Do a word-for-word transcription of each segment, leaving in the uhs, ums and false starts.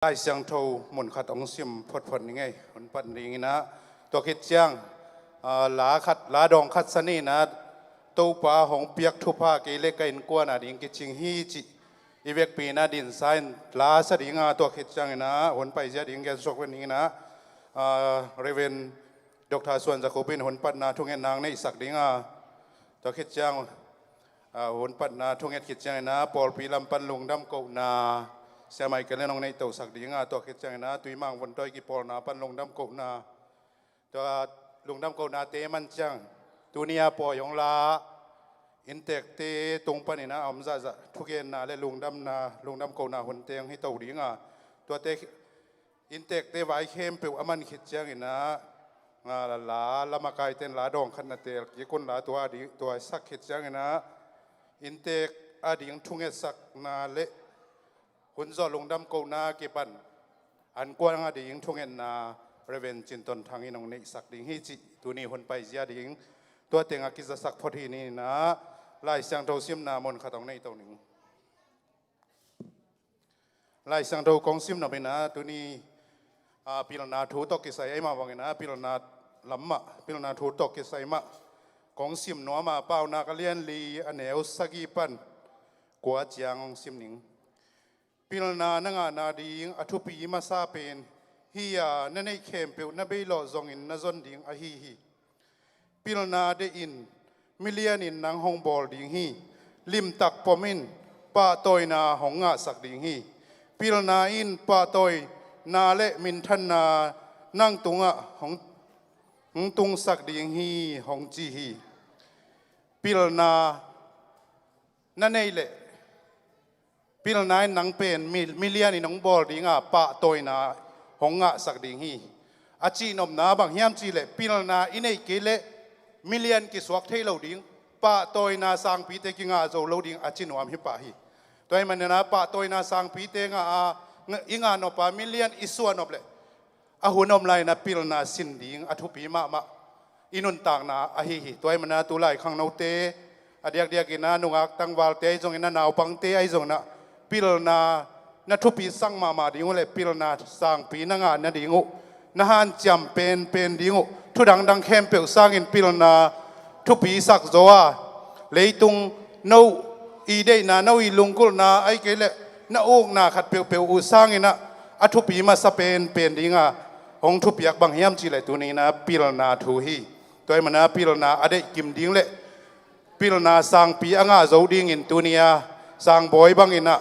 Lai Siangtho mun khat hong sim photphot ni ngei, hun pat ding in ah, tua khit ciang, aa, la khat, la dawng khat sa ni in ah, Topa hong piak thupha kei le ka innkuan a ding kicing hi cih i vekpi in ah dinsa in la sa ding a, tua khit ciang in ah hun paizia ding gen suak ven ding in ah, aa, Reverend Doctor Suan Za Khup in hun patna thungetna hong neihsak ding a, tua khit ciang, aa, hun patna thunget khit ciang in ah pawlpi lam pan lungdam kohna Sia Michael in hong neihtosak ding a, tua khit ciang in ah Tuimang Vuntawi kipawlna pan lungdam kohna, tua lungdam kohnate man ciang tuni a pawi hong la inntekte tung pan in ah a om zahzah thugenna le lungdamna, lungdam kohna hunte hong hi to ding a, tuate inntekte vai khempeuh a man khit ciang in ah, nga la la, la makaite in la dawng khat na teel kik un la, tua a ding, tua sak khit ciang in ah inntek a ding thungetsakna le hun zawh lungdam kohna kipan ankuang a ding thungetna Reverend Cin Ton Thang in hong neihsak ding hi cih tuni hun paizia ding tua teng a kizasak phot hi ni in ah, Lai Siangtho simna mun khat hong nei to ning. Lai Siangtho kong sim nop in ah tuni, aa, pilna thu tawh kisai, eimah bang in ah pilna lam mah, pilna thu tawh kisai mah kong sim nuam a, Paunak a lian li a neu sagih pan kua ciang hong sim ning. Pilna na ngahna ding a thupi masa pen hi a, na neih khempeuh na beilawh zongin na zon ding ahi hi. Pilna deih in milian in nang hong bawl ding hi. Limtak pom in pahtawina hong ngahsak ding hi. Pilna in pahtawina le minthanna nang tungah hong, hong tungsak ding hi, hong ci hi. Pilna na neih leh pilna in nang pen mi, milian in hong bawl ding a, pahtawina hong ngahsak ding hi. A cihnopna bang hiam cih leh pilna i neih kei leh milian kisuak thei lo ding, pahtawina sangpite kingah zo lo ding a ci nuam hi pah hi. Tua ahih manin ah pahtawina sangpite ngah a, i ngah nop a milian i suah nop leh a hun om lai in ah pilna sin ding a thupi mahmah i nuntakna ahi hi. Tua ahih manin ah tulai khangnote, a diakdiak in ah nungak tangvalte ahi zongin ah, naupangte ahi zongin ah, pilna na thupisak mahmah ding uh le pilna sangpi na ngah nading uh, na hanciam penpen ding uh, thu dangdang khempeuh sangin pilna thupisak zaw a, leitung no i deihna, no i lunggulhna, ahih kei leh na ukna khat peuhpeuh uh sangin ah a thupi masa penpen ding a hong thupiak bang hiam cih leh tuni in ah pilna thu hi. Tua ahih manin ah pilna a deih kim ding le pilna sangpi a ngah zo dingin tuni a sangbawi bangin ah,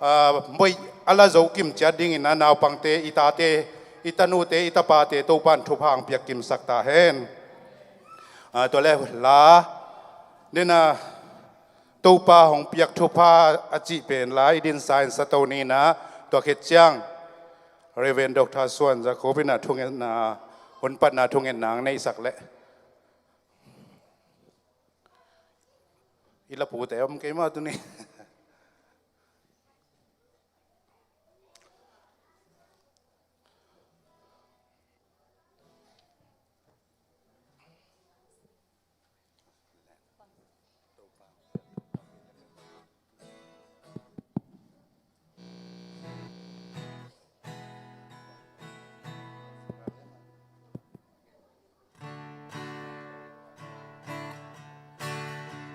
aa, bawi a la zo kim ciat dingin ah naupangte, i tate, i tanute, i tapate Topa'n thupha hong piak kimsak ta hen. Aa, tua leh la, den a, Topa hong piak thupha a cih pen la i dinsa in sa to ni in ah, tua khit ciang Reverend Doctor Suan Za Khup in ah thungetna, hun patna thungetna hong neihsak leh. I lapute om kei maw tuni?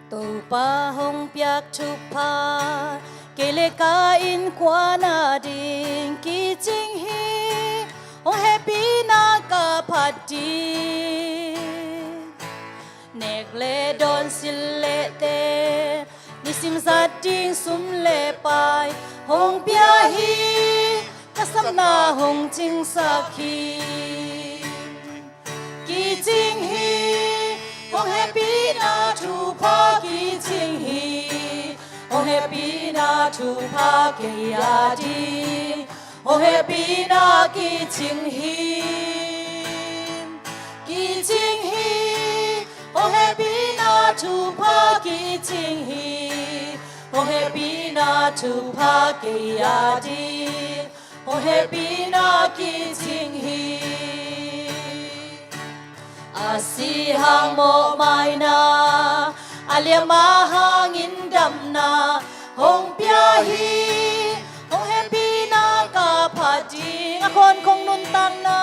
Topa hong piak thupha kei le ka innkuan a ding kicing hi. Hong hehpihna ka phat ding, nek le dawn, sil le te, nisim zat ding sum le pai hong pia hi. Ka sapna hong cingsak hi. Kicing hi, hong hehpihna thupha kicing hi. Hong hehpihna thupha kei a ding, hong hehpihna kicing hi. Kicing hi, hong hehpihna thupha kicing hi. Hong hehpihna thupha kei a ding, hong hehpihna kicing hi. A si hang mawhmaina, a liamma hangin damna hong pia hi. Hong hehpihna ka phat Khawnkhong nuntakna,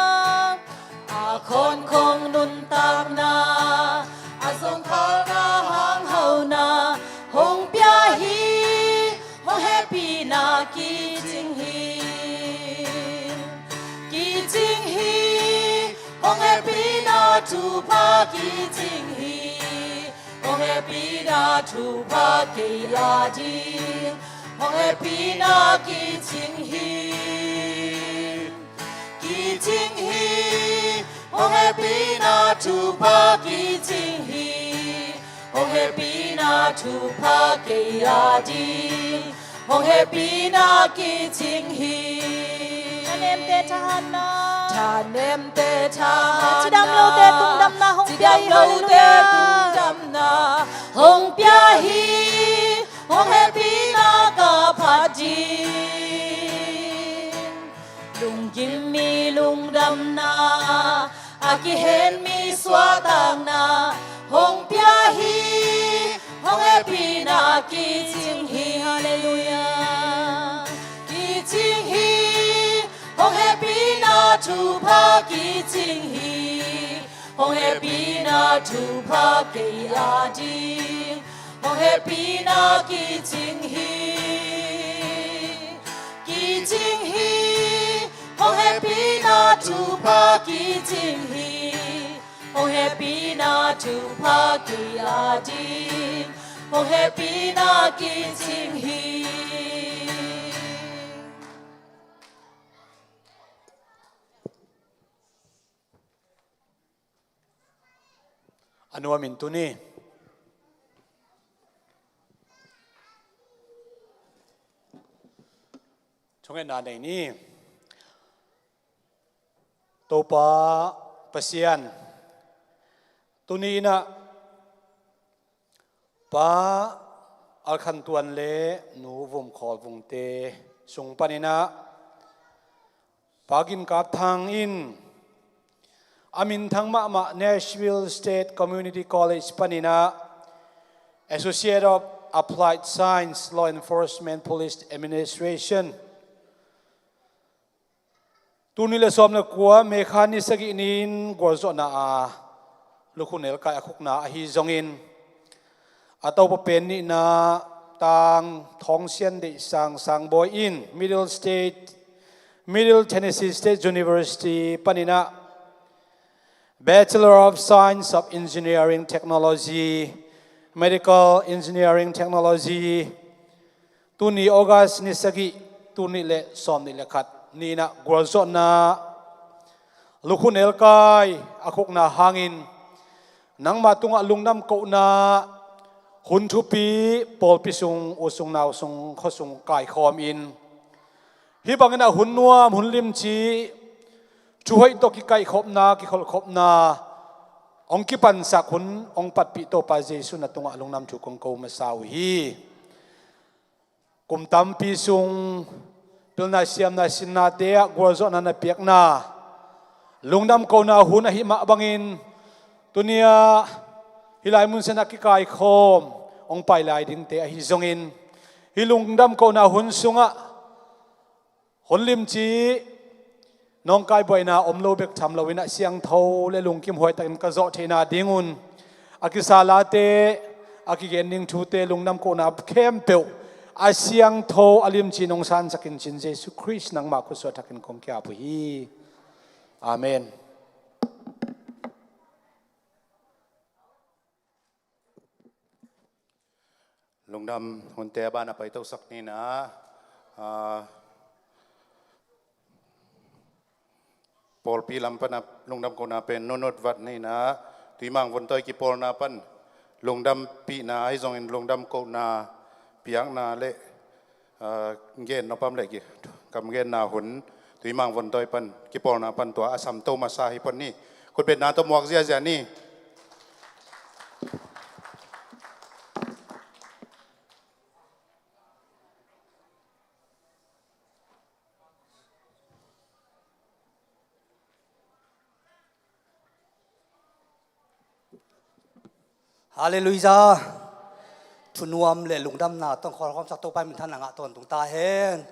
a khawnkhong nuntakna, a zongkhalna hang hauna hong pia hi. Hong hehpihna kicing hi, kicing hi. Hong hehpihna thupha kicing hi. Hong hehpihna thupha kei a ding, hong hehpihna kicing hi. Kicing hi, hong hehpihna thupha kicing hi. Hong hehpihna thupha kei a ding, hong hehpihna kicing hi. Thanemte thahatna, thanemte thahatna, cidam lote tungdamna hong pia hi. Cidam lote, hallelujah, tungdamna hong pia hi. Hong hehpihna ka phat ding, lungkim mi lungdamna, a kihen mi suahtakna hong pia hi. Hong hehpihna kicing hi, hallelujah, kicing hi. Hong hehpihna thupha kicing hi. Hong hehpihna thupha kei a ding, hong hehpihna kicing hi, kicing hi. Hong hehpihna thupha kicing hi. Hong hehpihna thupha kei a ding, hong hehpihna kicing hi. A nuam in tuni thungetna nei ni. Topa Pasian, tuni inah Pa Al Khan Tuan le Nu Vum Khawl Vungte sung paninah Pa Gin Kap Thang in a minthang mahmah Nashville State Community College paninah Associate of Applied Science, Law Enforcement, Police Administration, tuni le sawm le kua May kha ni sagih ni-in gualzawhna a lukhu nelkai a khukna ahi zongin, a topa pen nihna Tang Thawng Sian Deih Sang Sang Bawi in Middle State, Middle Tennessee State University paninah Bachelor of Science of Engineering Technology, Medical Engineering Technology, tuni August ni sagih, tuni le sawm nih le khat ni-inah gualzawhna lukhu nelkai a khukna hangin nangmah tungah lungdam kohna hun thupi pawlpi sung u sung nau sung khua sung kaikhawmin hih bangin a hun nuam hun limci thuhoih tawh kikaihkhopna kikholhkhopna hong kipansak hun hong patpih Topa Jesu na tungah lungdam thu kong ko masa uh hi. Kum tampi sung pilna siamna sinnate ah gualzawhna na piakna lungdam kohna hun ahih mah bangin tuni-ah hih lai mun siangah kikaikhawm hong pai lai dingte ahi zongin hih lungdam kohna hun sungah hun limci nawngkai buaina om lo bek tham loin a siangtho le lungkim huaitakin ka zawh theihna dingun a kisa late, a kigen ding thute, lungdam kohna khempeuh a siangtho a limci nong sansakin cin Jesu Khrist nangmah khutsuah thakin kong kiap uh hi. Amen. Lungdam hunte a ban a paitosak ni-in ah, ah, pawlpi lam pan a lungdam kohna pen Nunut Vat ni-in ah Tuimang Vontawi kipawlna pan lungdampihna ahi zongin lungdam kohna piakna le ah, gen nopam le ki-, kam genna hun Tuimang Vontawi pan kipawlna pan tua a samto masa hi pon ni. Khutbetna tawh muak ziazia ni. Halleluijah. Thunuam le lungdamna tawh khualkhawmsak Topa in minthanna ngah tawntung ta hen.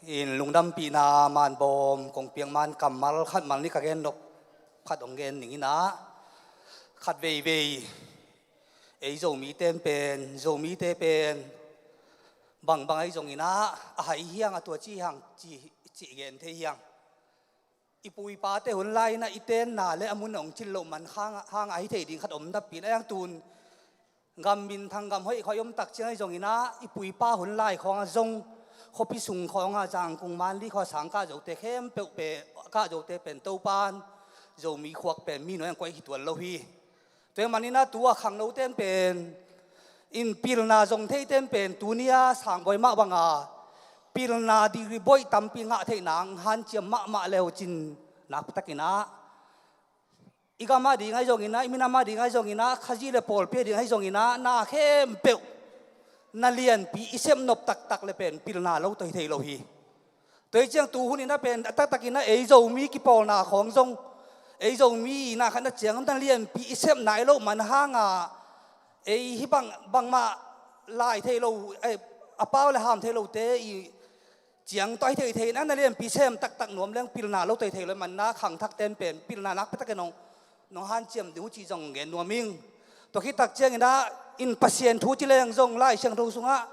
In lungdampihna manbawm kong piak man kammal khat mal nih ka gen nop khat hong gen ning in ah, khat veivei ei Zomite pen, Zomite pen bangbang ahi zongin ah, a hai hiang, a tua ci hiang, ci, ci gen thei hiang. I pu i pate hun lai-in ah i tenna le a mun hong cin loh man hang, hang a hi thei ding khat om napi-in ah, a hiang tun gam minthang gam hoih khawng i om tak ciang ahi zongin ah, i pu i pa hun lai khawng ah zong khuapi sung khawng ah, Zangkung, Manli khawng ah sang kah zote khempeuh pen, kah zote pen Topa'n Zomi khuak pen mi nuai-ah koih hi tuan lo hi. Tua ahih manin ah tu a khangnote pen, in pilna zong theite pen tuni-a Sangbawi mah banga pilna degree bawi tampi ngah theih nang hanciam mahmah le uh cin, nakpi takin ah, i gam ading ahi zongin ah, i minam ading ahi zongin ah, Khazih le pawlpi ading ahi zongin ah, na khempeuh na lianpi i sep nop taktak le pen pilna lo tawh hi thei lo hi. Tua hi ciang tu hun in ah pen a taktakin ah ei Zomi kipawlna khawng zong, ei Zomi na khat na ciang na lianpi i sep nai loh man hang a, ei hih bang, bangmah lai thei lo, eh, a pau le ham thei lote i ciang tawh hi thei thei in ah, na lianpi sem taktak nuam leng pilna lo tawh hi thei lo ahih manin ah, khangthakte pen pilna nakpi takin nong, nong hanciam ding uh cih zong gen nuam ing. Tua khit tak ciangin ah, in Pasian thu ci leng zong Lai Siangtho sungah,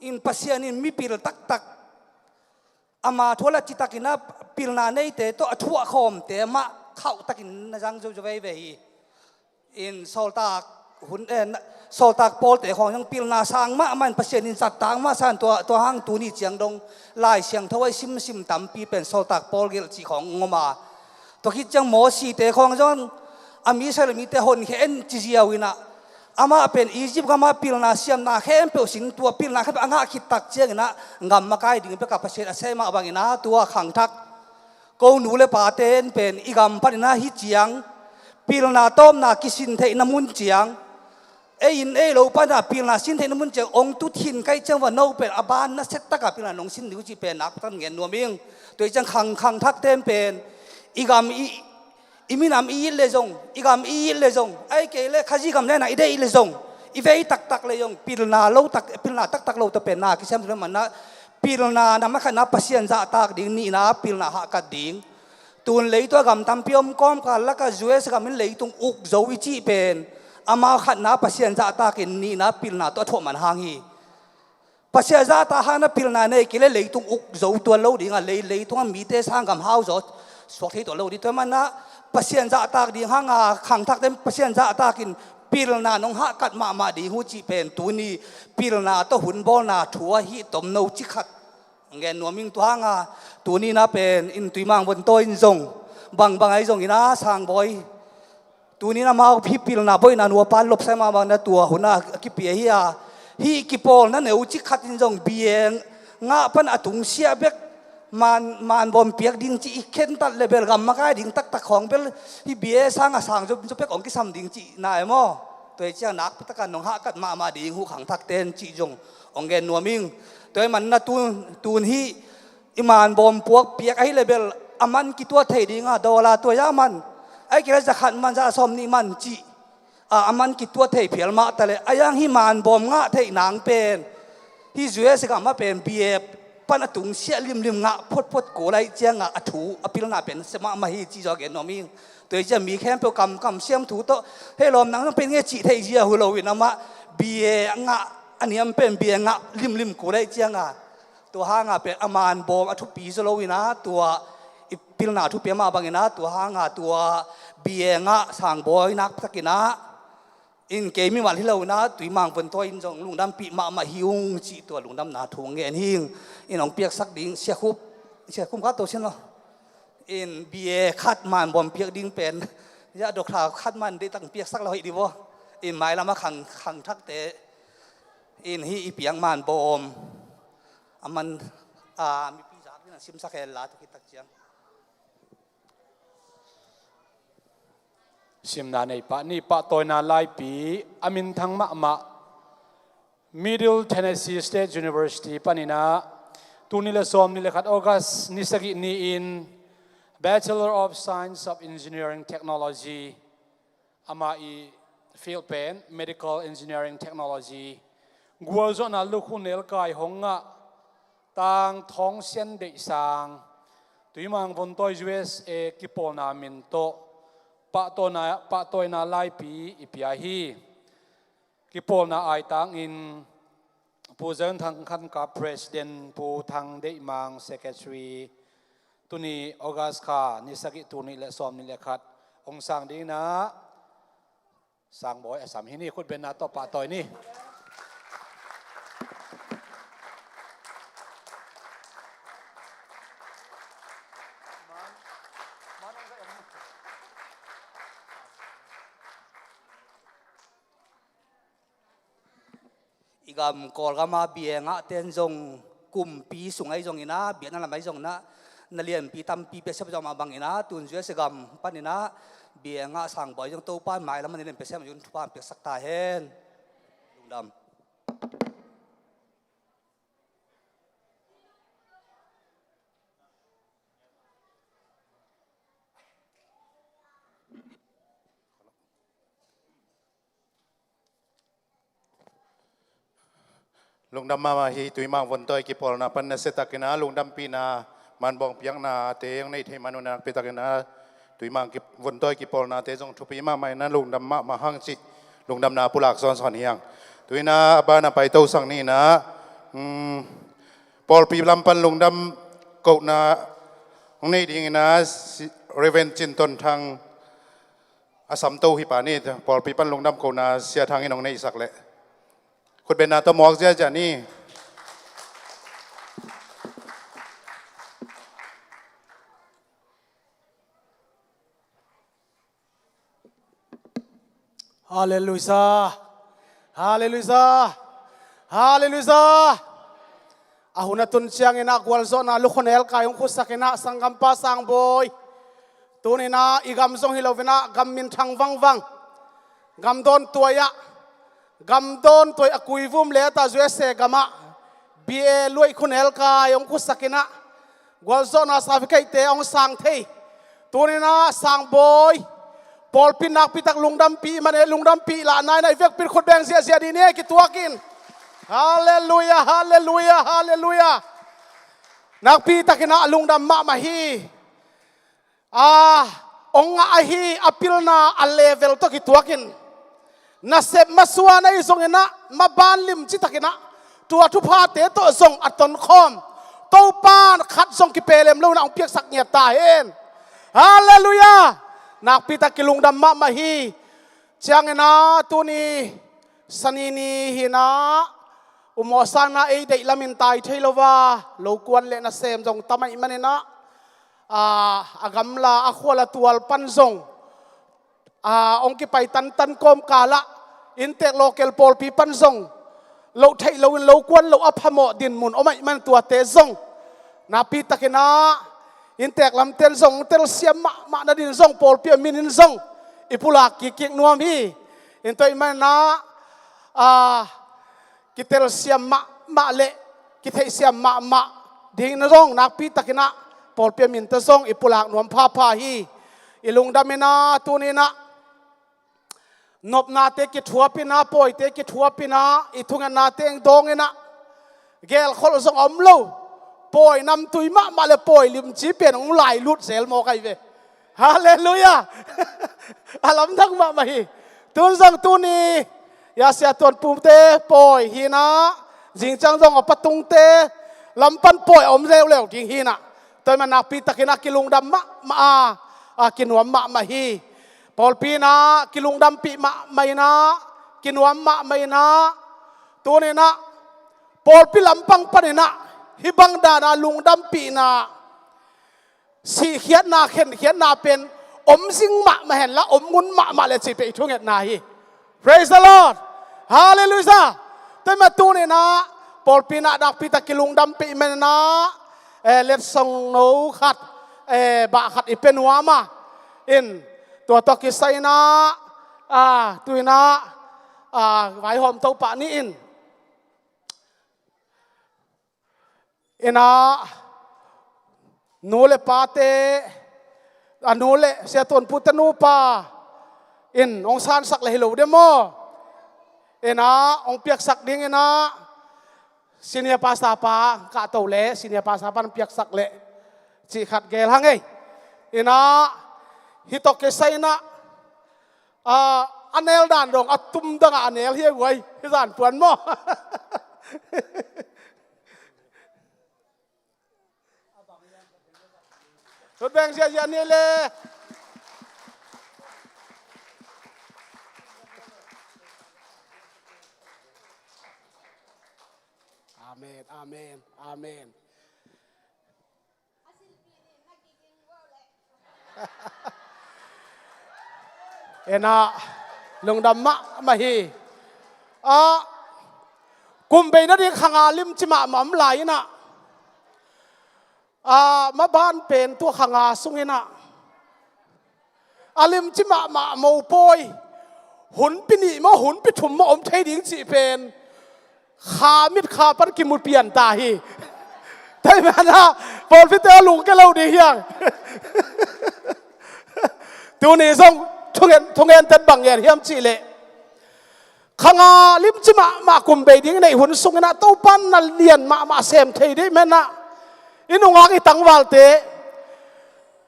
in Pasian in mipil taktak ama thu a la ci takin ah, pilna neite tawh a thuah khawmte mah khauh takin na zang zo zo veivei hi. In Sawltak hun, eh, na, Sawltak Pawlte khawng zong pilna sang mahmah in Pasian in zahtak mahmah sa in, tua, tua hang tuni ciang dong Lai Siangtho ah i simsim tampi pen Sawltak Pawl gelh cih khawng hong om a. Tua khit ciang Mosite khawng zong a mi Israel mite honkhia in ci ziau in ah, amah pen Egypt gamah pilna siamna khempeuh sin, tua pilna khempeuh a ngah khit tak ciangin ah, gam makai ding bekah Pasian a sem mah bangin ah, tua khangthak ko nu le pate in pen i gam panin ah hih ciang pilna tawpna kisin theihna mun ciang, ei inn ei lo panin ah pilna sin theihna mun ciang hong tut khin ka hih ciang, va no pen a ban nasia takin pilna nong sin ding uh cih pen nakpi takin gen nuam ing. Tua hi ciang khang, khangthakte in pen i gam i, i minam i it le zong, i gam i it le zong, ahih kei leh Khazih gam le na i deih le zong, i vei taktak le zong pilna lo tak, pilna taktak lo tawh pen na kisiam thei lo ahih manin ah, pilna number khatna Pasian zahtak ding, nihna pilna hahkat ding. Tun leitung ah gam tampi om, kawmkal lakah U S gam in leitung uk zo i cih pen, amau khatna Pasian zahtakin, nihna pilna tawh a thuah man hang hi. Pasian zahtak hang in ah pilna nei kei leh leitung uk zo tuan lo ding a, lei, leitung a mite sang gam hau zaw suak thei tuan lo ding. Tua ahih manin ah Pasian zahtak ding hang a, khangthakte in Pasian zahtakin pilna nong hahkat mahmah ding uh cih pen tuni pilna tawh hun bawlna thu ahi tomno cih khat hong gen nuam ing. Tua hang a, tuni in ah pen in Tuimang Vontawi in zong, bangbang ahi zongin ah, Sangbawi, tuni in ah amau hih pilna bawi na nuapan lopsai mahmah in ah, tua hun a kipia hi a, hih kipawlna neu cik khat in zong B A ngah pan a tungsiah bek, man, manbawm piak ding cih i khentat le bel, gam makai ding taktak khawng bel, hih B A sang a sang zo, zo bek hong kisam ding cihna e maw. Tua hi ciang nakpi takin nong hahkat mahmah ding uh khangthakte in cih zong hong gen nuam ing. Tua ahih manin ah tun, tun hih i manbawm puak piak ahih leh bel a man kituat thei ding a, dollar tua a man, ahih kei leh za khat man, za sawm nih man cih a, a man kituat thei phial mah ta leh, a hiang hih manbawm ngah theih nang pen hih U S gam ah pen B A pan a tungsiah limlim ngah photphot kul ahih ciang a, a thu a pilna pen sia mahmah hi cih zong gen nuam ing. Tua hi ciang mi khempeuh kam, kamsiam thu tawh, hei lawm, nang zong pen nge cih theih zia uh hi lo in, amah B A ngah, a niam pen B A ngah limlim kul ahih ciang a, tua hang a pen a manbawm a thupi zaw lo in ah, tua i pilna thupi mah bangin ah, tua hang a tua B A ngah Sangbawi nakpi takin ah, in kei mimal hi lo in ah, Tuimang Vontawi in zong lungdampih mahmah hi ung cih tua lungdamna thu hong gen hi ing. In hong piaksak ding, Sia Khup, Sia Khup khat to sin lo. In B A khat manbawm piak ding pen, ya, doctor khat man deih tak piaksak lo hi dih vaw. In mailam a khang, khangthakte in hih i piak manbawm a man, a, mipi zak in a simsak hen la, tua khit tak ciang. Simna nei pah ni. Pahtawina laipi, a minthang mahmah Middle Tennessee State University panin ah, tul nih le sawm nih le khat August ni sagih ni-in Bachelor of Science of Engineering Technology, amah i field pen Medical Engineering Technology, gualzawhna lukhu nelkai hong ngah Tang Thawng Sian Deih Sang, Tuimang Vontawi U S A kipawlna min tawh pahtawina, pahtawina laipi i pia hi. Kipawlna aitangin Pu Zan Thang Khan Kap President, Pu Thang Deih Mang Secretary, tuni August kha ni sagih, tul nih le sawmnih le khat hong sang dingin ah Sangbawi a sam hi ni. Khutbenna tawh pahtawi ni. I gam Kawlgam a bia ngahte in zong kumpi sung ahi zongin ah, biakna lam ahi zongin ah, na lianpi tampi piaksiat zong mah bangin ah, tun U S A gam panin ah bia ngah Sangbawi zong Topa in mailam a na lian piaksiat mah zong thupha piaksak ta hen. Lungdam. Lungdam mahmah hi. Tuimang Vontawi kipawlna pan nasiatakin ah lungdampihna, manbawng piaknate hong neih theih man un ah, nakpitakin ah Tuimang kip-, Vontawi kipawlnate zong thupi mahmah in ah, lungdam mahmah hang cih lungdamna pulak sawnsawn hi hang. Tu-in ah a ban a paito sak ni in ah, um, pawlpi lam pan lungdam kohna hong neih dingin ah, si-, Reverend Cin Ton Thang, a samto hi pa ni, pawlpi pan lungdam kohna Sia Thang in hong neihsak leh khutbenna tawh muak ziahziah ni. Halleluiah. Halleluiah. Halleluiah. A hun a tun ciangin ah gualzawhna lukhuanelkai hong khutsakin ah, sanggampa Sangbawi, tuni in ah i gam zong hi loin ah gam minthang vangvang, gam dawntuai ah, gam dawntuai a kuivum letah U S A gamah B A luaih khuanelkai hong khutsakin ah, gualzawhna certificate-te hong sang thei, tuni in ah Sangbawi, pawlpi nakpitak lungdampih man e, lungdampih lahna in ah i vekpi in khut beng ziahziah dih ni e, kituakin. Halleluiah, halleluiah, halleluiah. Nakpitakin ah lungdam mahmah hi. A, hong ngah ahi a pilna a level tawh kituakin, nasep masuan ahi zongin ah, maban limci takin ah, tua thuphate tawh zong a tonkhawm Topa in khat zong kipelem lo in ah hong piaksak ngiat ta hen. Halleluiah. Nakpitak kilungdam mahmah hi. Ciangin ah tuni Sani ni hi in ah, U Maw Sang in ah ei deih lamin tai thei lo a, lokuan le nasem zong tam ahih manin ah, a, a gamla a khual a tual pan zong, a, hong kipai tantan kawmkal ah, inntek local pawlpi pan zong loh theih loin lokuan loh a phamawh dinmun om ahih man tuate zong nakpitakin ah, inntek lamte in zong telsiam mahmah nadin zong pawlpi a minin zong i pulak kikkik nuam hi. In tua ahih manin ah, a, kitelsiam mahmah le kitheihsiam mahmah dingin zong nakpitakin ah pawlpi a min tawh zong i pulak nuam phapha hi. I lungdam in ah tuni in ah nopnate kithuapin ah, pawite kithuapin ah, i thungetnate hong dawngin ah, gelkholh zong a om lo, pawi namtui mahmah le pawi limci pen hong lailut zel mawk ahi ve. Halleluiah. A lamdang mahmah hi. Tun zong tuni, ya, Sia Tuan Pumte pawi hi in ah, zingciang zong a patungte lam pan pawi a om leuleu ding hi in ah, tua ahih man nakpitakin ah kilungdam mahmah a, a, kinuam mahmah hi. Pawlpi in ah kilungdampih mahmah in ah, kinuam mahmah in ah, tuni in ah pawlpi lampang panin ah hih bang dan a lungdampihna, sihkhiatna, khenkhiatna pen om zing mahmah henla, om ngun mahmah le cih pen i thungetna hi. Praise the Lord. Halleluiah. Tua ahih man tuni in ah pawlpi in ah nakpitak kilungdampih man in ah, eh, letsong no khat, eh, bah khat i pia nuam a, in tua tawh kisai in ah, a, tu in ah, a, vaihawm to pah ni in. In ah, nu le pate, a, nu le Sia Tuan Pute nupa in hong sansak le hi lo diam aw? In ah, hong piaksak dingin ah, Senior pastor pa kahto le senior pastor pan piaksak le cih khat gel hang ei. Ina, hi tawh kisai ina, ah, a nel dan dong a tum dang a nel hi ei guai, hi zan puan maw. Hut beng ziahziah ni le. Amen, amen, amen. Ena, lungdam mahmah hi. Ah, kum bei nading khanga limci mahmah om lai ina, ah, maban pen tua khanga sung ina, a limci mahmah mopawi, hun pi nih maw, hun pi thum maw om thei ding cih pen kha mit kha pan kimu pian ta hi. Taimana, pawlpite a lungke lo ding hiang. Tuni zong thungen, thungen tet bang ngen hiam cih leh, khanga limci mahmah kum bei ding nei hun sung ina Topan na lian mahmah sem thei ding mena, i nungak i tangvalte,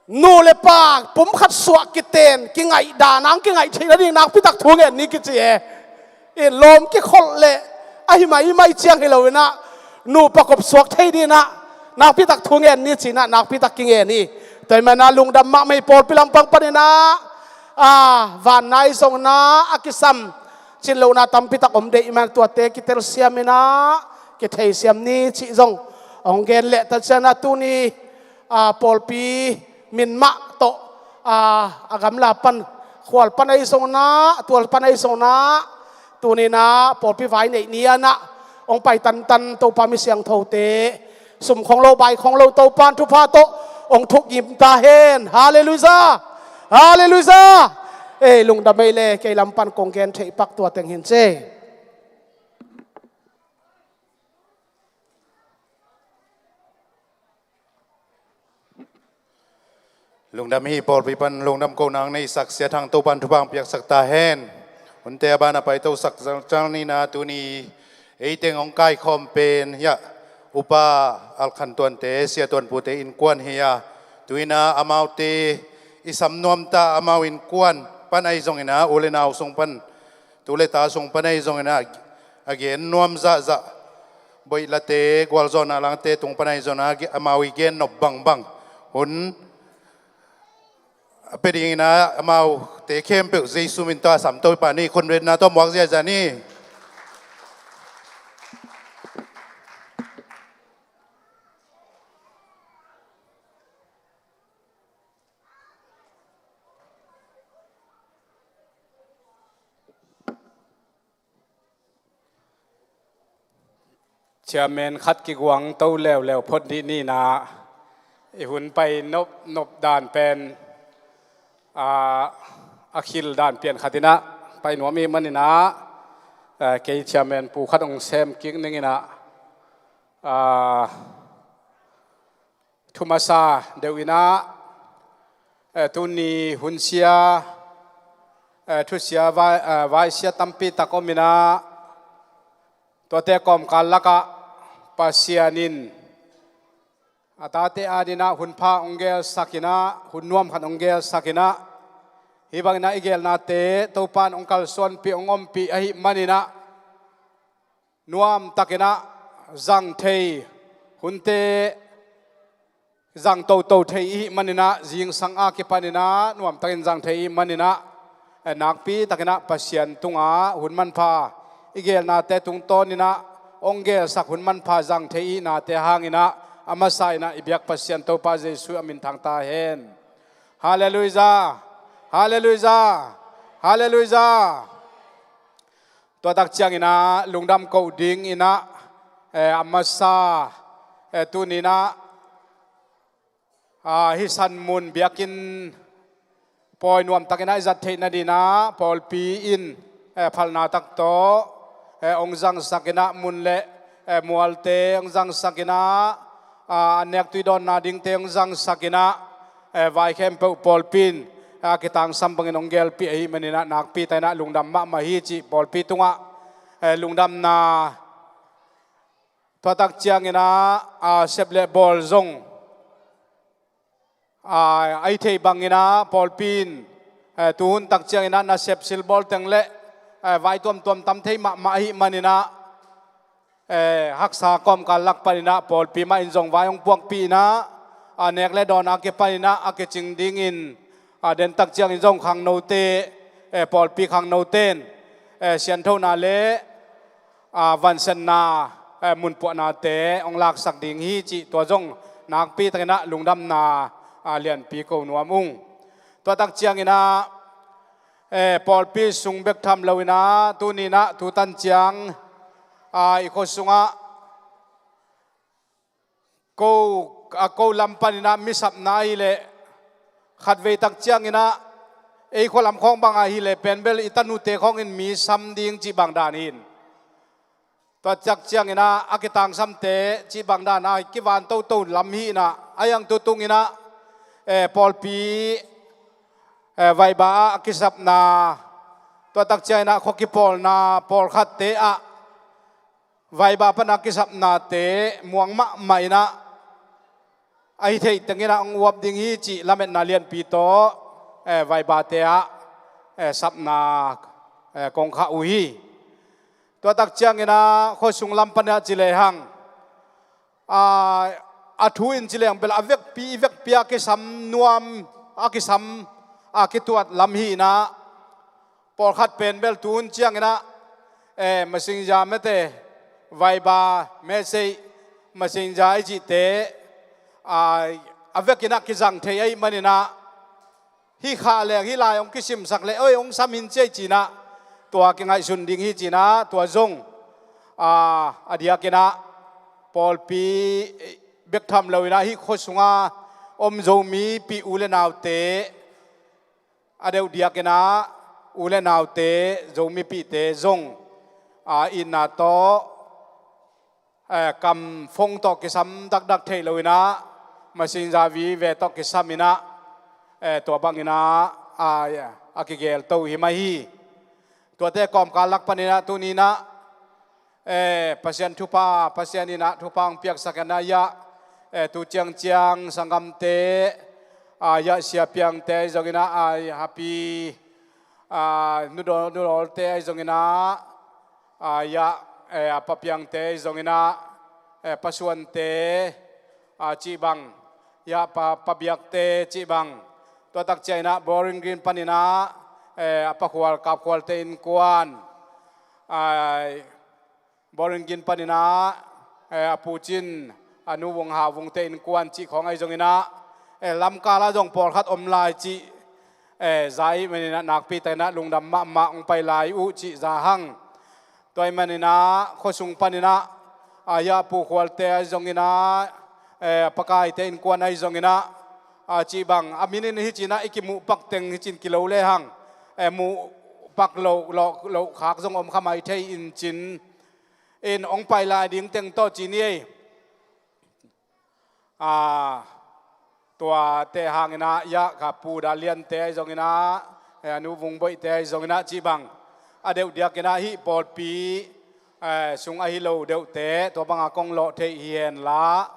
nu le pa pum khat suah kiten kingaih dan ang kingaih theih nading nakpitak thu ngen ni kici e. I lawm kikholh le ahi mai mai ciang hi lo ina, nu pakop suak thei ding ina nakpitak thu ngen ni ci ina nakpitak kingen hi. Tua ahih mana lungdam mahmah hi. Pawlpi lampang pan ina, ah, van nai zong ina a kisam cin lohna tampitak om deih man tuate kitelsiam ina kitheisiam ni cih zong hong gen leh ta ciang ina tuni, ah, pawlpi min mah tawh, ah, a gamla pan, khual pan ahi zong ina, tual pan ahi zong ina, tuni ina pawlpi vai neih ni a ina hong pai tantan Topa mi siangthote, sum khong lo bai khong lo Topan thupha tawh hong thuk ngim ta hen. Halleluijah. Halleluijah. Ei, lungdam ei le, kei lam pan kong gen theih pak tua teng hin ci. Lungdam hi. Pawlpi pan lungdam kohna hong neisak Sia Thang Topan thupha hong piaksak ta hen. Hunte a ban a paitosak ciang ina tuni ei teng hong kaikhawm pen hiah Upa Al Khan Tuante, Sia Tuan Pute innkuan hi a, tu ina amaute i sam nuam ta, amau innkuan pan ahi zong ina u le nau sung pan, tu le ta sung pan ahi zong ina a gen nuam zahzah, boihlate, gualzawhna langte tung pan ahi zong ina amau i gen nop bangbang hun a pia ding ina amaute khempeuh Jesu min tawh a sam Topa ni, khunretna tawh muak ziahziah ni. Chairman khat kiguang to leuleu phot dih ni ina, i hun pai nopnop dan pen, ah, a khil dan pian khat ina pai nuam i hih man ina, ah, kei chairman pu khat hong sem kik ning ina, ah, thu masa deuh ina, eh, tuni hun sia, eh, thusia vai, eh, vaisia tampi tak om ina, tuate kawmkal lakah Pasian in a tate ading ina hun pha hong gelsak ina, hun nuam khat hong gelsak ina, hih bang ina i gelnate Topan hong kalsuanpih hong ompih ahih man ina, nuam tak ina zang thei, hunte zang toto thei i hih man ina, zingsang a kipan ina nuam takin zang thei i hih man ina, eh, nakpi tak ina Pasian tungah hun manpha i gelnate tungtawn ina hong gelsak hun manpha zang thei i hihnate hang ina a masa ina i biak Pasian Topa Jesu a min thang ta hen. Halleluijah. Halleluijah. Halleluijah. Tua tak ciang ina lungdam koh ding ina, eh, a masa, eh, tuni ina, ah, hih San Mun biakinn pawi nuam tak ina i zat theih nading ina pawlpi in, eh, phalna tak tawh, eh, hong zangsak ina mun le, eh, mualte hong zangsak ina, ah, a nek tui dawnna dingte hong zangsak ina, eh, vai khempeuh pawlpi in, ah, kitangsam bangin hong gelpih ahih man ina nakpi tak ina lungdam mahmah hi cih pawlpi tungah, eh, lungdamna Tua tak ciangin ah, a, sep le bawl zong, a, a i theih bangin ah pawlpi in, eh, tuhun tak ciangin ah nasep silbawl teng le, eh, vai tuamtuam tam thei mahmah ahih manin ah, eh, haksa kawmkal lak panin ah pawlpi mah in zong vai hong puakpih in ah, a, nek le dawn a kipanin ah a kicing dingin, a, den tak ciangin zong khangnote, eh, pawlpi khangnote in, eh, sianthona le, a, vansenna, eh, munpuahnate hong laksak ding hi cih tua zong nakpi takin ah lungdamna, a, lianpi ko nuam ung. Tua tak ciangin ah, eh, pawlpi sung bek tham loin ah tuni in ah thu tan ciang, a, i khua sungah ko, a, ko lam panin ah mi sapna ahih leh khatvei tak ciangin ah ei khua lam khawng bang ahih leh pen bel i tanute khawngin mi sam ding cih bang dan hi in. Tua tak ciangin ah a kitangsamte cih bang dan a kivan toto lam hi in ah, a hiang tu tungin ah, eh, pawlpi, eh, vaiba ah a kisapna, tua tak ciangin ah khua kipawlna pawlkhatte ah vaiba pan a kisapnate muang mahmah in ah, a hi theih tengin ah hong uap ding hi cih lametna lianpi tawh, eh, vaibate ah, eh, sapna, eh, kong khah uh hi. Tua tak ciangin ah khua sung lam panin ah ci lehang, a, a thu in ci lehang bel a vekpi, i vekpi a kisam nuam, a kisam, a kituat lam hi in ah, pawlkhat pen bel tuhun ciangin ah, eh, Messenger mete, Viber, message, Messenger i cihte, a, a vekin ah kizang thei ahih manin ah, hih khah leng hih lai hong kisimsak leh, oi, hong sam hi in ci ei ci in ah, tua kingaihsun ding hi ci in ah, tua zong, a, a diakin ah pawlpi bek tham loin ah hih khua sunga om Zomipih u le naute, a deuh diakin ah u le naute, Zomipihte zong, a, itna tawh, eh, kam phone tawh kisam dakdak theih loin ah, Messenger vive tawh kisam in ah, eh, tua bangin ah, a, a kigelto hi mah hi. Tuate kawmkal lak panin ah tuni in ah, eh, Pasian thupha, Pasian in ah thupha hong piaksak in ah, hiah, eh, tu ciangciang sanggamte, a, hiah siapiangte ahi zongin ah, a, happy, a, nudaw-, nudawlte ahi zongin ah, a, hiah, eh, a papiangte ahi zongin ah, eh, pasuante, a, cih bang, hiah pa, pabiakte cih bang, tua tak ciangin ah Bowling Green panin ah, eh, a pakhual kapkhualte innkuan, a, Bowling Green panin ah, eh, a Pu Cin, a Nu Vung, Hau Vungte innkuan cih khawng ahi zongin ah, eh, lamkal ah zong pawlkhat om lai cih, eh, za ahih manin ah nakpi takin ah lungdam mahmah, hong pai lai uh cih za hang. Tua ahih manin ah khua sung panin ah, a, hiah a Pu Khualte ahi zongin ah, eh, a pakaite innkuan ahi zongin ah, a, cih bang, a min in hi ci in ah i kimuh pak teng hi ci in kilo lehang, eh, muh pak loh, loh, loh khak zong om kha mai thei in cin, in hong pai lai ding teng tawh ci ni ei. A, tuate hangin ah, hiah ka Pu Dal Liante ahi zongin ah, eh, a Nu Vung Boihte ahi zongin ah cih bang, a deuh diakin ah hih pawlpi, eh, sung ahi lo deuhte, tua banga kong lawh theih hi hen la,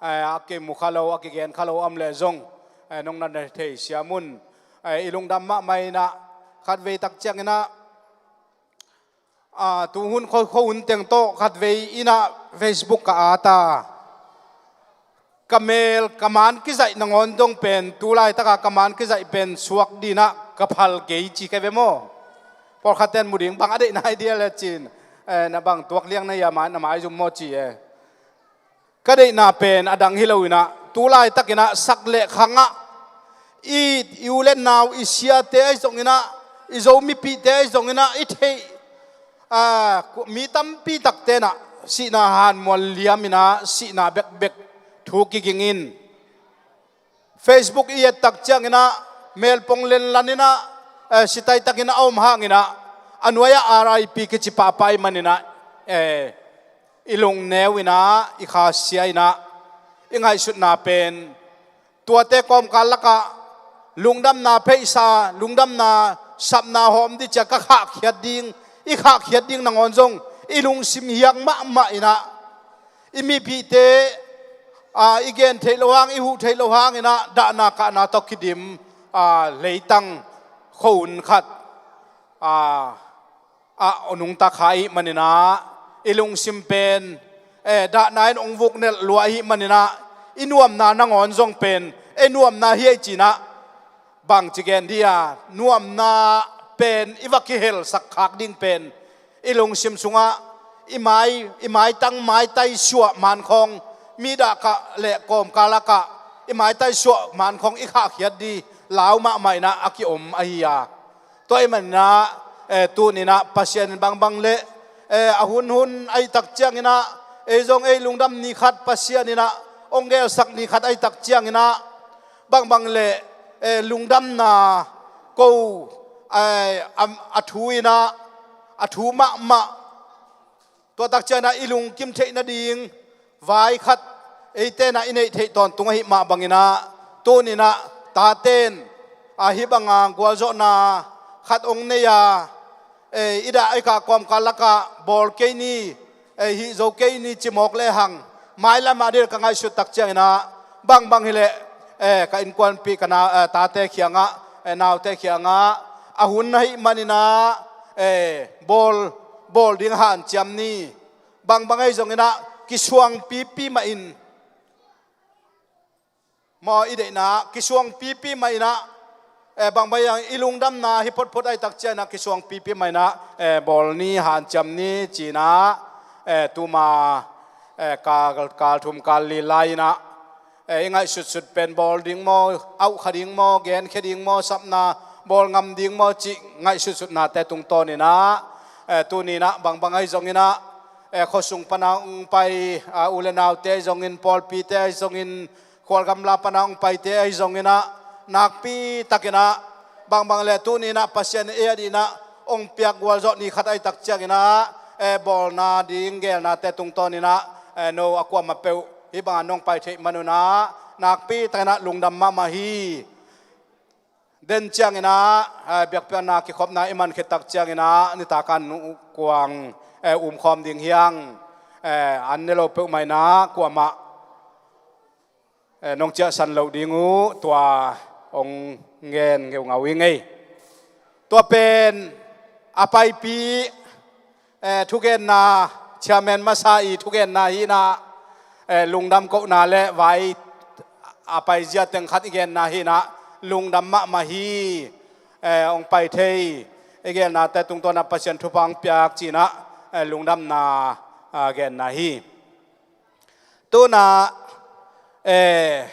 eh, a kimu kha lo, a kigen kha lo om leh zong, eh, nong na thei siam un. Eh, i lungdam mahmah in ah, khatvei tak ciangin ah, a, tuhun khua, khua hun teng tawh khatvei in ah Facebook ka at a, ka mel, ka man kizaih nangawn dong pen, tu laitaka ka man kizaih pen suak ding in ah ka phal kei ci kei ve maw? Pawlkhatte in mu ding bang a deihna hi dia le cin, eh, na bang tuak liang na hia, na mai zum maw ci e. Ka deihna pen a dang hi lo in ah, tu laitakin ah sak le khang ah i, i u le nau, i siate ahi zongin ah, i Zomipihte ahi zongin ah, i theih, a, mi tampi takte in ah sihna hanmual liam in ah, sihna bekbek thu kiging in, Facebook i et tak ciangin ah, melpong lenlan in ah, eh, sitaitakin a om hangin ah, a nuai-ah R I P kici pahpah ahih manin ah, eh, i lungneu in ah, i khasia in ah, i ngaihsutna pen, tuate kawmkal lakah lungdamna pheisa, lungdamna sapna hawm ding ci-a ka khahkhiat ding, i khahkhiat ding nangawn zong i lungsim hiak mahmah in ah, i mipihte, aa, i gen theih loh hang, i huh theih loh hangin ah dahna kahna tawh kidim, aa, leitang khuahun khat, aa, ah, a nungta kha ahih manin ah, i lungsim pen, eh, dahna in hong vuknelh lua ahih manin ah, i nuamna nangawn zong pen ei nuamna hi ei ci-in ah, bangci gen dih a, nuamna pen i va kihelsak khak ding pen, i lungsim sungah i mai, i maitang maitai suah mankhawng, mi dahkah le kawmkal lakah i maitai suah mankhawng i khahkhiat dih lau mahmah in ah a kiom ahi a. Tua ahih manin ah, eh, tuni-in ah Pasian in bangbang leh, eh, a hunhun ahih tak ciangin ah, ei zong ei lungdam ni khat Pasian in ah hong gelsak ni khat ahih tak ciangin ah, bangbang leh, eh, lungdamna ko, eh, a, a thu in ah, a thu mahmah, tua tak ciangin ah i lungkim theih nading vai khat eite in ah i neih theih tawntung ahih mah bangin ah, tuni-in ah taten, ah, hih banga gualzawhna khat hong nei a, eh, i dah i kah kawmkal lakah bawl kei ni, eh, hih zo kei ni ci mawk lehang, mailam ah ding ka ngaihsut tak ciangin ah, bangbang hileh, eh, ka innkuanpih ka nau, eh, tate kiangah, eh, naute kiangah, a hun ahih manin ah, eh, bawl, bawl ding hanciam ni. Bangbang ahi zongin ah kisuangpipi mah in, maw, i deihna kisuangpipi mah in ah, eh, bangbang ahi zongin i lungdamna hi photphot ahih tak ciangin ah kisuangpipi mah in ah, eh, bawl ni, hanciam ni ci-in ah, eh, tuma, eh, kal, kal thum kal li lai-in ah, eh, i ngaihsutsut pen bawl ding maw, auhkha ding maw, genkhia ding maw, sapna bawl ngam ding maw cih ngaihsutsutnate tungtawnin ah, eh, tuni-in ah bangbang ahi zongin ah, eh, khuasung pana hong pai, ah, u le naute ahi zongin, pawlpite ahi zongin, khualgamla pana hong paite ahi zongin ah, nakpi takin ah, bangbang leh tuni-in ah Pasian in ei adingin ah hong piak gualzawh ni khat ahih tak ciangin ah, eh, bawlna ding gelnate tungtawnin ah, eh, no a kuamah peuh hih bangah nong pai theih manun ah, nakpi takin ah lungdam mahmah hi. Den ciangin ah, eh, biakpiakna kikhopna i man khit tak ciangin ah, nitak a an kuang, eh, umkhawm ding hi hang, eh, an ne lo peuhmah in ah kuamah, eh, nong ciahsan loh ding uh, tua hong gen ngeungau ing ei. Tua pen a paipi, eh, thugenna, chairman masa i thugenna hi-in ah, eh, lungdam kohna le vai a paizia teng khat i genna hi-in ah, lungdam mahmah hi. Eh, hong pai thei i gelnate tungtawn ah Pasian thupha hong piak ci-in ah, eh, lungdamna, ah, genna hi. Tu-in ah, eh,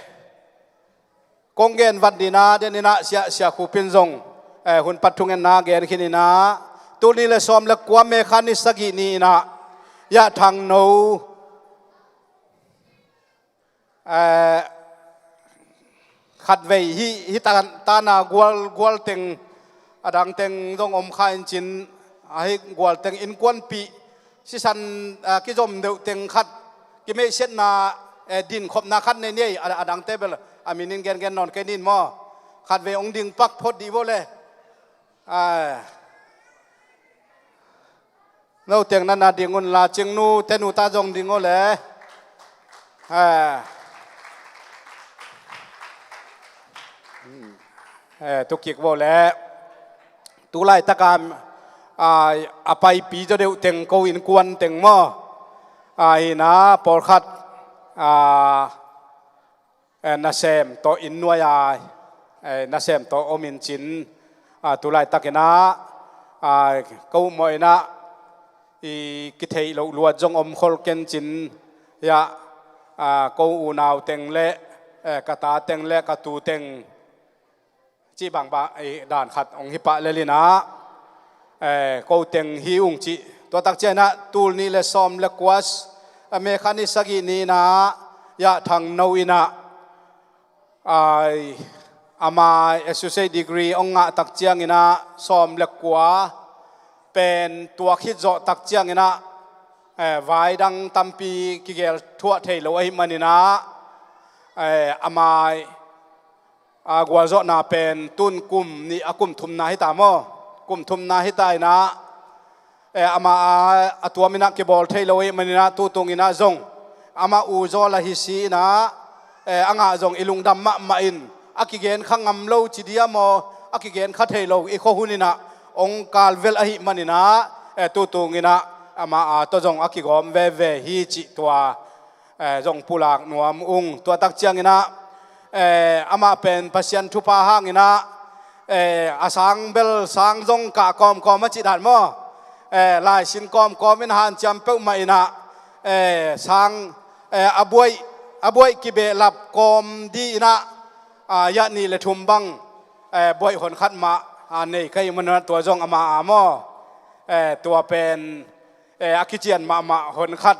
kong gen vat dingin ah, den in ah Sia, Sia Khup in zong, eh, hun pat thungetna gen khin in ah, tul nih le sawm le kua May kha ni sagih ni-in ah, Yah Thang No, eh, khatvei hih, hih tan, tan a gual, gual teng, a dang teng zong om kha in cin, a hih gual teng innkuanpih, sisan, ah, kizom deuh teng khat, kimeihsiatna, eh, dinkhopna khat nei ni ei, a, a dangte bel, a min in gengen nawn kei ning maw. Khatvei hong ding pak phot dih vo le. Ah. No teng na na ding un la, Cingnu, tenu ta zong ding o le. Eh. Eh, tu kik vo le. Tu laitak a, ah, a paipi zaw deuh teng ko innkuan teng maw. Ah, hi-in ah, pawlkhat, ah, eh, nasem tawh inn nuai-a, eh, nasem tawh om in cin, ah, tu laitakin ah, ah, ko mawh in ah, i kitheih loh luat zong om khol ken cin, Yah, ah, ko unau teng le, eh, ka ta teng le ka tu teng, cih bangbang, eh, dan khat hong hi pah lel in ah, eh, ko teng hi ung cih. Tua tak ciangin ah, tul nih le sawm le kua, eh, May kha ni sagih ni-in ah, Yah Thang No in ah, ai, ama associate degree hong ngah tak ciangin ah, sawm le kua pen tuak khit zawh tak ciangin ah, eh, vai dang tampi kigel thuah thei lo ahih manin ah, eh, ama a gualzawhna pen tun kum nih a kum thumna hi ta maw? Kum thumna hi ta in ah, eh, ama a, a tuam in ah kibawl thei lo ahih manin ah, tu tung in ah zong Amah u zaw la hi si inah, eh, a ngah zong i lungdam mahmah in, a kigen kha ngam lo ci dia maw, a kigen kha thei lo i khua hun inah ong kal vel ahih maninah, eh, tutung inah amah a tawh zong a kigawm veve hi cih tua, eh, zong pulak nuam ung. Tua tak cianginah, eh, amah pen Pasian thupha hanginah, eh, a sang bel sang zong kah kawmkawm a cih dan maw, eh, laisin kawmkawm in hanciam peuhmah inah, eh, sang, eh, a buaih, a buaih kibehlap kawm di inah, ah, yah nih le thum bang, eh, buaih honkhat mah, ah, nei ka hih manunah tua zong amah a maw, eh, tua pen, eh, a kician mahmah honkhat,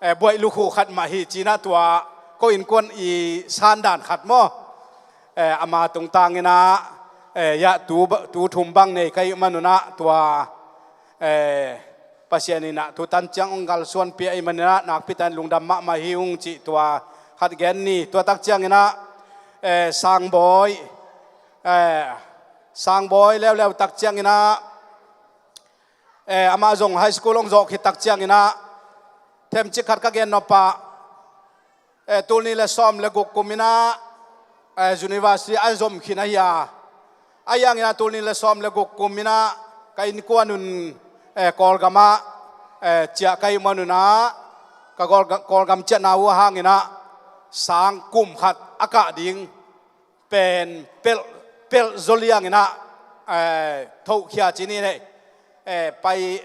eh, buaih lukhuh khat mah hi cinah tua ko innkuan i sandan khat maw, eh, ama tungtanginah, eh, yah tu, tu thum bang nei ka hih manunah tua, eh, Pasian inah tu tan ciang ong kalsuanpih ahih maninah nakpitan lungdam mahmah hi ung cih tua khat gen ni. Tua tak cianginah, eh, Sangbawi, eh, Sangbawi leuleu tak cianginah, eh, amah zong high school ong zawh khit tak cianginah themcik khat ka gen nopah, eh, tul nih le sawm le guk kum inah, eh, university a zom khin ahi a. A hianginah tul nih le sawm le guk kum inah ka innkuan un, eh, Kawlgamah, eh, ciah ka hih manunah ka Kawlga-, Kawlgam ciahna uh a hanginah sang kum khat a kah ding pen pelh, pelh zaw lianginah, eh, thohkhia ci ni nei, eh, pai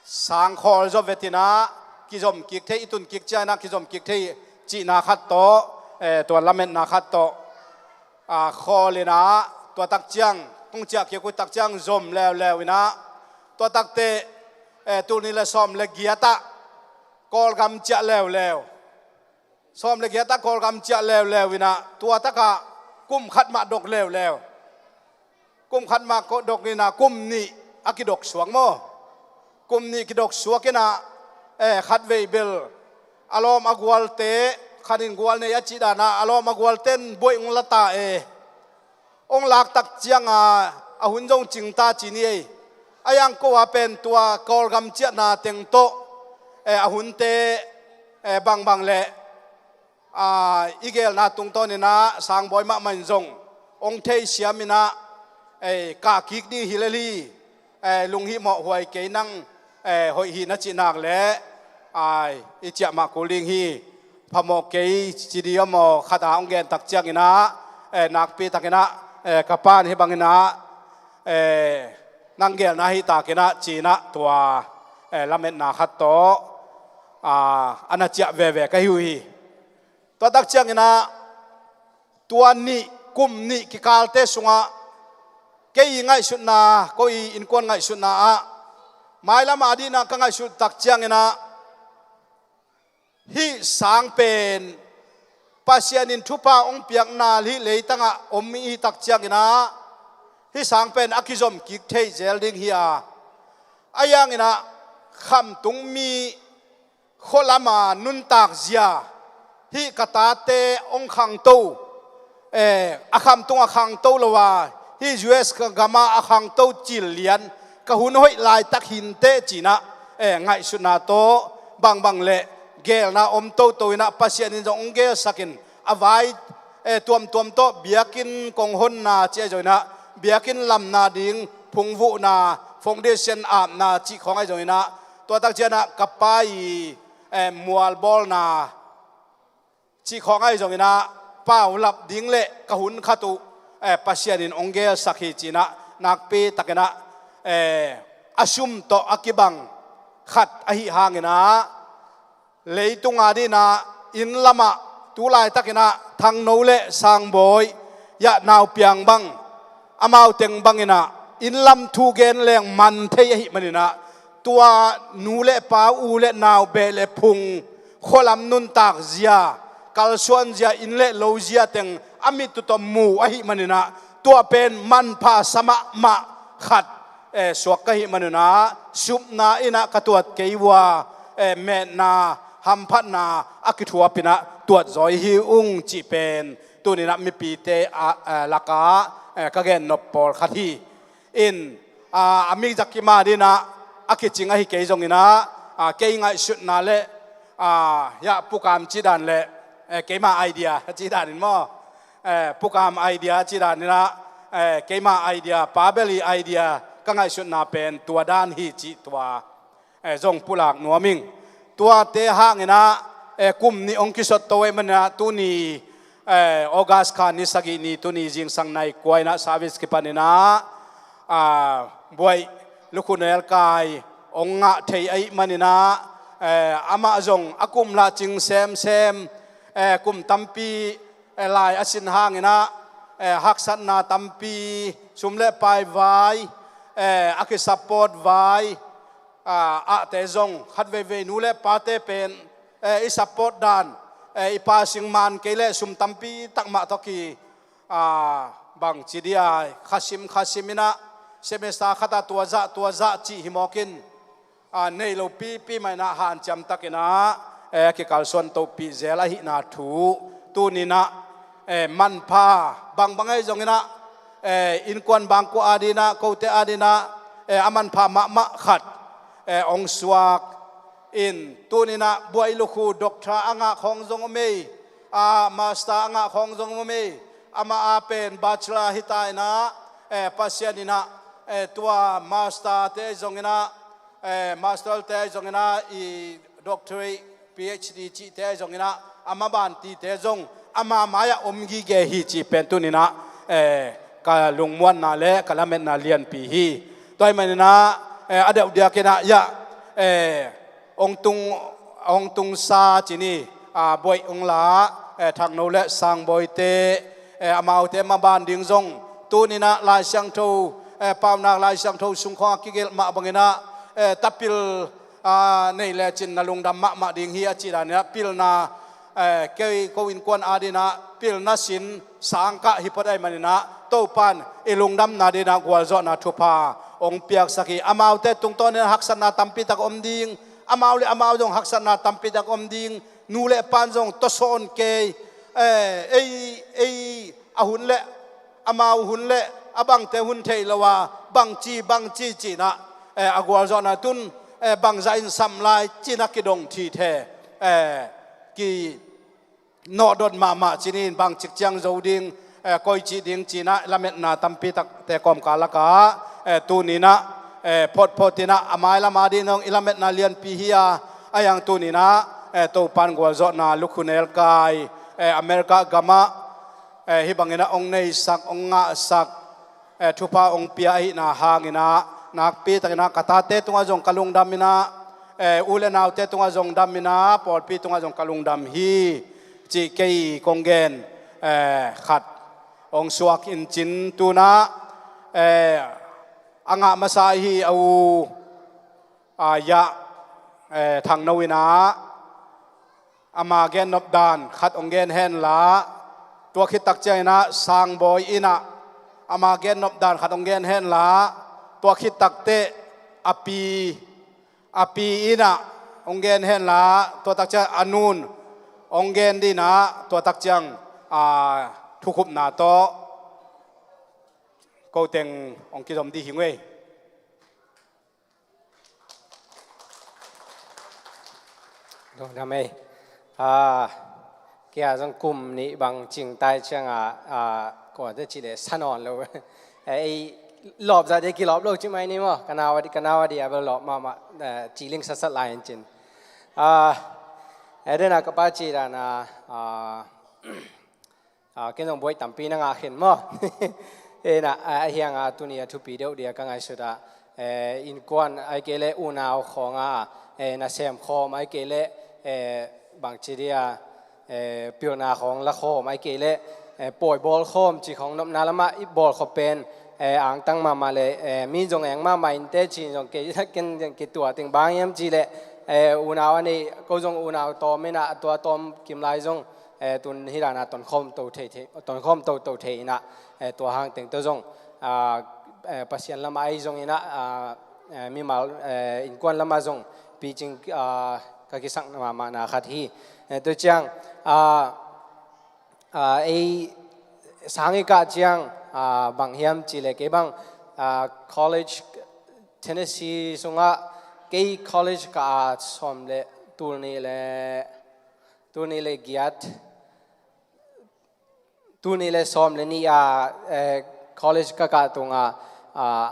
sang khawl zaw vetinah kizom kik thei, i tun kik cianginah kizom kik thei cihna khat tawh, eh, tua lametna khat tawh, ah, khawl inah tua tak ciang kong ciah kik uh tak ciang zom leuleu inah tua takte, eh, tul nih le sawm le giatah Kawlgam ciah leuleu. Sawm le giatah Kawlgam ciah leuleu inah tua takah kum khat mah dok leuleu. Kum khat mah ko-, dok inah kum nih a kidok suak maw. Kum nih kidok suak inah, eh, khatvei bel a lawm a gualte, khanin gual nei a cih danah a lawm a gualten buaih ong la ta e. Ong lak tak cianga a hun zong cingta ci ni ei. A hiang ko a pen tua Kawlgam ciahna teng tawh, eh, a hunte, eh, bangbang le, ah, i gelna tungtawninah Sangbawi mahmah in zong ong theisiam inah, eh, kah kik ding hi lel hi, eh, lunghimawh huai kei nang, eh, hoih hi na cih nak le, ai, i ciah mah kul ding hi. Phamawh kei ci di a maw khat a ong gen tak cianginah, eh, nakpi takinah, eh, ka pan hi banginah, eh, nang gelna hi takinah cinah tua, eh, lametna khat tawh, ah, a na ciah veve ka hi uh hi. Tua tak cianginah tua nih, kum nih kikalte sungah kei i ngaihsutna, ko i innkuan ngaihsutna ah mailam a dinah ka ngaihsut tak cianginah hih sang pen Pasian in thupha ong piakna hih leitangah om i hi tak cianginah hih sang pen a kizom kik thei zel ding hi a. A hianginah khamtung mi khualama nuntak zia hih ka tate ong khangto, eh, a khamtung a khangto lo a, hih U S ka gama a khangto cil lian ka hun hoih laitak hinteh cinah, eh, ngaihsutna tawh bangbang le gelna om toto inah Pasian in zong ong gelsakin a vai, eh, tuamtuam tawh biakinn kong honna ci ahi zonginah biakinn lamna ding phungvuhna foundation apna cih khawng ahi zonginah tua tak cianah ka pa i, eh, mualbawlna cih khawng ahi zonginah paulap ding le ka hun khat uh, eh, Pasian in ong gelsak hi cinah nakpi takinah, eh, a sum tawh a kibang khat ahi hanginah leitung a dinah inn lamah tu laitakinah Thangno le Sangbawi yah nau piang bang amau teng banginah inn lam thu gen leng man thei ahih maninah tua nu le pa u le nau beh le phung khualam nuntak zia, kalsuan zia, inn le lo zia teng a mittui tawh mu ahih maninah tua pen manpha sa mahmah khat, eh, suak ka hih manunah supna inah ka tuat kei uh a, eh, metna hamphatna a kithuapinah tuat zaw hi ung cih pen tuninah mipite a, eh, lakah, eh, ka gennop pawlkhat hi. In, ah, a mi zakima dinah a kicing ahi kei zonginah, ah, kei ngaihsutna le ah, ya, pukam cih dan le, eh, keima idea cih dan in maw, eh, pukam idea cih dan in ah, eh, keima idea, Pa Beli idea ka ngaihsutna pen tua dan hi cih tua, eh, zong pulak nuam ing. Tuate hangin ah, eh, kum nih hong kisot to ahih manin ah tuni, eh, August kha ni sagih ni, tuni zingsang nai kua in ah service kipan in ah, ah, Buaih Lukhu Nelkai hong ngah thei ahih manin ah, eh, amah zong a kum lah cing semsem, eh, kum tampi, eh, lai a sin hangin ah, eh, haksatna tampi, sum le pai vai, eh, a kisupport vai, ah, ahte zong khat veivei nu le pate pen, eh, i support dan, eh, i pa sing man kei leh sum tampi tak mah tawh ki, ah, bangci dia, khasim khasim in ah, semester khat ah tua zah tua zah cih hi mawk in, ah, nei lo pipi mah in ah hanciam tak in ah, eh, kikalsuan tohpih zel ahihna thu tuni in ah, eh, manpha bangbang ahi zongin ah, eh, innkuan bangkua ading in ah, kote ading in ah, eh, a manpha mahmah khat, eh, hong suak in, tuni in ah Buaih Lukhu doctor a ngah khawng zong om ei, ah, master a ngah khawng zong om ei, amah a pen bachelor hi ta in ah, eh, Pasian in ah, eh, tua master te zongin ah, eh, master te zongin ah, i doctorate, PhD cihte zongin ah, a maban tite zong ama mai-ah om gige hi cih pen tuni in ah, eh, ka lungmuanna le ka lametna lianpi hi. Tua ahih manin ah, eh, a deuh diakin ah, ya, eh, hong tung, hong tungsa ci ni, ah, Buaih hong la, eh, Thangno le Sangbawi te, eh, amaute maban ding zong tuni in ah Lai Siangtho, eh, Paunak Lai Siangtho sung khawng a kigelh mah bangin ah, eh, tapil, ah, nei lecin na lungdam mahmah ding hi a cih dan in ah pilna, eh, kei ko innkuan ading in ah pilna sin sangkah hi phot ahih manin ah Topa'n i lungdamna ding in ah gualzawhna thupha hong piaksak hi. Amaute tungtawn in ah haksatna tampi tak om ding, amau le amau zong haksatna tampi tak om ding, nu le pa'n zong tawsawn kei, eh, ei, ei a hun le amau hun le a bangte hun thei lo a, bangci bangci ci in ah, eh, a gualzawhna tun, eh, bangzah in sam lai ci in ah kidong thithe, eh, ki nawhdot mahmah ci ni in, bangcik ciang zo ding, eh, koi cih ding ci in ah lametna tampi takte kawmkal lakah, eh, tuni in ah, eh, photphot in ah a mailam ading zong i lametna lianpi hi a, a hiang tuni in ah, eh, Topa'n gualzawhna Lukhu Nelkai, eh, America gamah, eh, hih bangin ah hong neisak, hong ngahsak, eh, thupha hong pia ahihna hangin ah, nakpi takin ah ka tate tungah zong ka lungdam in ah, eh, u le naute tungah zong dam in ah, pawlpi tungah zong ka lungdam hi cih kei kong gen, eh, khat hong suak in cin, tu in ah, eh, a ngah masa ahi a u, ah, ya, eh, Thangno in ah, ama gennop dan khat hong gen hen la, tua khit tak ciangin ah Sangbawi in ah ama gennop dan khat hong gen hen la, tua khit tak teh a pi, a pi in ah hong gen hen la, tua tak ciang a nu'n hong gen ding in ah, tua tak ciang, ah, thukhupna tawh ko teng hong kizom ding hi ung ei. Lungdam ei. Ah, kei a zong kum nih bang cing tai ciang a, ah, kua te cih leh sa nawn lo. Eh, ei lawp zah ding kilawp lo ci mai ni maw. Ka nau a di, ka nau a di a bel lawp mahmah, eh, ci ling satsat lai in cin. Ah, eh, den a ka pa ci dan a, ah, ah, ken zong buai tampi na ngah khin maw. Eh, na, ah, a hiang a tuni a thupi deuh dia ka ngaihsut a, eh, innkuan ahih kei leh unau khawng a, eh, nasem khawm ahih kei leh, eh, bangci dia, eh, pilna khawng la khawm ahih kei leh, eh, pawi bawl khawm ci khawng nopna lamah i bawl khawm pen, eh, angtang mahmah leh, eh, mi zong eng mahmah in teh ci zong kei, ken zong kei tua teng bang hiam cih leh, eh, unau a nei, ko zong unau tawm in ah, tua tawm kim lai zong, eh, tun hih dan a tonkhawm to thei, thei, tonkhawm toto thei in ah, eh, tua hang teng tawh zong, ah, eh, Pasian lamah ahi zongin ah, ah, eh, mimal, eh, innkuan lamah zong picing, ah, ka kisak mahmahna khat hi. Eh, tua ciang, ah, ah, ei sang i kah ciang, ah, bang hiam cih leh kei bang, ah, college Tennessee sungah kei college ka a sawm le Tul nih le, tul nih le giat, tul nih le sawm le nih a, eh, college ka kah tungah, ah,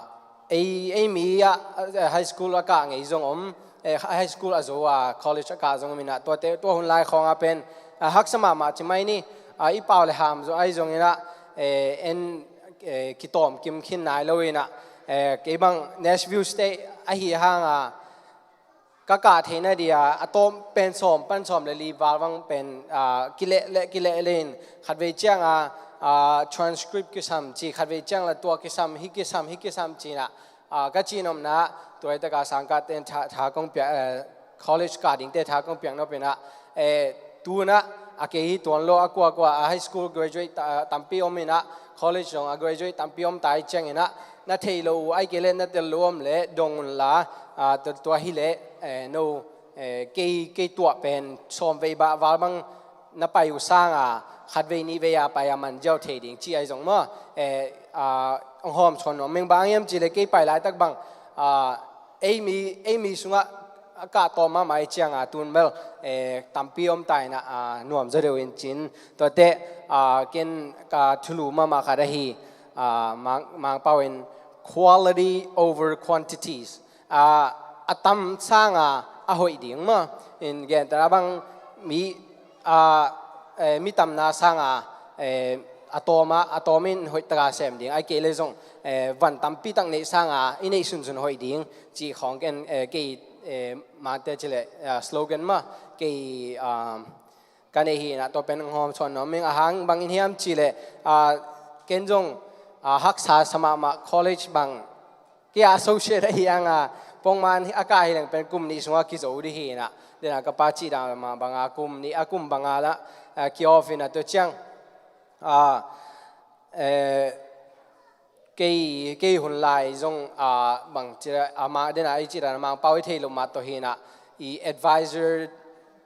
ei, ei mi ah, eh, high school a kah ngei zong om, eh, high school a zo a college a kah zong om inah, tuate, tua hun lai khawngah pen, ah, haksa mahmah ci mai ni, ah, i pau le ham zong ahi zong inah, eh, en, eh, kitawm kim khin nai lo inah, eh, kei bang Nashville State ahi hanga, ka kah theihna dia a tawm pen sawm pan sawm le li val bang pen, ah, kileh le kileh le in khatvei cianga, ah, transcript kisam ci, khatvei ciang la tua kisam, hi kisam, hi kisam cinah, ah, ka cinomna, tua hi taka sangkah ten tha, tha kong piak, eh, college kah dingte tha kong piak nop inah, eh, tunah a kei hi tuan lo a kuakua a high school graduate ta, tampi om inah, college zong a graduate tampi om ta hi ciang inah, na thei lo uh ai kei le na tel lo om le dong unla, ah, tua, tua hi le, eh, no, eh, kei, kei tuah pen sawm vei bah val bang na pai uh sanga khatvei nih vei a pai a man ziau thei ding ci ahi zong maw, eh, ah, hong hawm sawn nuam meng bang hiam ci le kei pai laitak bang, ah, ei mi, ei mi sungah a kah tawm mahmah i cianga tun bel, eh, tampi om ta inah, ah, nuam zaw deuh in cin. Tuate, ah, ken ka thulu mahmah khat ahi, ah, Mang, Mangpau in quality over quantities. Ah, a tam sanga a hoih ding maw. In gentehna bang mi, ah, eh, mi tamna sanga, eh, a tawma, a tawmin hoih taka sem ding. Ai kei le zong, eh, van tampi tak neih sanga i neih sunsun hoih ding cih khawng ken, eh, kei, eh, mangte ci le, ah, slogan maw kei, ah, ka neih hi inah tua pen hong hawm sawn nuam meng a hang bang in hiam ci le, ah, ken zong, ah, haksa sa mahmah college bang kei a associate ahi hanga pongman a kah hi leng pen kum nih sungah kizo dih hi inah, dena ka pa cih dan mah banga kum nih a kum banga la, ah, ki-off inah tua ciang, ah, eh, kei, kei hun lai zong, ah, bang ci, ah, ma, dena i cih dan Mangpau i thei lo mah tawh hi inah, i advisor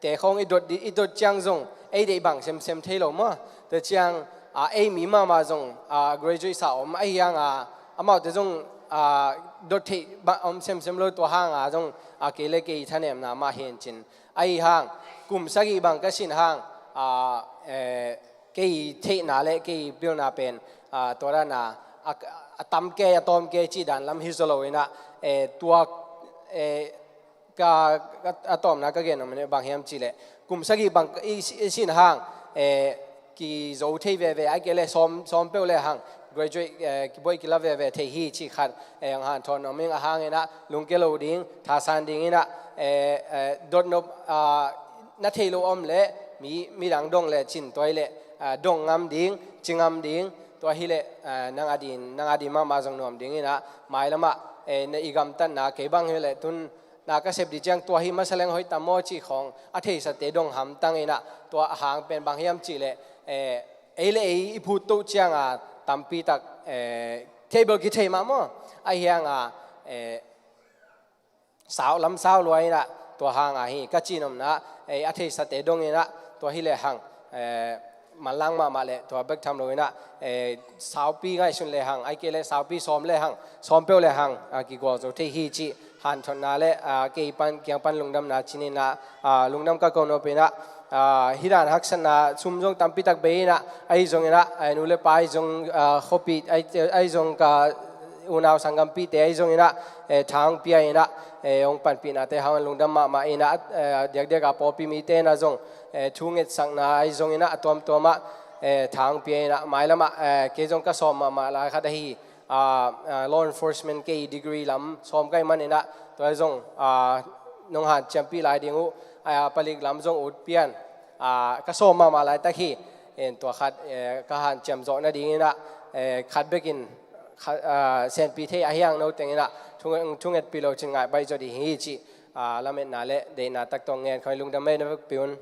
te khawng i dot, i dot ciang zong ei deih bang semsem thei lo maw. Tua ciang, ah, ei mi mahmah zong, ah, graduate sa om ahi hanga amaute zong, ah, dot theih bang om semsem lo tua hanga zong, ah, kei le kei thanemna mah hi in cin. Ahi hang kum sagih bang ka sin hang, ah, eh, kei theihna le kei pilna pen, ah, tua dana a, a tam kei a tawm kei cih dan lam hi zaw lo inah, eh, tua, eh, ka, ka, a tawmna ka gen om bang hiam ci le kum sagih bang i, i sin hang, eh, kizo thei veve ai kei le sawm, sawm peuh le hang graduate, eh, kibawi kila veve thei hi cih khat, eh, hong hanthawn nuam ing a hang inah lungke lo ding, thasan ding inah, eh, eh, dotnop, ah, na thei lo om le mi, midang dong le cin tua hi le, ah, dong ngam ding, ci ngam ding, tua hi le, ah, nang a din, nang a din mahmah zong nuam ding inah mailamah, eh, na i gamtatna kei bang hi le tun na ka sep dih ciang tua hi masa leng hoih tam maw cih khawng a theisate dong hamtang inah tua a hang pen bang hiam cih le, eh, ei le ei i phut toh cianga tampi tak, eh, thei bel kithei mah maw ahi hanga, eh, sau lam sau lua inah tua hanga hi ka cinomna, eh, a theisate dong inah tua hi le hang, eh, manlang mahmah le tua bek tham lo inah, eh, saupi ngaihsun le hang ai kei le saupi sawm le hang sawm peuh le hang, ah, kigual zo thei hi cih hanthawnna le, ah, kei pan kiang pan lungdamna cin inah, ah, lungdam ka ko nop inah, ah, hi dan haksatna sum zong tampi tak bei inah ahi zong inah, ah, nu le pa ahi zong, ah, khuapi ahi, ahi zong ka unau sanggampite ahi zong inah, eh, tha hong pia inah, eh, hong panpihnate hang lungdam mahmah inah, eh, diakdiak a pawlpi mite inah zong, eh, thu ngetsakna ahi zong inah a tuamtuamah, eh, tha hong pia inah mailamah, eh, kei zong ka sawm mahmah lai khat ahi, ah, ah, law enforcement kei degree lam sawm kai man inah tua zong, ah, nong hanciampih lai ding uh, ah, palik lam zong ut pian, ah, ka sawm mahmah laitak hi. En tua khat, eh, ka hanciam zawh nading inah, eh, khat bekin kha-, ah, senpi thei ahi hang no teng inah thung-, thungetpih lo cin ngaih baih zaw ding hi cih, ah, lametna le deihna tak tawh ngen khawng lungdam mei na vekpi un.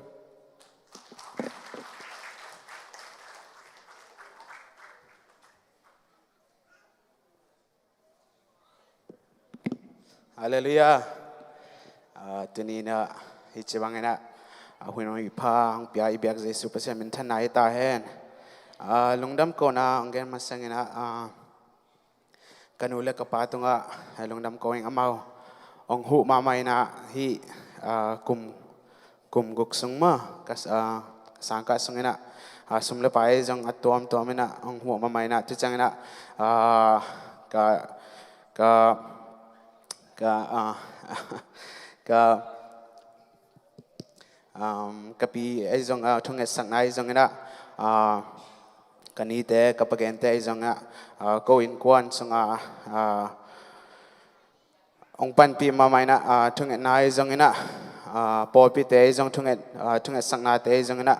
Halleluiah. Ah, tuni inah hih ci bang inah, ah, hun hong i pha hong pia i biak Jesu Pasian minthanna hi ta hen. Ah, lungdam kona hong gen masang inah, ah, ka nu le ka pa tungah, ah, lungdam ko ing amau hong huh mahmah inah hih, ah, kum kum guk sung maw, ka, ah, ka sangkah sung inah, ah, sum le pai zong a tuamtuam inah hong huh mahmah inah, tu ciang inah, ah, ka, ka, ka, ah, ka, um, ka pi ahi zong, ah, thungetsakna ahi zong inah, ah, ka nite, ka pagente ahi zong inah, ah, ko innkuan sungah, ah, hong panpih mahmah inah, ah, thungetna ahi zong inah, ah, pawlpite ahi zong thunget, ah, thungetsaknate ahi zong inah,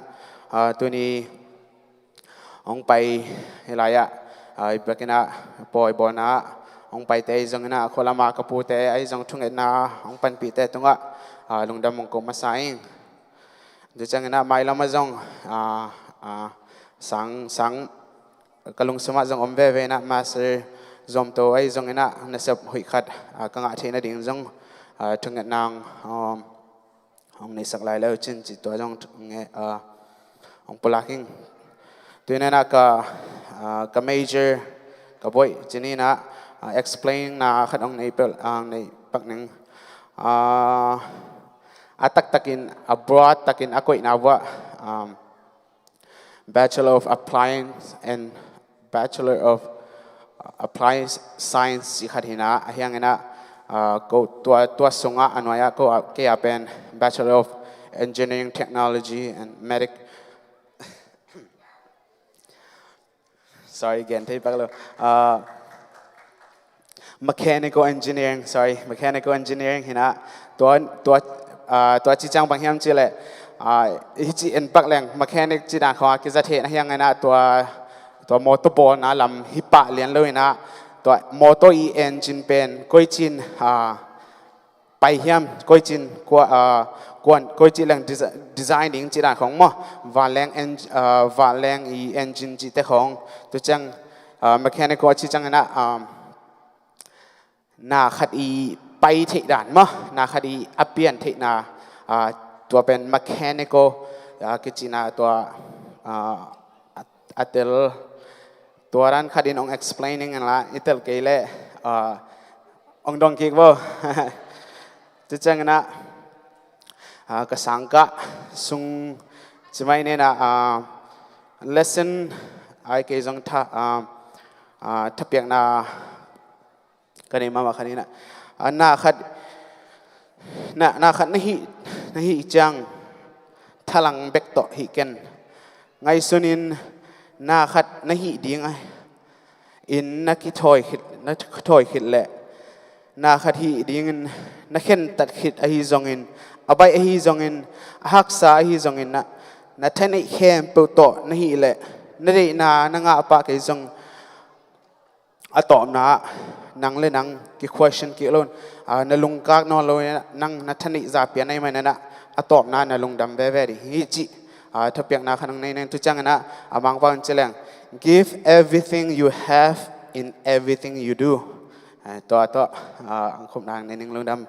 ah, tuni hong pai hi lai-ah, ah, i biakinn ah pawi bawlna ah hong paite ahi zong inah, khua lamah ka pute ahi zong thungetna hong panpihte tungah, ah, lungdam hong ko masa ing. Tu ciang inah mailam ah zong, ah, ah, sang, sang ka lungsum ah zong om veve inah, master zuamto ahi zong inah nasep hoih khat, ah, ka ngah theih nading zong, ah, thungetna hong, um, hong neihsak lai lo cin cih tua zong nge, ah, hong pulak ing. Tu inah ka, ah, ka major ka boih cin inah, ah, explain na khat hong nei pel, ah, hong nei pak ning. Ah, a taktakin, a broad takin a koihna uah, um, Bachelor of Appliance and Bachelor of Applied Science cih khat hi inah, ahi zong inah, ah, ko tua, tua sungah a nuai-ah ko, ah, kei a pen Bachelor of Engineering Technology and Medic, sorry, gen thei pak lo. Ah, Mechanical Engineering, sorry, Mechanical Engineering hi inah, tua, tua, ah, tua ci ciang bang hiam cih leh, ah, hi ci en pak leng, mechanic ci dan khawng a kiza thei na hi zong inah, tua, tua motor bawlna lam hi pah lian lo inah, tua motor i engine pen koici in, ah, pai hiam, koici in kua, ah, kuan, koici leng desi-, design ding ci dan khawng maw, vanleng en-, ah, vanleng i engine cihte khawng, tu ciang, ah, mechanical a ci ciang inah, ah, na khat i pai theih dan maw, na khat i a pian theihna, ah, tua pen mechanical, ah, kicihna tua, ah, a, a tel. Tua dan khat in hong explaining inla, i tel kei leh, ah, hong dong kik vo. Tu ciang inah, ah, ka sangkah sung ci mai ni inah, ah, lesson ai kei zong tha, ah, ah, thapiakna ka nei mahmah khat inah, ah, na khat, na, na khat na hih, na hih ciang thalang bek tawh hih ken. Ngaihsun in, na khat na hih ding a, in na kithawi khit, na kithawi khit leh, na khat hih dingin na khentat khit ahi zongin, a baih ahi zongin, a haksa ahi zongin, na, na thaneih khempeuh tawh na hih leh, na deihna na ngah pah kei zong, a tawpna ah nang le nang ki-question kik lo in, ah, na lungkak nawn lo in, nang na thaneih za pian ahih manin ah, a tawpna na lungdam veve ding hi cih, ah, thupiakna khat hong nei ning. Tu ciangin ah, a Mangpau in ci leng, "Give everything you have in everything you do." Ah, tua, tua, ah, hong khupna hong nei ning, lungdam.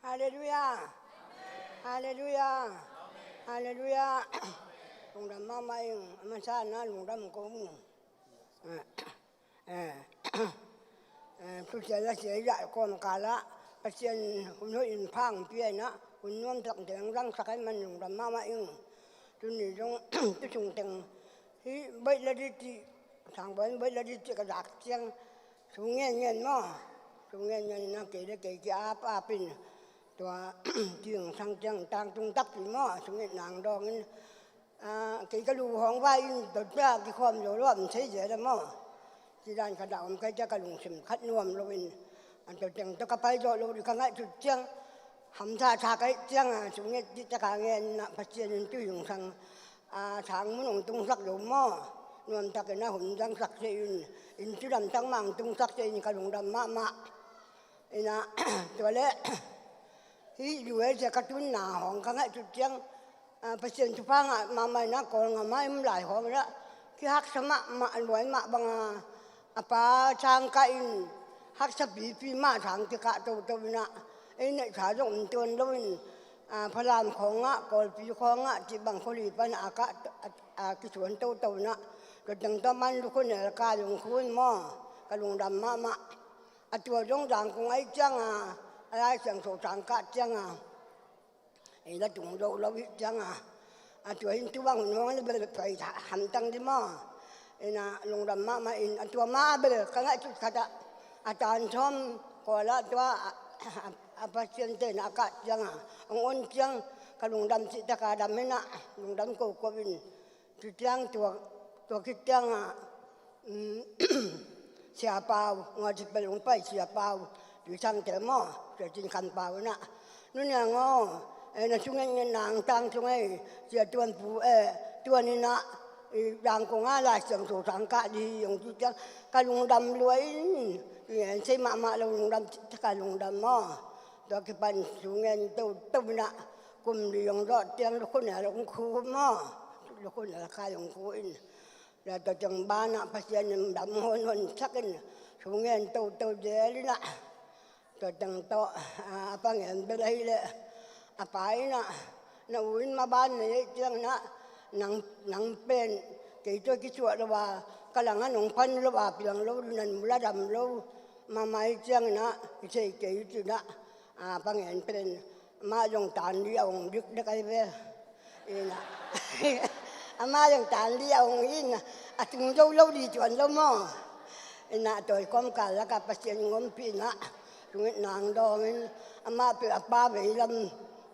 Halleluiah. Halleluiah. Halleluiah. Lungdam mahmah ing, a masa na lungdam ko ung. Eh, eh, tu sia la sia i dah kawmkal ah Pasian hun hoih in pha hong pia in ah, hun nuam tak teng zangsak ahih man lungdam mahmah ing. Tuni zong tu sung teng hih baih la dih cih, Sangbawi in baih la dih cih ka zak ciang, sung ngen ngen maw. Sung ngen ngen in ah kei le kei ki-ap ap in, tua Tuizangsang ciang tangtung takpi maw, sung ngen nang dawng in, ah, kei ka lu hong vai in, tua tua kikhawm zo lo a, om thei zel a maw. Ci dan khat dah om kei cia ka lungsim khat nuam lo in, an tua teng tua ka pai zawh lo ding ka ngaihsut ciang, hamsa sa ka hih ciang a, sung nget dih cia ka ngen in ah Pasian in Tuizangsang, ah, sang mun hong tungsak zo maw. Nuam takin ah hun zangsak se in, inn cidam tak mah hong tungsak se in ka lungdam mahmah. In ah, tua leh, Hih U S A ka tunna hong ka ngaihsut ciang, ah, Pasian thupha ngah mahmah in ah, Kawlgam ah i om lai hong in ah kihaksa mahmah, a nuai mah bang a, a pa sang kah in haksa pipi mah sang kikah toto in ah, ei neihsa zong om tuan lo in, ah, Falam khawng ah, Kawlpi khawng ah, cih bang khua li pan a kah, a, a kisuan toto in ah, tua teng tawh man lukhun el ka zong khu in maw, ka lungdam mahmah. A tua zong Zangkong ahih ciang a, a Lai Siangtho sang kah ciang a, ei la tung zo lo hi ciang a, a tua in tu bang hun hong in bel pai hamtang di maw. In ah lungdam mahmah in, a tua mah a bel ka ngaihsut khat ah, a tan sawm Kawl ah tua a, a, a Pasian te in ah kah ciang a, hong on ciang ka lungdam cih tak a dam in ah, lungdam koko in. Tua ciang tua, tua khit ciang a, um, Sia Pau, Ngawcipel hong pai Sia Pau, Tuisangte maw, Sia Cin Khan Pau in ah, nu Niang aw, eh, na sung ngen ngen nang tang sung ei, Sia Tuan Pu, eh, tuan in ah, i Zangkong ah Lai Siangtho sang kah di hi hong ci ciang, ka lungdam lua in, i en sei mahmah lo, lungdam cih tak a lungdam maw. Tua kipan sung ngen toto in ah, kum li hong zawh ciang lukhun el hong khu maw, lukhun el ka hong khu in. Tua teng ban ah Pasian in dam honhon sak in, sung ngen toto zel in ah, tua teng tawh, ah, a pa ngen bel ahih leh, a pa in ah, na u in maban nei ahih ciang in ah, nang, nang pen kei tawh kisuah lo a, ka lang ah nong pan lo a, piang lo, nan mu la dam lo mahmah ahih ciang in ah, i thei kei ci in ah, a pa ngen pen, amah zong tan li a hong dik dek ahi ve. In ah, amah zong tan li a hong hi in ah, a tung zo lo di tuan lo maw. In ah, tawi kawmkal lakah Pasian in ompih in ah, sung ngen nang dawng in, amah pen a pa veilam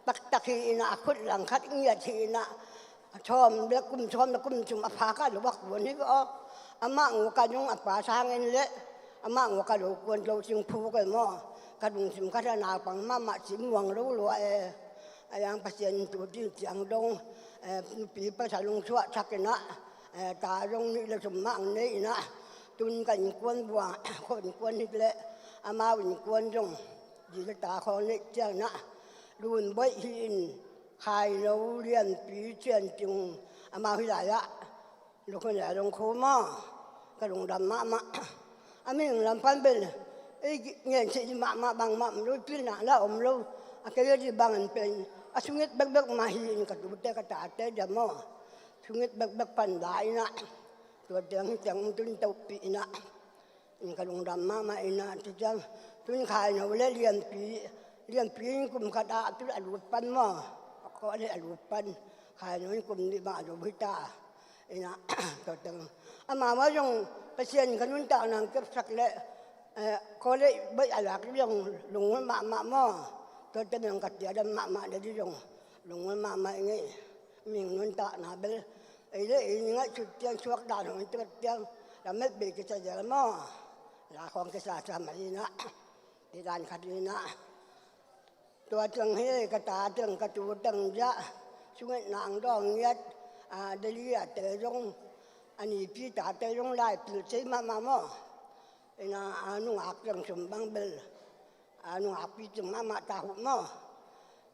taktak hi in ah, a khut langkhat ngiat hi in ah, a sawm le kum, sawm le kum thum a pha kah lo a kuan hi ve aw. Amah nguk ah zong a pa sang in leh, amah nguk ah lo kuan lo sing phuk e maw. Ka lungsim khat ah naupang mahmah ci muang lo lua e. A yang Pasian in tu ding ciang dong, eh, nupi pasal hong suah sak in ah, eh, ta zong nih le sum mah hong nei in ah, tun ka innkuan buang, ka innkuan hi leh, amau innkuan zong zi le ta khawng neih ciang in ah, Lun Boih hi in, Khaino Lianpi Cian Cing, amau hi lai ah, lukhun el hong khu maw, ka lungdam mahmah. A mihing lam pan bel, ei ngen sih di mahmah bangmah om lo, pilna la om lo. A kei a di bang in pen, a sungit bekbek mah hi in, ka tute ka tate dia maw. Sungit bekbek pan la in ah, tua ciang hi ciang hong tun tohpih in ah, in ka lungdam mahmah in ah, tu ciang, tun Khaino le Lianpi, Lianpi in kum khat ah, a tul a lut pan maw, a kawh le a lut pan, Khaino in kum nih bang a zo hi ta. In ah, tua teng, amau ah zong Pasian in ka nuntakna hong kepsak leh, eh, college boih a lak zong lungngun mahmah maw. Tua teng zong ka tia dam mahmah, na di zong lungngun mahmah i ngei. Mihing nuntakna bel, ei le ei ngaihsut ciang suak dan hong tuat ciang, lamet bei kisa zel maw. La khawng kisa sa mah in ah, ti dan khat in ah. Tua ciang hi ka ta teng, ka tu teng zah, sung ngen nang dawng ngiat, a, Delhi a te zong, a nipi tate zong lai pil sei mahmah maw. In ah, a nungak teng sum bang bel, a nungakpi teng mahmah ta huh maw.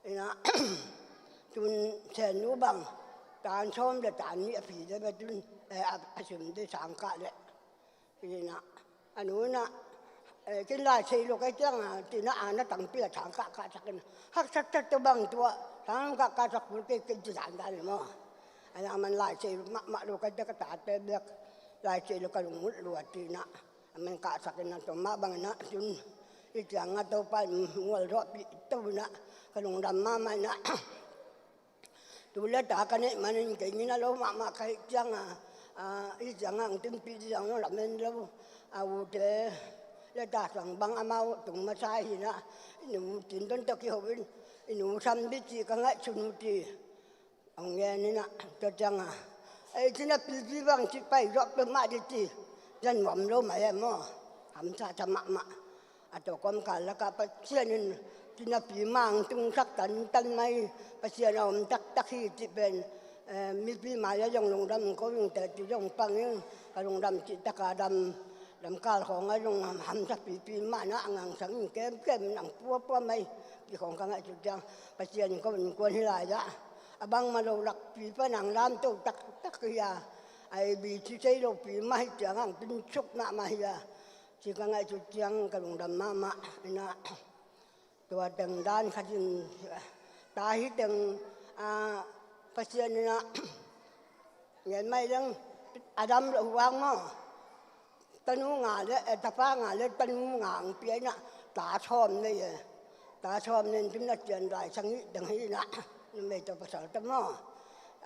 In ah, tun Sennu bang, tan sawm le tan nih a pi de ve tun, eh, a, a sum de sang kah leh. In ah, a nu in ah, eh, ken lai sei lo ka hih ciang a, ci in ah, a na tangpi a sang kah, kahsak in, haksa tat tua bang tua, sang kah, kahsak kul kei, kei ci dan dan maw. A na man lai sei mahmah lo ka hih ciang, ka tate bek lai sei lo, ka lungmut lua ci in ah, a man kahsak in ah, tua mah bang in ah, tun hih ciang ah Topa in mual zawhpih to in ah, ka lungdam mahmah in ah. Tu le ta ka neih manin kei min a lo mahmah ka hih ciang a, a, hih ciang a hong tunpih ding zong lamen lo. A ute le ta sang bang amau tung masa hi in ah, i nu Cin Don tawh kiho in, i nu Sam Bi ci ka ngaihsun uh ci. Hong ngen in ah, tua ciang a, ei, ci in ah pilpi bang ci pai zawh peuhmah ding ci. Zan nuam lo mah e maw. Hamsa sa mahmah. A tua kawmkal lakah Pasian in ci in ah pi mang tungsak tantan mai, Pasian a om taktak hi cih pen, eh, mipi mai-ah zong lungdam ko ing, teci zong pang ing, ka lungdam cih tak a dam, Lamkal khawng a zong hamsa pipi mah na a ngangsang in kemkem in ang puapua mai. Pi khawng ka ngaih tuk ciang Pasian in ko innkuan hi lai ah a bangmah lo lakpi pan ang lamto taktak hi a, a ABC thei lopi mah hi ciang ang tunsuk mahmah hi a, ci ka ngaih tuk ciang ka lungdam mahmah. Ina tua teng dan khatin ta hi teng, a, Pasian ina ngen mai leng a dam loh huang maw? Tanu nga le, eh, tapa nga le tanu nga ang pia ina ta sawm nei e. Ta sawm nei in tun a cian lai sangih teng hi ina numei tawh pasal ta maw?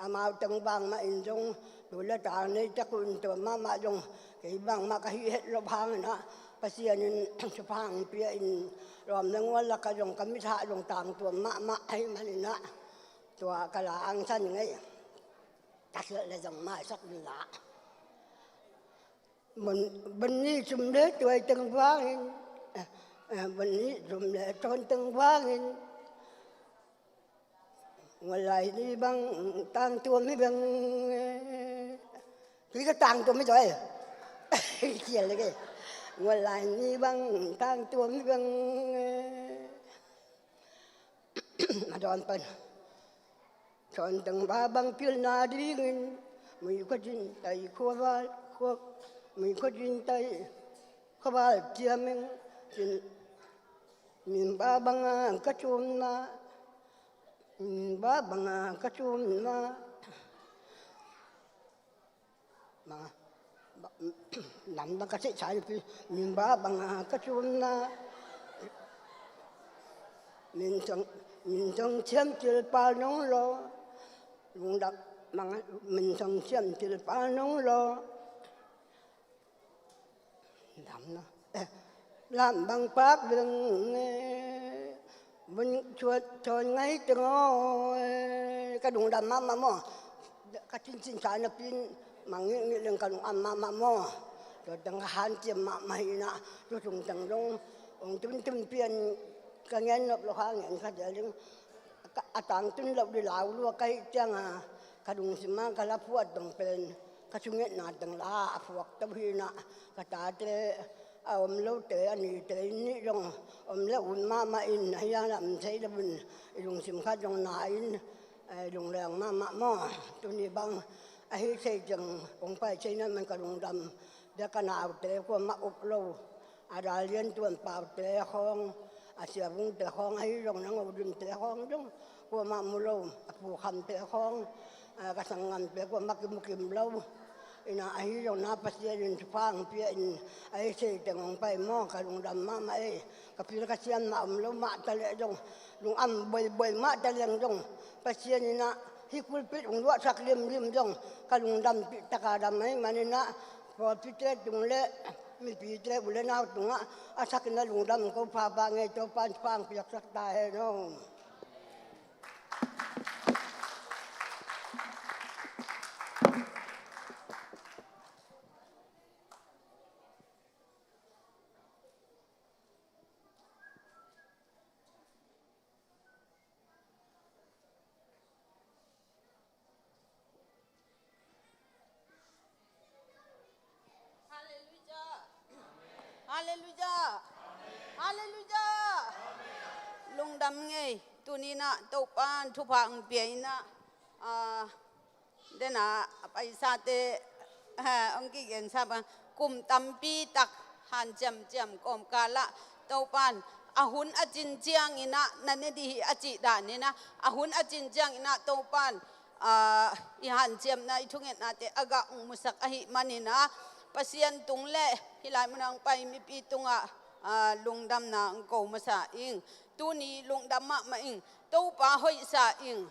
Amau teng bangmah in zong tu le ta nei tak un tua mahmah zong kei bangmah ka hih het loh hang ina Pasian in thupha ang pia in lawm le gual lakah zong ka mithah zong tangtuam mahmah ahih man ina tua ka la angsan ngei. Ka sial le zong maisak ding la. Bun, bun ni sum le tuai teng vangin, eh, eh, bun ni sum le tawn teng vangin. Gual lai ni bang tangtuam hi bang, eh. Kei ka tangtuam hi tuai. Kial le kei. Gual lai ni bang tangtuam hi bang, eh. A dawn pan. Thawn teng ba bang pilna dingin mui khuazin tai khuaval, khua, mui khuazin tai khuaval ciameng cin. Min ba banga ka cumna, min ba banga ka cumna. Banga, ba, nam bang ka sih cai pi, min ba banga ka cumna. Min song, min song ciam cil pal nong lo. Lungdam banga, min song ciam cil pal nong lo. Dam na. Eh, lam bang pak ding, eh, bun chuat chuan ngai teng aw, eh, ka lungdam mahmah maw. Ka cincin sa napi in mangngilh ngilh leng ka lungdam mahmah maw. Tua teng ka hanciam mahmah hi ina, tua tung teng dong ong tun tun pian ka ngen nop lo ha ngen kha dia ding. Ka, a tangtun loh di lau lua ka hih cianga ka lungsim a ka la phuat dong pen ka thungetna teng la a phuak to hi ina, ka tate a om lote a nite in nih zong om le un mahmah in a hian a om thei lo in i lungsim khat zong na in, eh, lungleng mahmah maw. Tuni bang ahi thei ciang kong pai thei na man ka lungdam. Bia ka naute kuamah uk lo, a dal lian tuan paute khawng, a siavungte khawng ahi zong na ngo dingte khawng zong kuamah mu lo, a pu khamte khawng, a ka sanggamte kuamah kimu kim lo. Ina ahi zong na Pasian in thupha ang pia in ahi thei teng hong pai maw, ka lungdam mahmah ei. Ka pil ka siam mah om lo mah ta leh zong, lungdam buaibuai mah ta leng zong, Pasian ina hih pulpit hong luahsak limlim zong ka lungdam pih taka dam ahih man ina, pawlpite tung le mipite u le nau tungah a sak ina lungdam ko pha pah ngei, Topan pha ang piaksak ta hen aw. Halleluijah. Halleluijah. Halleluijah. Lungdam ngei. Tuni na Topan thupha ang pia ina, ah, dena a paisate, ha, hong kigensa bang kum tampi tak hanciamciam kawmkal ah Topan a hun a cin ciang ina na ne dih hi a cih dan ina, a hun a cin ciang ina Topan, ah, i hanciamna i thungetnate a gah hong musak ahih man ina, Pasian tung le hih lai mun ah hong pai mipi tungah, ah, lungdamna hong ko masa ing. Tuni lungdam mahmah ing. Topa hoihsa ing.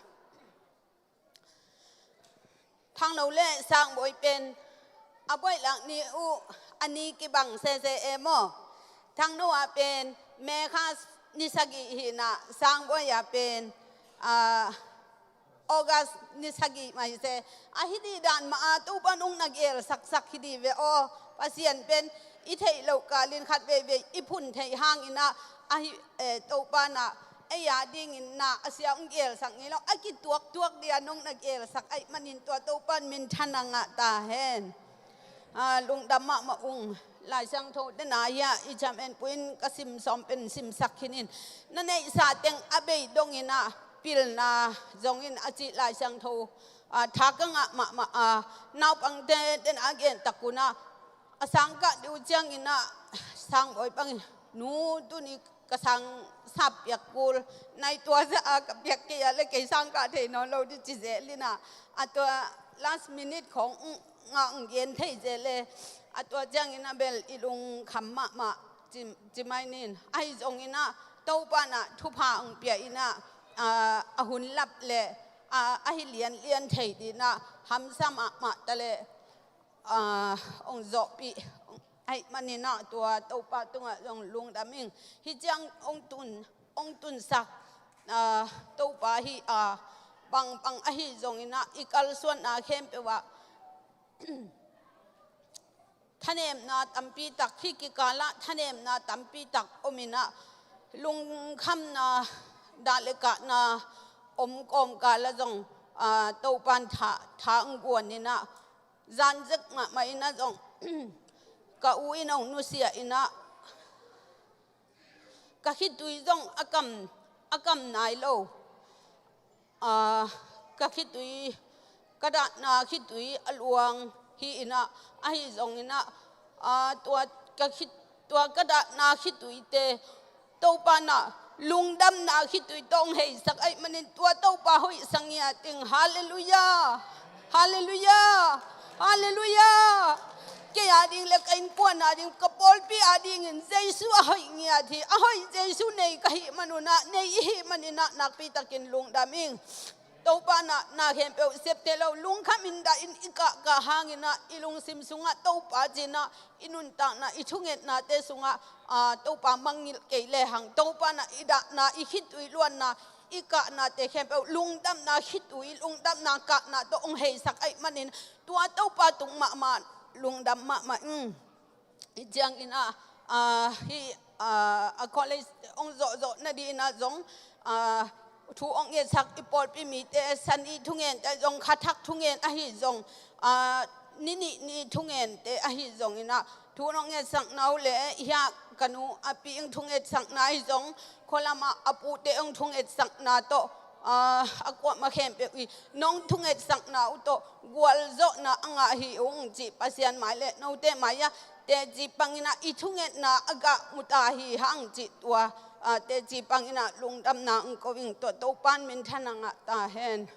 Thangno le Sangbawi pen a buailak ni uh a ni kibang sese e maw? Thangno ah pen May kha ni sagih hi ina, Sangbawi ah pen, ah, August ni sagih mah hi se. Ahi dih dan mah a Topa nong na gel saksak hi dih ve aw. Pasian pen i theih loh kalin khat veivei i phun theih hang ina ahi, eh, Topa na ei a dingin na a sia hong gelsak ngei lo, a kituaktuak dia nong na gelsak ahih manin tua Topan minthanna ngah ta hen. Ah, lungdam mahmah ung. Lai Siangtho tena hia i chamen puin ka sim sawm pen simsak khin in. Na neihsa teng a bei dongin ah pilna zongin a cih Lai Siangtho, ah, tha ka ngah mahmah a, naupangte tena a gen takunah a sang kah deuh ciangin ah sangbawi bangin, "Nu, tuni ka sang sap piak kul, nai tua za a ka piak kei a le kei sang kah thei nawn lo di," ci zel inah, a tua last minute khong ngah ong gen thei zel e. A tua ciangin a bel i lungkham mahmah ci, ci mai nin. Ahi zongin ah Topa nah thupha ong pia inah, a, a hun lap le, a, a hi lianlian thei dinah hamsa mahmah ta le, a, ong zawhpih ahih manin ah tua Topa tungah zong lungdam ing. Hih ciang ong tun, ong tunsak, a, Topa hi a, bangbang ahi zongin ah i kalsuanna khempeuh ah thanemna tampi tak, hih kikal ah thanemna tampi tak om inah, lungkhamna, dah le kahna om kawmkal ah zong, a, Topan tha, tha ong guan inah, zan zek mahmah inah zong ka u in ong nusia inah, ka khitui zong a kam, a kam nai lo. A, ka khitui, ka dahna khitui a luang hi inah, ahi zongin ah, a, tua ka khit, tua ka dahna khituite Topa nah lungdamna khitui tawh ong heisak ahih manin tua Topa hoihsa ngiat ing. Halleluiah. Halleluiah. Halleluiah. Kei a ding le ka innkuan a ding, ka pawlpi a dingin Jesu a hoih ngiat hi. A hoih Jesu nei ka hih manun ah, nei i hih manin ah nakpi takin lungdam ing. Topa nah na khempeuh septe lo, lungkham in dah in i kahkah hangin ah i lungsim sungah Topa ci-in ah i nuntakna, i thungetnate sungah, a, Topa mangngilh kei lehang, Topa nah i dahna, i khitui luanna, i kahnate khempeuh lungdamna khitui, lungdamna kahna tawh ong heisak ahih manin tua Topa tung mahmah, lungdam mahmah ing. Hih ciangin ah, a, hih, a, a college ong zawhzawh nadingin ah zong, a, thu ong ngetsak i pawlpi mite, Sunday thungente zong, kha thak thungen ahi zong, a, ni nih ni thungente ahi zongin ah thu nong ngetsakna uh le, hia ka nu a pi ong thungetsakna ahi zong, khualamah a pute ong thungetsakna tawh, a, a kuamah khempeuh i nong thungetsakna uh tawh gualzawhna a ngah hi ung cih Pasian mai le note mai ah teci pangin ah i thungetna a gah mu ta hi hang cih tua, a, teci pangin ah lungdamna ong ko ing. Tua Topan minthanna ngah ta hen.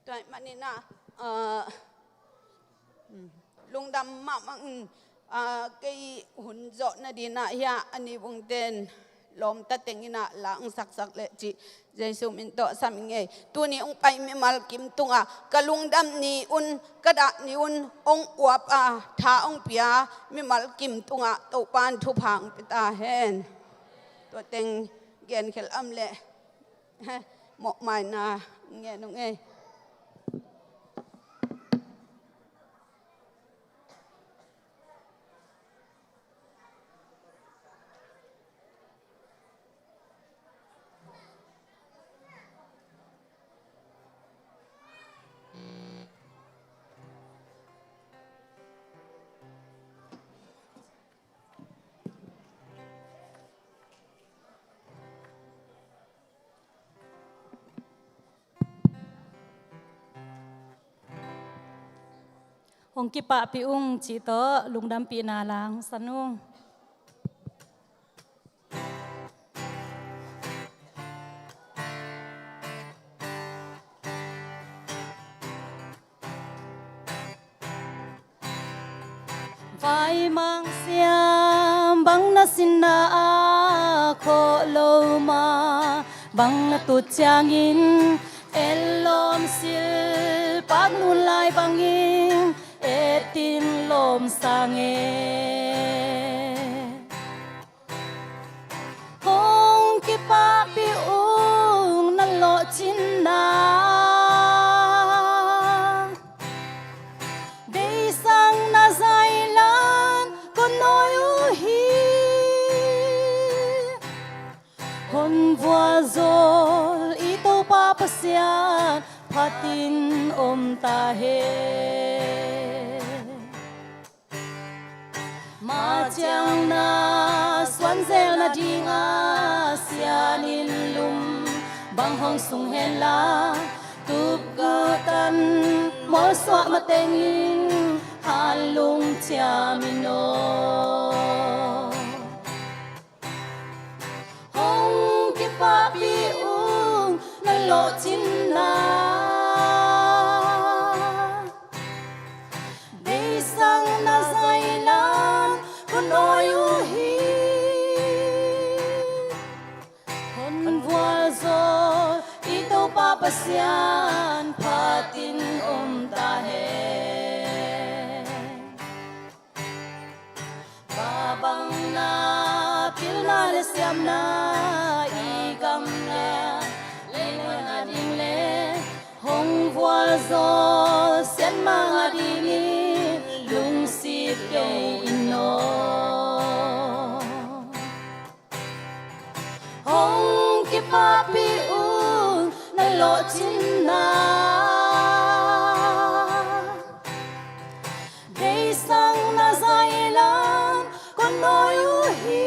Tua ahih manin ah, a, lungdam mahmah ing. A, kei hun zawh nadingin ah hia a ni bungten lawmta tengin ah la ong saksak leh cih Jesu min tawh sam ing ei. Tuni ong pai mimal kim tungah ka lungdam ni un, ka dah ni un ong uap a, tha ong pia mimal kim tungah Topan thupha ong pia ta hen. Tua teng gen khel om leh mawhmaina ngen ung ei. Hong kipahpih ung cih tawh lungdampihna la ong san ung. Vaimang siam bang na sinna ah khawh lo ma, bang na tut ciangin etlawm silh, pak nun lai bangin etin lawm sang e. Hong kipahpih ung na lawhcinna, deihsakna zailan kong nuai uh hi. Hong vualzawl i Topa Pasian phatin om ta hen. Zel nadinga sian in lum bang hong sung henla, tup gutan mawlsuah matengin hanlung ciam in aw. Hong kipahpih ung na lawhcinna, beisang na zailan ko nawi uh hi. Hon vualzawl i Topa Pasian phatin om ta hen. Babang na pilna le siamna i gam le leinuan a ding le hong vualzawl sianmang a dingin lungsit kei in aw. Hong kipahpih ung na lawhcinna, beisang na zailan ko nawi uh hi.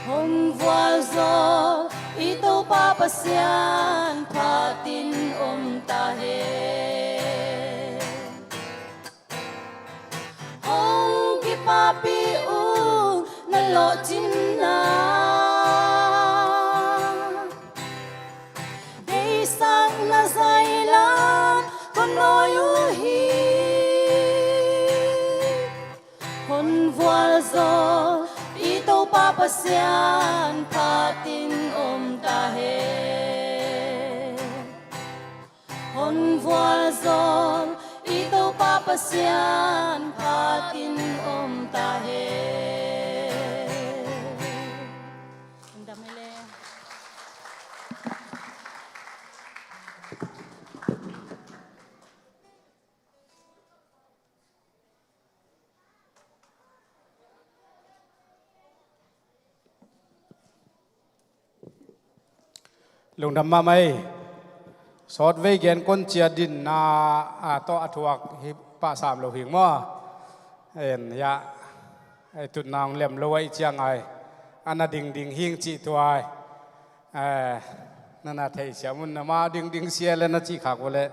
Hong vualzawl i Topa Pasian phatin om ta hen. Hong kipahpih ung na lawhcinna, beisang na zailan ko nawi uh hi. Hon vualzawl i Topa Pasian phatin om ta hen. Hon vualzawl i Topa Pasian phatin om ta hen. Lungdam mahmah ei. Sawtvei gen kon cia dinna a tawh a thuak hi pah sam lo hing maw? En ya, ei tutna hong lem lo aih ciangai a na dingding hing cih tuai. Eh, na na thei siam un na ma dingding sia le na cih khak uh le,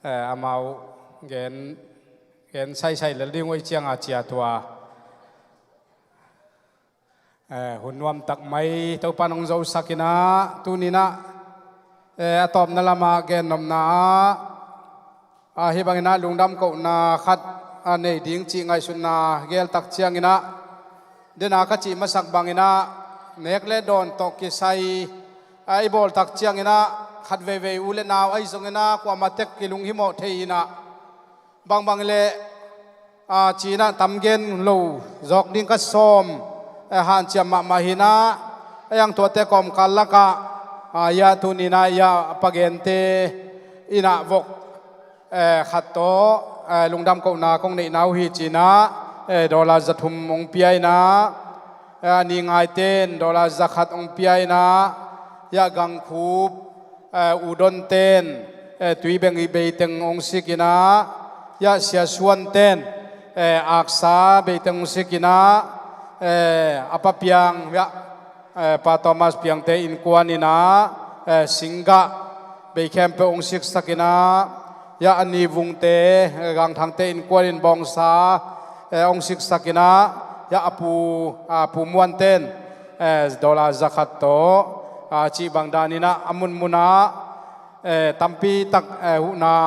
eh, amau gen gen saisai lel ding uh aih cianga cia tua. Eh, hun nuamtak mai Topa nong zosak inah tuninah, eh, a tawpna lamah gennopna ah, ah, hih banginah lungdam kohna khat a nei ding cih ngaihsutna geltak cianginah, dena ka cih masak banginah nek le dawn tawh kisai, ah, i bawltak cianginah khat veivei u le nau ahi zonginah kuamah tek kilunghimawh thei inah, bangbang leh, ah, cinah tam gen lo zawk ding ka sawm, eh, hanciam mahmah hinah, a iang tuate kawmkal lakah, ah, iah tuninah iah a pagente inah vok, eh, khat tawh, eh, lungdam kohna kong neihna uh hi cinah, eh, dollar zathum hong pia inah, eh, a ni ngaiten dollar zakhat hong pia inah, iah gangkhup, eh, udon ten, eh, tuibeng i beiteng hong sikinah, iah siasuan ten, eh, aksa beiteng hong sikinah, eh, a pa piang, iah, eh, pa Thomas piangte innkuan inah, eh, singgah bei khempeuh hong siksakinah, iah a ni vungte, eh, gangthangte innkuan in bawngsa, eh, hong siksakinah, iah a pu, a pu muanten, eh, dollar zakhat tawh, ah, cih bang daninah a munmunah, eh, tampi tak, eh, huhna,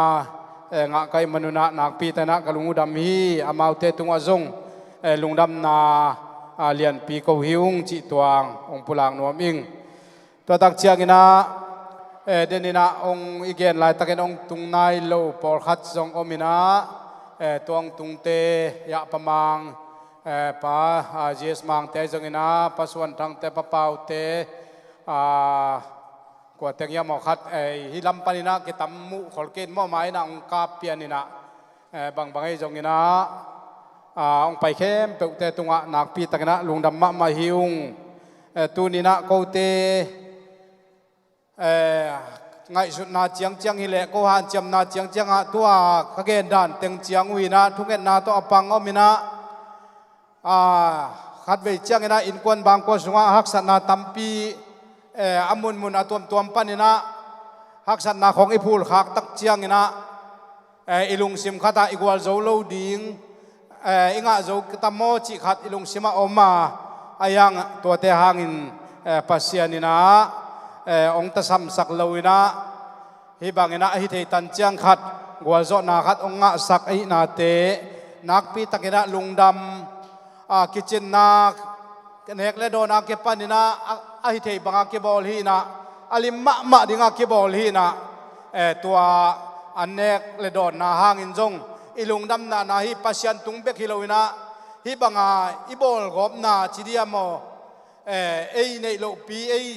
eh, ngah ka hih manunah nakpi takinah ka lung uh dam hi. Amaute tungah zong, eh, lungdamna, ah, lianpi ko hi ung cih tuang hong pulak nuam ing. Tuatak cianginah, eh, deninah hong i gen laitakin hong tung nai lo pawlkhat zong ominah, eh, tuang tungte iah pa Mang, eh, pa, ah, G S Mangte ahi zonginah, pa Suanthangte, pa Paute, ah, kuateng iah mawh khat, eh, hih lam paninah kitam muh khol kei in mawh ma inah hong kap pianinah, eh, bangbang ahi zonginah, ah, hong pai khempeuhte tungah nakpi takinah lungdam mahmah hi ung. Eh, tuninah kote, eh, ngaihsutna ciangciang hileh ko hanciamna ciangciangah tua ka gendan teng ciang uh inah thungetna tawh a pang ominah, Aa, khatvei ciangin ah innkuan bangkua sungah haksatna tampi, eh, a munmun a tuamtuam panin ah haksatna khawng i phulkhak tak ciangin ah, eh, i lungsim khatah i gualzo lo ding, eh, i ngahzo tam maw cih khat i lungsimah om a, a iang tuate hangin, eh, Pasian in ah, eh, hong tasamsak lo in ah, hih bangin ah ahi thei tan ciang khat gualzawhna khat hong ngahsak ahihnate nakpi takin ah lungdam, a, kicinna, nek le dawn a kipanin ah, a, ahi thei banga kibawl hi in ah, a lim mahmah dinga kibawl hi in ah, eh, tua an nek le dawnna hangin zong i lungdamna na hi, Pasian tung bek hi lo in ah, hih banga i bawlgawpna ci diam aw, eh, ei neih lohpi, ei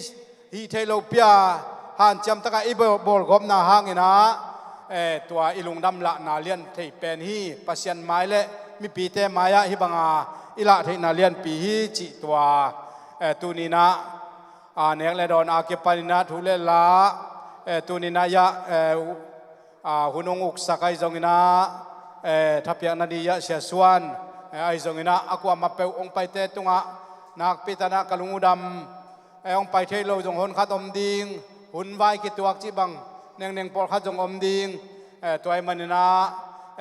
hih theih lohpi a hanciam taka i bawl, bawlgawpna hangin ah, eh, tua i lungdam lahna lian thei pen hi. Pasian mai le mipite mai-ah hih banga i lah theihna lianpi hi cih tua, eh, tuni in ah, a, nek le dawn a kipanin ah thu le la, eh, tuni in ah, eh, u-, a, hun hong uksak ahi zongin ah, eh, thapiakna ni ah Sia Suan, eh, ahi zongin ah a kuamah peuh hong paite tungah nakpi takin ah ka lung uh dam, eh, hong pai thei lo zong hon khat om ding, hun vai kituak cih bang nengneng pawlkhat zong om ding, eh, tua ahih manin ah,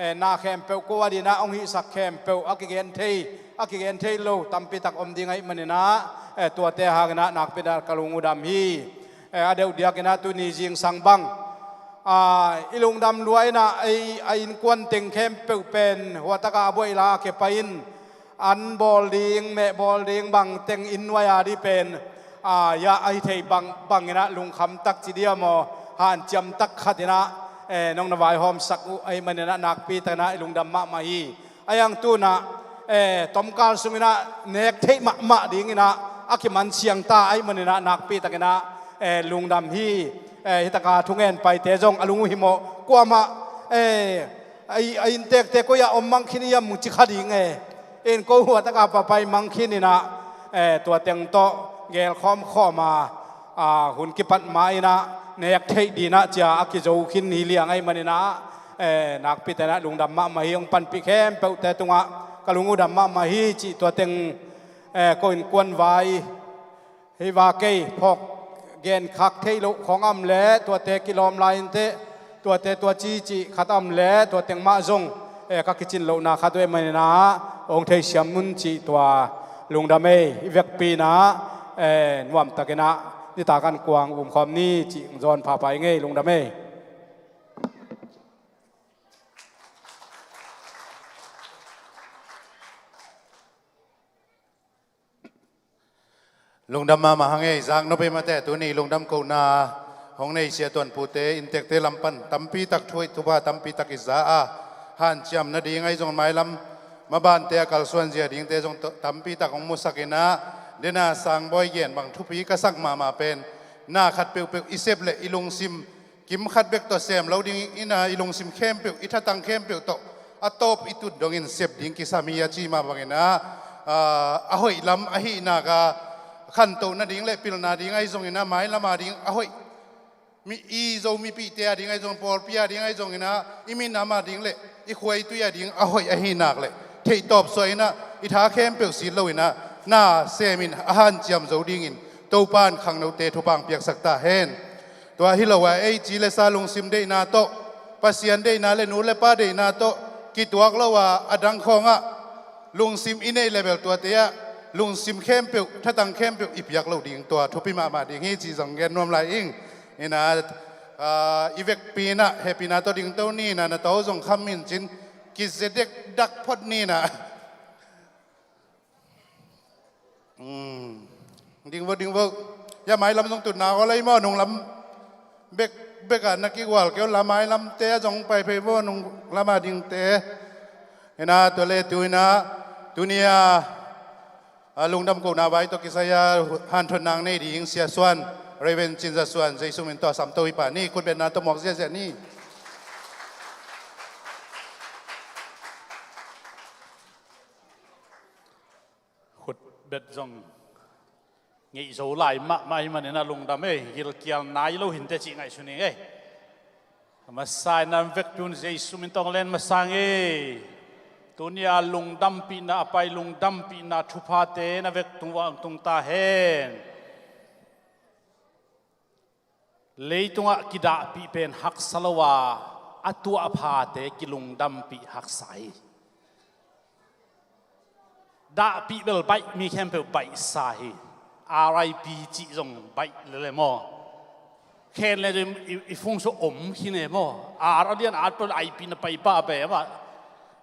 eh, na khempeuh ko a dingin ah hong hihsak khempeuh a kigen thei, a kigen thei lo tampi tak om ding ahih manin ah, eh, tuate hangin ah nakpi takin ah ka lung uh dam hi. Eh, a deuh diakin ah tuni zingsang bang, a, i lungdam lua in ah, ei, a innkuan teng khempeuh pen huataka a buaih la a kipai in, an bawl ding, meh bawl ding bang teng inn nuai a dih pen, a, ya ahi thei bang, bangin ah lungkham tak ci diam aw, hanciam tak khat in ah, eh, nong na vaihawmsak uh ahih manin ah nakpi takin ah i lungdam mahmah hi. A iang tu in ah, eh, tomkal sungin ah nek theih mahmah dingin ah a kiman siang ta ahih manin ah nakpi takin ah, eh, lungdam hi. Eh, hih taka thungen paite zong a lung uh hi mawh, kuamah, eh, a, a inntekte koi ah om mang khin hiam ci kha ding e. In ko huataka papai mang khin in ah, eh, tua teng tawh gelkhawm khawm a, a, hun kipat ma in ah nek theih dingin ah cia a kizo khin hi liang ahih manin ah, eh, nakpi takin ah lungdam mahmah hi, hong panpih khempeuhte tungah ka lung uh dam mahmah hi cih tua teng, eh, ko innkuan vai, hih va kei phawk genkhak thei loh khawng a om leh tuate kilawm lai inteh, tuate tua ci cih khat a om leh tua teng mah zong, eh, ka kicin lohna khat uh ahih manin ah hong theisiam un cih tua lungdam ei, i vekpi in ah, eh, nuamtakin ah nitak an kuang umkhawm ni cih zawn phapha ing ei, lungdam ei. Lungdam mahmah hang ei, zaknop ei mate, tuni lungdam kohna hong nei Sia Tuan Pute inntekte lam pan tampi tak thu, thupha tampi tak i za a, hanciam nading ahi zong mailam mabante a kalsuan zia dingte zong to-, tampi tak hong musak in ah, dena Sangbawi gen bang thupi ka sak mahmah pen, na khat peuhpeuh i sep leh i lungsim kim khat bek tawh sem lo ding in ah, i lungsim khempeuh, i thatang khempeuh tawh a tawp i tut dongin sep ding kisam hi a ci mah bangin ah, ah, a hoih lam ahih nak a khantoh nading le pilna ding ahi zongin ah, mailam a ding a hoih, mi, i Zo mipihte a ding ahi zong, pawlpi a ding ahi zongin ah, i minam a ding le i khua i tui a ding a hoih ahih nak le theihtawp suah in ah, i tha khempeuh sit lo in ah, na sem in a hanciam zo dingin Topa in khangnote thupha piaksak ta hen. Tua hi lo a, ei ci le sa lungsim deihna tawh, Pasian deihna le nu le pa deihna tawh kituak lo a, a dang khawngah lungsim i neih level tuate ah lungsim khempeuh, thatang khempeuh i piak lo ding, tua thupi mahmah ding hi ci zong gen nuam lai ing. In ah, ah, i vekpi in ah hehpihna tawh dingto ni in ah, na to zong kham in cin, kizedek dak phot ni in ah. Hmm. Ding vo, ding vo. Ya mailam zong tutna aw lai maw, nunglam bek, bek ah na kigual keu la, mailamte ah zong pai phei vo, nunglam a dingte. In ah tua le tu in ah, tuni a, a lungdam kohna vai tawh kisai a hanthotna nei ding Sia Suan, Reverend Cin Za Suan, Jesu min tawh sam to hi pah ni, khutbetna tawh muak ziahziah ni. Khutbet zong ngeih zo lai mahmah hi manin ah lungdam ei, gilkial nai lo hinteh cih ngaihsun ing ei. A masa in ah vekpi un Jesu min tawh len masa ing ei. Tunia lungdampihna a pai, lungdampihna thuphate na vek tung, tung ta hen. Leitungah kidahpih pen haksa lo a, a tuahphate kilungdampih haksa hi. Dahpih bel baih, mi khempeuh baihsa hi. R I P cih zong baih lele maw? Khen le i, i, i fungsuah om khin e maw? R a lian at peuh I P na pai pah ve maw?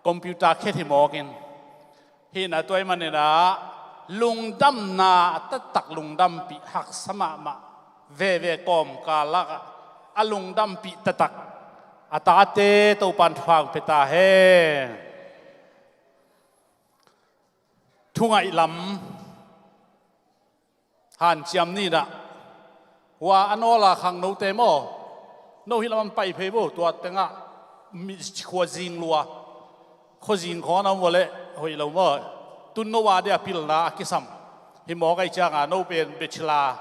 Computer khet hi mawk in. Hi na, tua ahih manin ah lungdamna taktak, lungdampih haksa mahmah veve kawmkal lakah a lungdampih taktak a tate Topan thupha pia ta hen. Thungaih lam hanciam ni in ah, hua a nawl a khangnote maw, no hih lamah pai phei bo, tua tengah mi khuazing lua, khuazing khawng a om uh leh hoih lo maw? Tun no a dia pilna a kisam hi mawk ahih ciangin no pen bachelor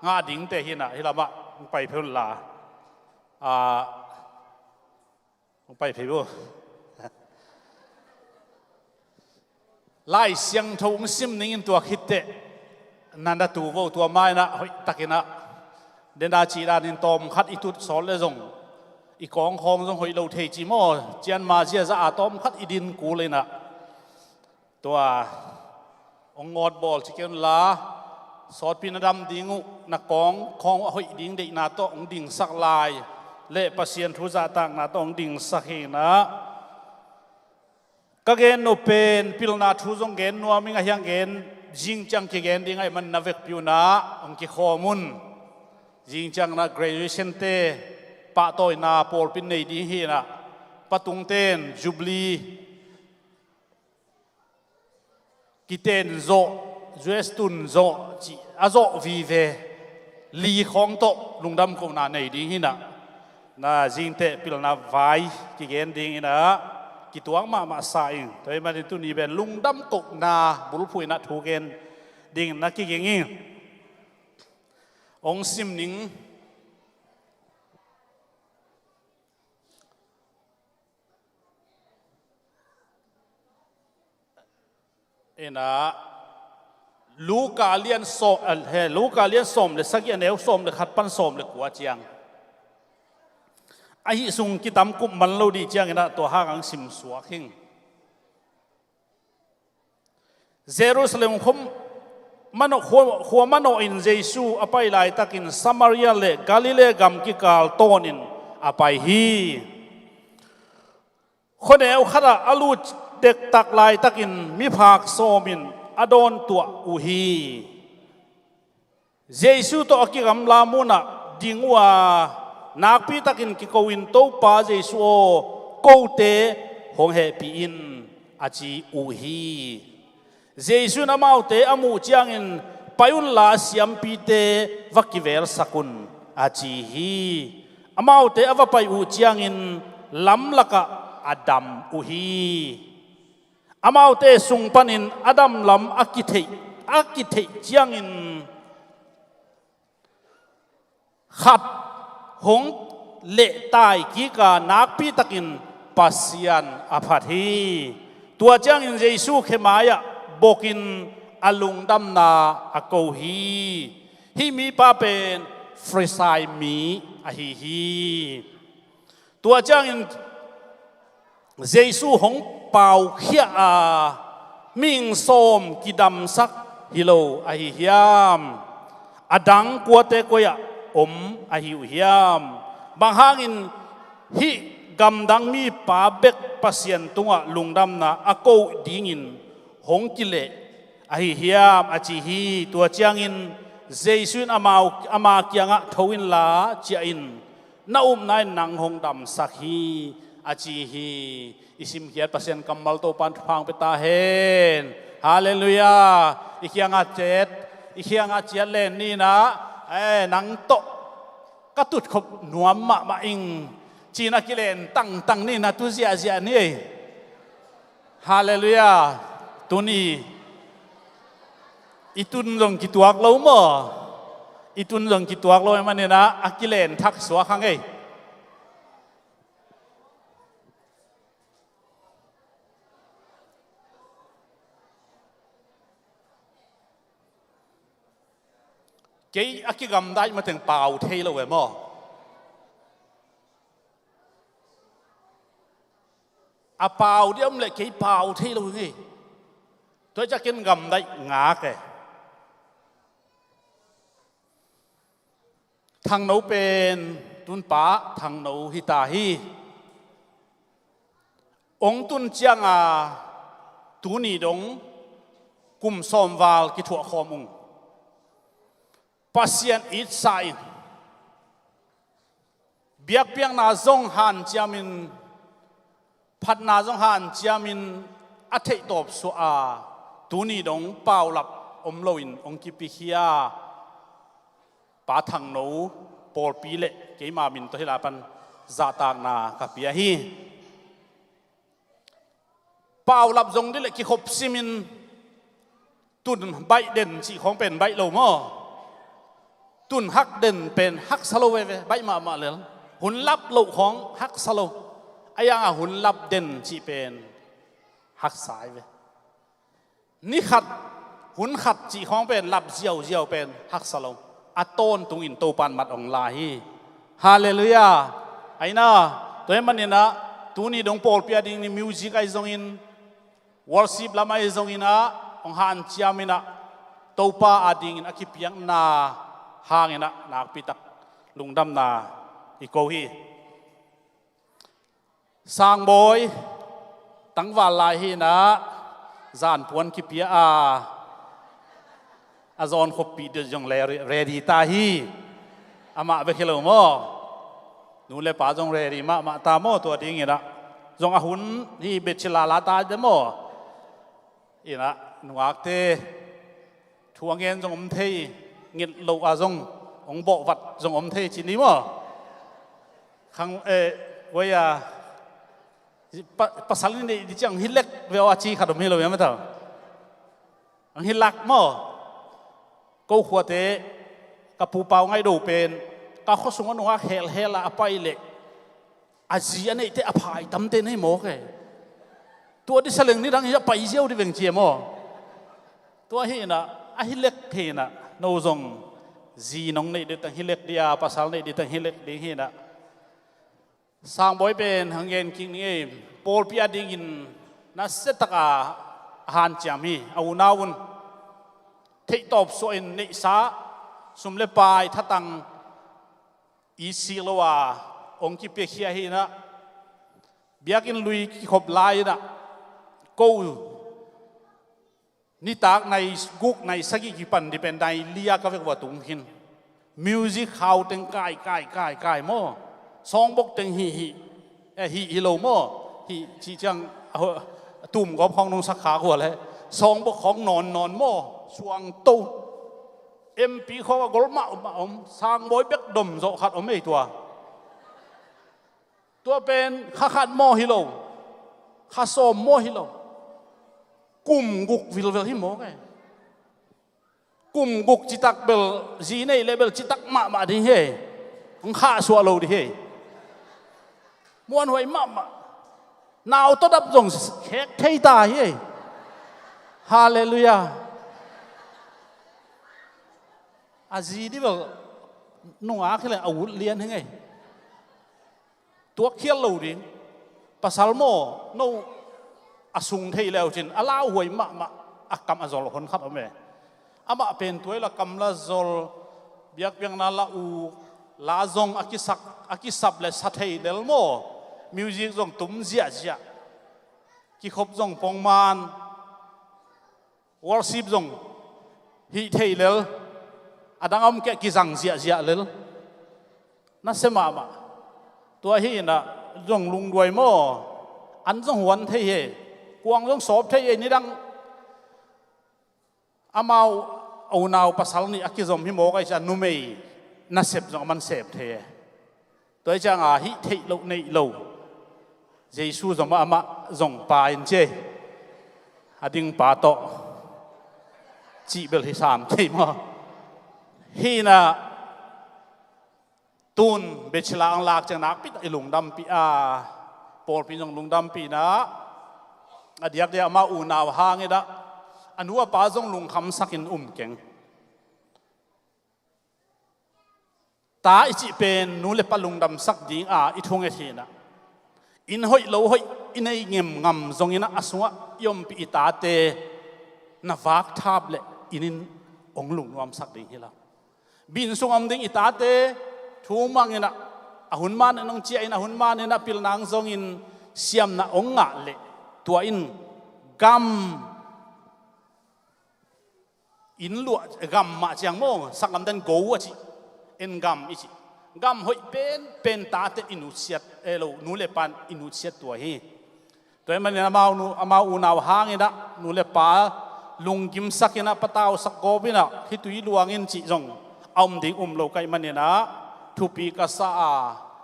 ngah dingte hi in ah, hih lamah pai phei unla. Ah, hong pai phei bo. Lai Siangtho hong sim ning in, tua khit teh na na tu vo, tua ma in ah hoih takin ah, den a cih danin tawmkhat i tut sawt leh zong i kawng khawng zong hoih lo thei ci maw, cianma ziaza a tawmkhat i din kul in ah, tua hong ngawtbawl ci kei unla, sawtpi na dam ding uh, na kawng khawng uh a hoih ding deihna tawh hong dingsak lai leh Pasian thu zahtakna tawh hong dingsak hi in ah, ka gen nop pen pilna thu zong gen nuam ing, a hiang gen, zing ciang kigen ding ahih manin na vekpi un ah hong kikhawm un. Zing ciang in ah graduation te pahtawina pawlpi in nei ding hi in ah, Pa Tung ten Jubilee kiten zawh, U S tun zawh cih a zawh vive li khawng tawh lungdam kohna nei ding hi in ah, na zing teh pilna vai kigen ding in ah, kituak mahmah sa ing. Tua ahih manin tuni pen lungdam kohna bulphuh in ah thu gen ding in ah kiging ing. Hong sim ning. In ah, Luka lian sawm, eh, he, Luka lian sawm le sagih, a neu sawm le khat pan sawm le kua ciang. Ahi sung kitam kup man lo ding ciangin ah tua hang hong sim suak hing. Jerusalem khua manawh, khua, khua manawh in Jesu a pai laitakin Samaria le Galilee gam kikal tawnin a pai hi. Khuaneu khatah a lut dektak laitakin miphak sawmin a dawntuah uh hi. Jesu tawh a kigamla munah ding uh a, nakpitakin kiko in, "Topa Jesu aw, kote hong hehpih in," a ci uh hi. Jesu in amaute a muh ciangin, "Pai unla siampite va kivelsak un," a ci hi. Amaute a va pai uh ciangin lamlakah a dam uh hi. Amaute sung panin a damlam a kitheih, a kitheih ciangin khat hong lehtai kik a, nakpitakin Pasian a phat hi. Tua ciangin Jesu khe mai-ah bokin a lungdamna a ko hi. Hih mipa pen Farisai mi ahi hi. Tua ciangin Jesu hong paukhiah a, mihing sawm kidamsak hi lo ahi hiam? A dang kuate koi-ah om ahi uh hiam? Bang hangin hih gamdang mipa bek Pasian tungah lungdamna a ko dingin hong kileh ahi hiam? a ci hi. Tua ciangin Jesu in amau, ama kiangah, "Tho inla ciah in, na upna in nang hong damsak hi," a ci hi. I simkhiat Pasian kammal Topan thupha hong pia ta hen. Halleluiah. I kiangah ciat, i kiangah ciat len ni in ah, eh, "Nang tawh ka tutkhop nuam mahmah ing," ci-in a kilen tangtang ni in ah, tu ziahziah ni ei. Halleluiah. Tuni i tun zong kituak lo maw? I tun zong kituak lo ahih manin ah a kilen thak suak hang ei. Kei a kigamdaih mateng pau thei lo e maw? A pau dia om leh kei pau thei lo ngei. Tua hi ciah ken gamdaih ngak e. Thangno pen tunpa Thangno hita hi. Ong tun cianga tuni dong kum sawmval kithuah khawm ung. Pasian itsa in biakpiakna zong hanciamin, phatna zong hanciamin a theihtawp suah a, tuni dong paulap om loin ong kipiakhia Pa Thangno pawlpi le keima min tawh hih lai pan zahtakna ka pia hi. Paulap zong dih le kikhop simin tun baih den cih khawng pen baih lo maw? Tun hak den pen haksa lo veve, baih mahmah lel. Hun lap loh khawng haksa lo. A yanga hun lap den cih pen haksa hi ve. Ni khat, hun khat cih khawng pen lap ziauziau pen haksa lo. A tawntungin Topan mat ong la hi. Halleluiah. Aina, tua hi maninah tuni dong pawlpi a dingin music ahi zongin, worship lam ahi zonginah ong hanciaminah Topa a dingin a kipiakna hanginah nakpitak lungdamna i ko hi. Sangbawi tangval lai hinah zanpuan kipia a, a zawn khoppih deuh zong ready ta hi. Amah bek hi lo maw? Nu le pa zong ready mahmah ta maw? Tua dinginah zong a hun hi bechila la ta de maw? Inah nungakte thu a ngen zong om thei, nget lo a zong ong bawhvat zong om thei ci ni maw? Khang eh, waya pasal ni neih di ciang hi lek veu a ci khat om hi lo ia matau. Ang hi lak maw? Ko khuate ka pupau ngaih do pen ka khuasung a nungak helhel a a pai leh a zi a neihte a phai tamte nei mawk e. Tua disa leng nidang hi a pai ziau di veng cia maw? Tua hinah a hi lek hinah no zong zi nong neih ditang hi lek dia, pasal neih ditang hi lek ding hinah. Sangbawi pen hang gen kik ning ei, pawlpi a dingin nasiataka a hanciam hi. A unau un theihtawp suahin neihsa sum le pai thatang i sik lo a ong kipiakhia hinah. Biakinn lui kikhop lai inah ko nitak nai guk nai sagih kipan dih pen nai li a ka vek vua tung khin. Music khau teng kai kai kai kai maw? Sawngbok teng hih hih, eh, hih hi lo maw? Hih cih ciang a tumgawp khawng nong sak khak uh a le sawngbok khawng nawn nawn maw? Suangto. M P khawng a gol mahmah om, sangbawi bek dom zawh khat om ei tua. Tua pen kha khat maw hi lo, kha sawm maw hi lo, kum guk vilvel hi mawk e. Kum guk citak bel zi neih leh bel citak mahmah ding hi. Hong khahsuah lo ding hi. Muanhuai mahmah. Nau tawdap zong khek thei ta hi. Halleluiah. A zi dih bel nungak hi leh a ut lian hi ngei. Tuakkhial lo ding. Pasal maw, no a sung thei leucin a lauhuai mahmah, a kam a zol hon khat om e. Amah pen tuai la kam la zol, biakpiakna la u, la zong a kisak, a kisap le sa thei lel maw? Music zong tum ziahziah, kikhop zong pongman, worship zong hih thei lel, a dang a om keh kizang ziahziah lel. Nasia mahmah. Tua hi inah zong lungduai maw? An zong huan thei hi. Kuang zong sawp thei hi. Nidang amau a unau pasal nih a kizom hi mawk a, i ciah numei nasep zong a man sep thei hi. Tua hi cianga hih theih loh neih lo Jesu zong amah zong pa in ci ei. A ding pa tawh cih bel hi sam thei maw? Hi inah tun bechila ang lak ciang nakpi tak i lungdampih a, pawlpi zong lungdampih inah a diakdiak amah unau hang inah a nu a pa zong lungkhamsakin um keng. Ta i cih pen nu le pa lungdamsak ding a i thunget hi inah, inn hoih lo hoih i nei ngem ngam zongin ah a sungah i ompih i tate na vakthap leh inn in hong lungnuamsak ding hi lo. Biin sung om ding i tate thu mang inah, a hun man in hong ciah in, a hun man inah pilna hong zongin siamna hong ngah leh tua in gam, inn luah gam mah ciang maw, sanggamten go a cih, en gam i cih. Gam hoih penpen tate i nutsiat, eh lo, nu le pa in i nutsiat tua hi. Tua ahih manin amau nu, amau unau hang inah nu le pa lunggimsak inah patausak gawp inah khitui luang in cih zong a om ding um lo ka hih manin ah thupi ka sa a,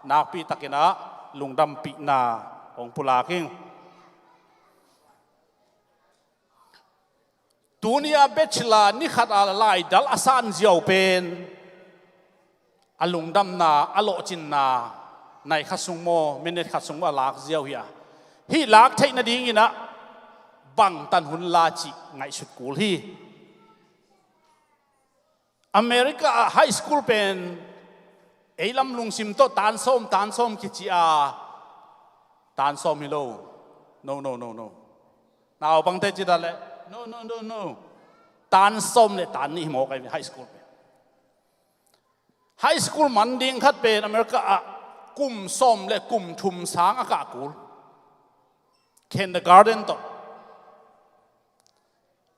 nakpi tak inah lungdampihna hong pulak ing. Tuni a bachelor ni khat a laidal a san ziau pen a lungdamna, a lawhcinna nai khat sung maw, minute khat sung maw a lak ziau hi a, hih lak theih nading inah bangtan hun la cih ngaihsut kul hi. America ah high school pen ei lam lungsim tawh tan sawm, tan sawm kici a, tan sawm hi lo. No, no, no, no. Naupangte ci ta leh, no, no, no, no. Tan sawm le tan nih hi mawk a, high school pen. High school man ding khat pen America ah kum sawm le kum thum sang a kah kul. Kindergarten tawh.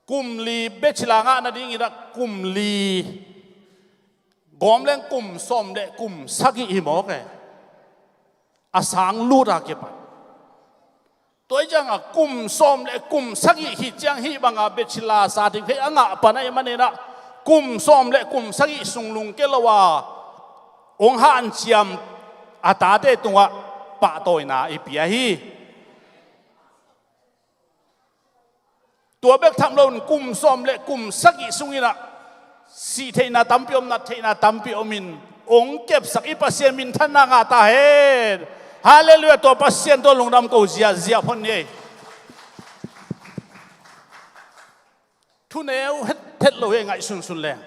Kum li bachelor ngah nading inah kum li, gawm leng kum sawm le kum sagih hi mawk e. A sang lut a kipan. Tua hi ciangah kum sawm le kum sagih khit ciang hih banga bachelor certificate a ngah pan ahih manin ah kum sawm le kum sagih sung lungke lo a hong hanciam a tate tungah pahtawina i pia hi. Tua bek tham loin kum sawm le kum sagih sung inah sih theihna tampi om, nat theihna tampi om in hong kepsak i Pasian minthanna ngah ta hen. Halleluiah. Tua Pasian tawh lungdam ko ziahziah phot ni ei. Thuneu hethet lo hi, ngaihsunsun leng.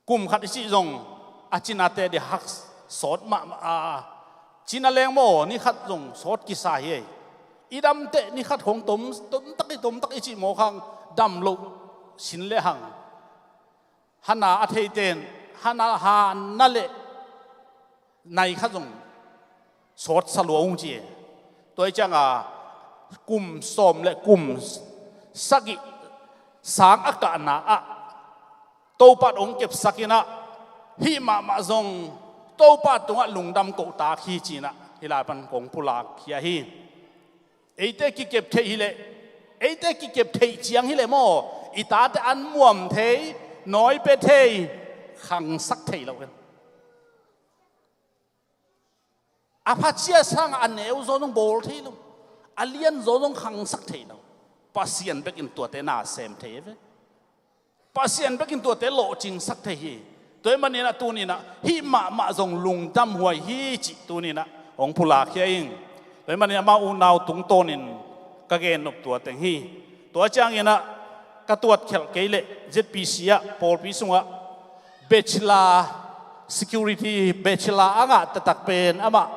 Kum khat i cih zong a cinate di hak sawt mahmah a, cina leng maw ni khat zong sawt kisa hi ei. I damteh ni khat khong tom, tomtak i tomtak i cih mawk hang dam loh sin le hang. Hana a theiten, hana hana le nai khat zong sawtsa lua ung ci e. Tua hi cianga kum sawm le kum sagih sang a kahna ah Topa hong kepsak inah hih mahmah zong Topa tungah lungdam kohtak hi cinah hih lai pan kong pulak hi ahi. Eite kikep theih hileh, eite kikep theih ciang hileh maw, i tate an muam thei, nawi pe thei, khangsak thei lo in. A phacia sangah a neu zaw zong bawl thei lo, a lian zaw zong khangsak thei lo. Pasian bekin tuate na sem thei ve. Pasian bekin tuate lawhcingsak thei hi. Tua ahih maninah tuninah hih mahmah zong lungdam huai hi cih tuninah hong pulak hi a ing. Tua ahih maninah amau unau tungtawnin ka gennop tua teng hi. Tua cianginah ka tuatkhelh kei leh Z P C ah pawlpi sungah bachelor, security bachelor a ngah taktak pen amah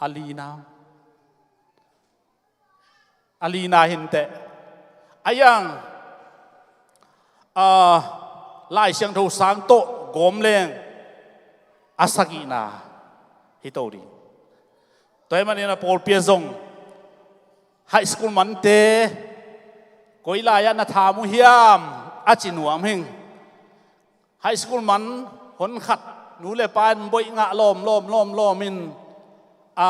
a lina, a lina hinteh. A iang, a, Lai Siangtho sang tawh gawm leng a sagihna hi to ding. Tua ahih maninah pawlpi ah zong high school mante koi lai-ah na tham uh hiam a ci nuam hing. High school man hon khat nu le pa in boih ngah lawm lawm lawm lawm in, a,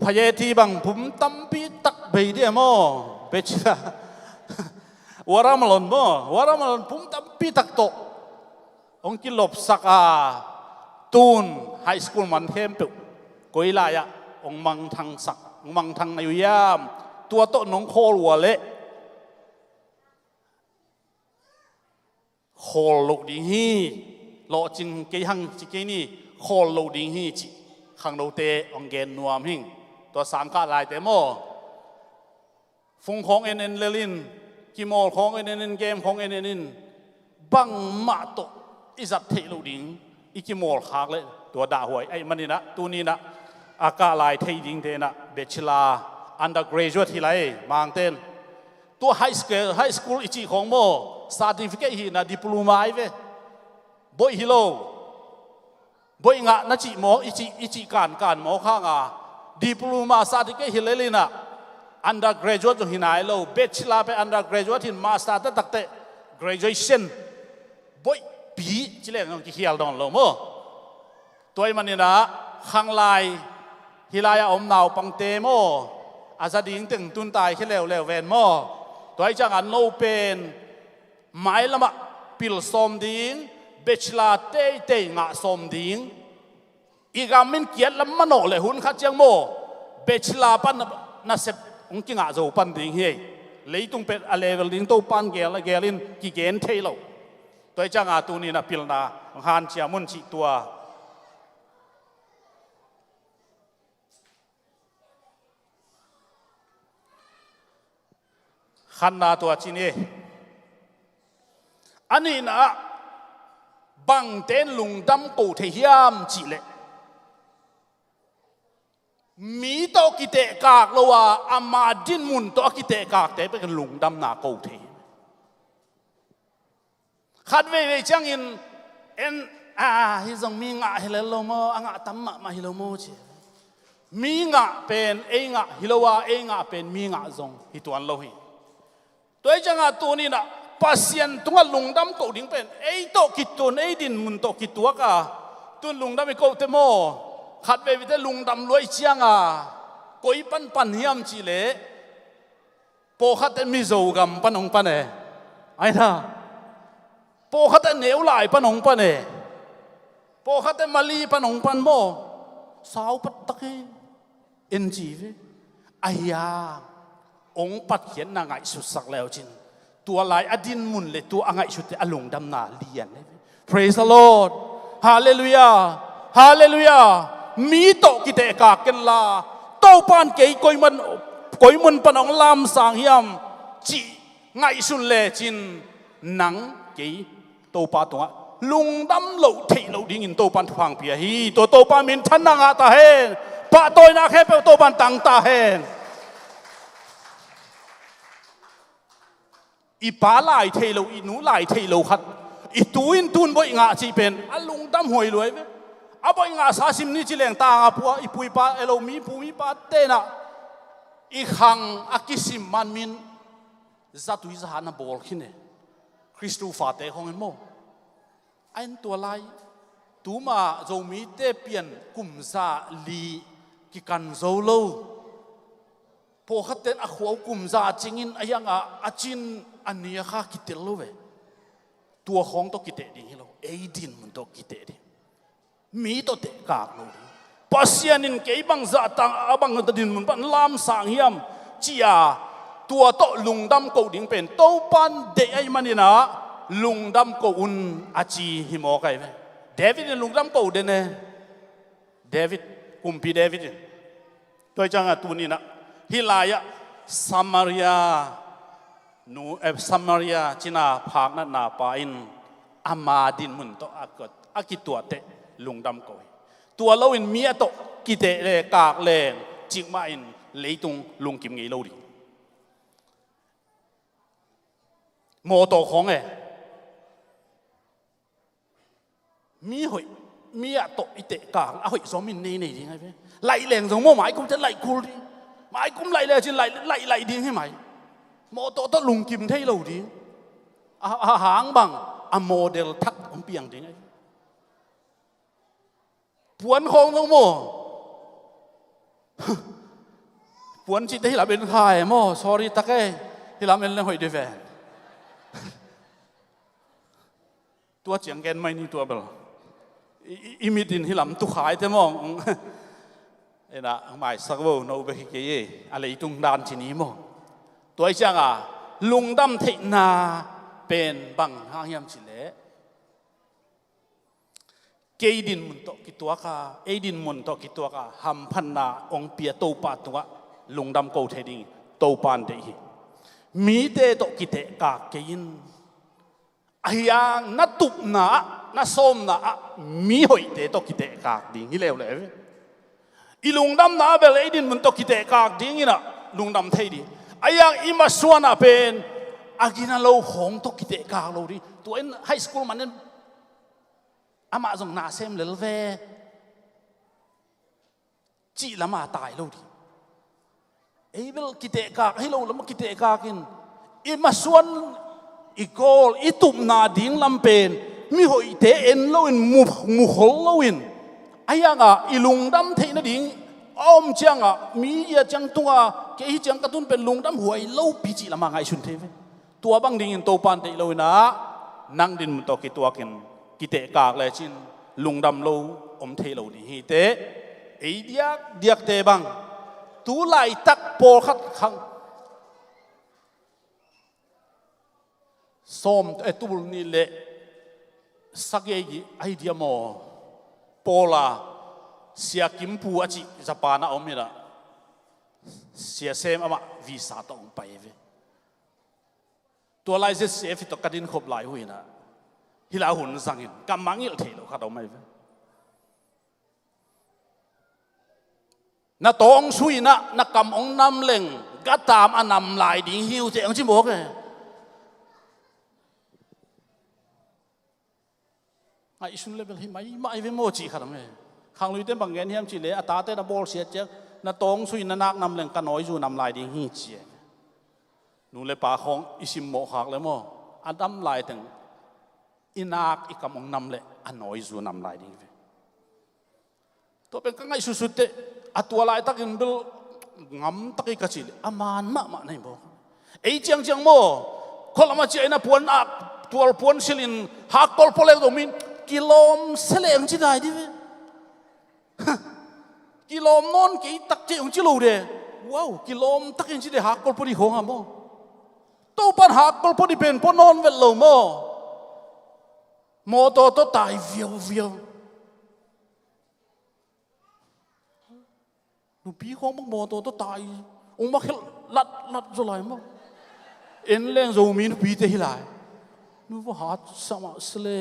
phayeti bang pum tampi tak bei dia maw, bachelor, watermelon maw, watermelon pum tampi tak tawh hong kilopsak a, tun high school man khempeuh koi lai-ah hong mangthangsak, hong mangthang na uh hiam? Tua tawh nong khawl uh a leh khawl loh ding hi. Lawhcing kei hang ci kei ni, khawl loh ding hi cih khangnote hong gen nuam hing. Tua sangkah laite maw, fung khawng en en lel in, kimawl khawng en en in, game khawng en en in, bangmah tawh i zat theih loh ding i kimawlkhak leh tua dahhuai ahih maninah tuninah a kah lai thei dingte inah bachelor, undergraduate hi lai mangten. Tua high school, high school i cih khawng maw, certificate hi inah diploma ai ve. Boih hi lo. Boih ngah na cih maw, i cih, i cih kankan maw khanga diploma certificate hi lelinah undergraduate zong hi nai lo, bachelor pe undergraduate hin master taktakteh graduation boihpi ci leng zong kikhial dawn lo maw. Tua ahih maninah khanglai hih lai-ah om naupangte maw, a za ding teng tuntai khia leuleu ven maw. Tua ahih ciangah no pen mailamah pil sawm ding, bachelor teitei ngah sawm ding. I gam in kiat lam manawh leh hun khat ciang maw, bachelor pan na, nasep hong kingah zo pan ding hi. Leitung pen a level ding Topan gel a gel in kigen thei lo. Tua ahih ciangah tuninah pilna hong hanciam un cih tua. Khatna tua ci ni. A nihna ah bangte in lungdam ko thei hiam cihleh, mi tawh kitehkak lo a, ama dinmun tawh a kitehkakte bek in lungdamna ko thei. Khat veivei ciangin en, a, hih zong mi ngah hi lel lo maw, a ngah tam mahmah hi lo maw ci. Mi ngah pen ei ngah hi lo a, ei ngah pen mi ngah zong hi tuan lo hi. Tua ahih ciangah tuninah Pasian tungah lungdam ko ding pen ei tawh kitun, ei dinmun tawh kituak a, tun lungdam i kote maw. Khat veiveite lungdam luai cianga koi panpan hiam cihleh, pawlkhatte Mizo gam pan hong pan e. Aina. Pawlkhatte Neulai pan hong pan e. Pawlkhatte Mali pan hong pan maw. Sau pattak e. En ci ve. Ahia. Hong patkhiatna ngaihsutsak leucin tua lai a dinmun le tua a ngaihsutte a lungdamna lian e. Praise the Lord. Halleluiah. Halleluiah. Mi tawh kitehkak kenla, Topan kei koi man, koi mun pan hong lamsang hiam cih ngaihsun lecin nang kei Topa tungah lungdam loh theih loh dingin Topan thupha hong pia hi. Tua Topa minthanna ngah ta hen. Pahtawina khempeuh Topan tang ta hen. I pa lai thei lo, i nu lai thei lo khat i tu in tun boih ngah cih pen a lungdam huai luai ve. A boih ngahsa sim ni ci leng tanga pua i pu i pa elo, mi pu mi pa tenah i khang a kisim man min zatui zahan a bawl khin e. Khristu fate khawng in maw. A en tua lai tuma Zomite pian kum za li kikan zo lo. Pawlkhatte in a khua uh kum za cingin a hiangah a cin a nia kha kitel lo ve. Tua khawng tawh kiteh ding hi lo, ei dinmun tawh kiteh ding. Mi tawh tehkak lo ding. Pasian in kei bangzah tang a bang dinmun pan lamsang hiam cia tua tawh lungdam ko ding pen Topan deih ahih maninah lungdam ko un a ci hi mawk ahi ve. David in lungdam ko den e. David, kumpi David in. Tua ahih ciangah tuninah hih lai-ah Samaria nu, eh, Samaria cina phaknatna pa in ama dinmun tawh a kituahteh lungdam ko hi. Tua loin mi a tawh kiteh le kak leng cikmah in leitung lungkim ngei lo ding. Mawtaw khawng e. Mi hoih, mi a tawh i tehkak a hoih zawm in nei nei ding ahi ve. Laih leng zong maw maikum te laih kul ding. Maikum laih le cin laih laih laih ding hi mai. Mawtaw tawh lungkim thei lo ding. A, a hang bang a model thak hong piang ding ahi ve. Puan khawng zong maw. Puan cihte hi lam en kha e maw. Sorry tak e. Hi lam en leng hoih dih ve. Tua ciang gen mai ni tua bel. I, i, i mit in hi lam tu khai te maw. Ena maisak vo no bek hi kei e. A leitung dan ci ni maw. Tua ahih cianga lungdam theihna pen bang hang hiam cih leh, kei dinmun tawh kituak a, ei dinmun tawh kituak a hamphatna hong pia Topa tungah lungdam ko thei ding Topa in deih hi. Mite tawh kitehkak kei in. Ahi hang na tupna ah, na sawmna ah mi hoihte tawh kitehkak ding hi leuleu hi. I lungdamna ah bel ei dinmun tawh kitehkak dingin ah lungdam thei ding. Ahi hang i masuan ah pen a gina lo khawng tawh kitehkak lo ding. Tua in high school man in amah zong na sem lel ve cih lamah tai lo ding. Ei bel kitehkak, ahi lo lamah kitehkak in i masuan, i goal, i tupna ding lam pen mi hoihte en loin, mu, mukhol loin, ahi hangah i lungdam theih nading a om ciangah mi ia ciang tunga kei hi ciang ka tun pen lungdam huai lopi cih lamah ngaihsun thei ve. Tua bang dingin Topan deih loin ah nang dinmun tawh kituakin kitehkak lecin lungdam lo om thei lo ding hi teh. Ei diakdiakte bang tu laitak pawlkhat khang sawm, eh, tul nih le sagei ahi dia maw, Paula, Sia Kimpu a cih Japan a om hi dah. Sia Sem amah visa tawh hong pai ve. Tua lai ZCF tawh ka din khop lai uh hi nah, hih lai hun zangin ka mangngilh theih loh khat om ahi ve. Na tawng sui nah, na kam hong nam leng, gatam a nam lai ding hi uh teh hong ci mawk e. Ngaihsun le bel hi maimah hi ve maw cih khat om e. Khangluite bang gen hiam cih leh a tate na bawlsiat ciang, na tawng sui na nak nam leng ka nawizu nam lai ding hi ci e. Nu le pa khawng i simmawh khak le maw, a nam laiteng i nak i kam hong nam leh a nawizu nam lai ding hi ve. Tua pen ka ngaihsutsut teh, a tua laitakin bel ngamtak hi ka cih leh a man mahmah na hi bawk. Ei ciangciang maw, khualam a ciah in a puan ak, tual puan silhin hakkol pua leng zong mi in kilawm se leng ci dai dih ve. Kilawm nawn kei tak ciah hong ci lo de. Wow, kilawm tak in ci de hakkol pua dih khawng a maw. Topan hakkol pua dih pen pua nawn vet lo maw. Mawtaw tawh tai viauviau. Nupi khawng bang mawtaw tawh tai, ong mak khelh latlat zaw lai maw. En leng Zomi nupite hi lai. Nu va hat sa mah se le.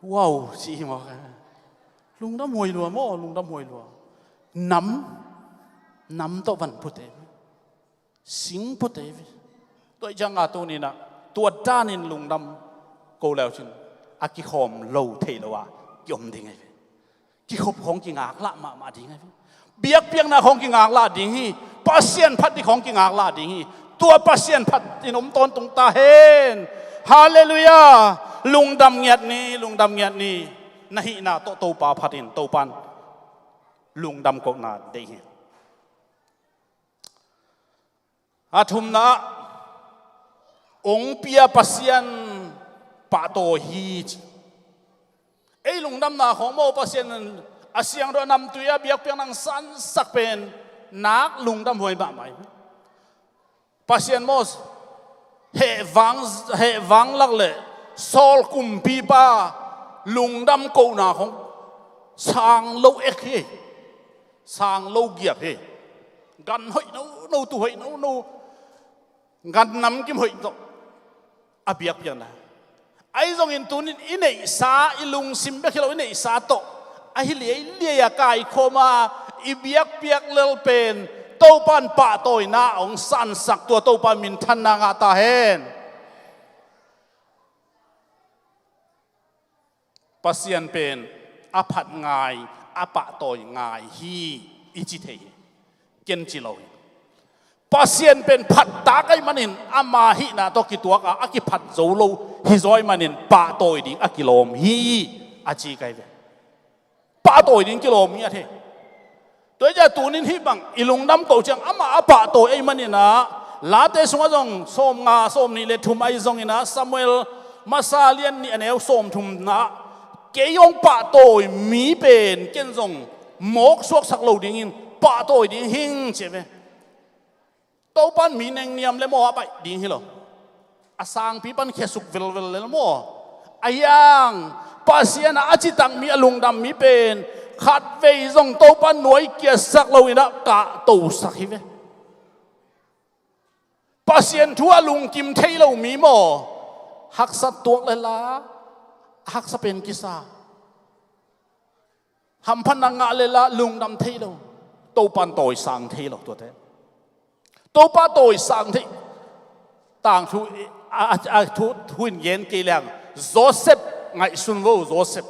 Wow, ci hi maw. Lungdam huai lua maw, lungdam huai lua. Nam, nam tawh van pute. Sing pua tei ve. Tua i cianga tuni-in ah tua danin lungdam ko leu cin a kikhawm lo thei lo a kiom ding ahi ve. Kikhop khawng kingaklah mahmah ding ahi ve. Biakpiakna khawng kingaklah ding hi. Pasian phat ding khawng kingaklah ding hi. Tua Pasian phat in om tawntung ta hen. Halleluiah. Lungdam ngiat ni, lungdam ngiat ni. Na hihna tawh Topa phat in, Topan lungdam kohna deih hi. A thumna ah, ong pia Pasian pahtawi hi ci. Ei lungdamna khawng maw Pasian a siangtho a namtui a biakpiakna hong sansak pen nak lungdam huai mahmah hi. Pasian maw hehvang, hehvang lak le sawl kumpipa lungdam kohna khawng sang lo ek hi. Sang lo giap hi. Gan hoih nono, tu hoih nono. Gan namkim hoih tawh a biakpiakna. Ahi zongin tunin i neihsa, i lungsim bek hi lo, i neihsa tawh ahi liailiai a kaikhawm a i biakpiak lel pen Topan pahtawina hong sansak, tua Topa minthanna ngah ta hen. Pasian pen a phat ngai, a pahtawi ngai hi i ci thei hi. Ken ci lo hi. Pasian pen phat tak ahih manin ama hihna tawh kituak a, a kiphat zo lo hi zaw ahih manin pahtawi ding a kilawm hi a ci ka hi ve. Pahtawi ding kilawm hi a thei. Tua hi ciah tunin hih bang i lungdam ko ciang amah a pahtawi ahih manin ah, Late sungah zong sawmnga, sawmnih le thum ahi zongin ah Samuel masa lian nih a neu sawmthumna ah, kei hong pahtawi mi pen ken zong mawk suaksak lo dingin pahtawi ding hing ci ve. Topan mi nengniam le maw a baih ding hi lo. A sangpi pan khiasuk velvel le maw. A hiang Pasian a a citak mi, a lungdam mi pen khatvei zong Topan nuai kiasak lo in ah kahtosak hi ve. Pasian thu a lungkim thei lo mi maw, Haksa tuak le la, haksa pen kisa. Hamphatna ngah le la, lungdam thei lo. Topan tawisang thei lo tuate. Topa tawisang thei. Tangthu a, a, a thu, thu in gen kei leng, Joseph ngaihsun vo, Joseph.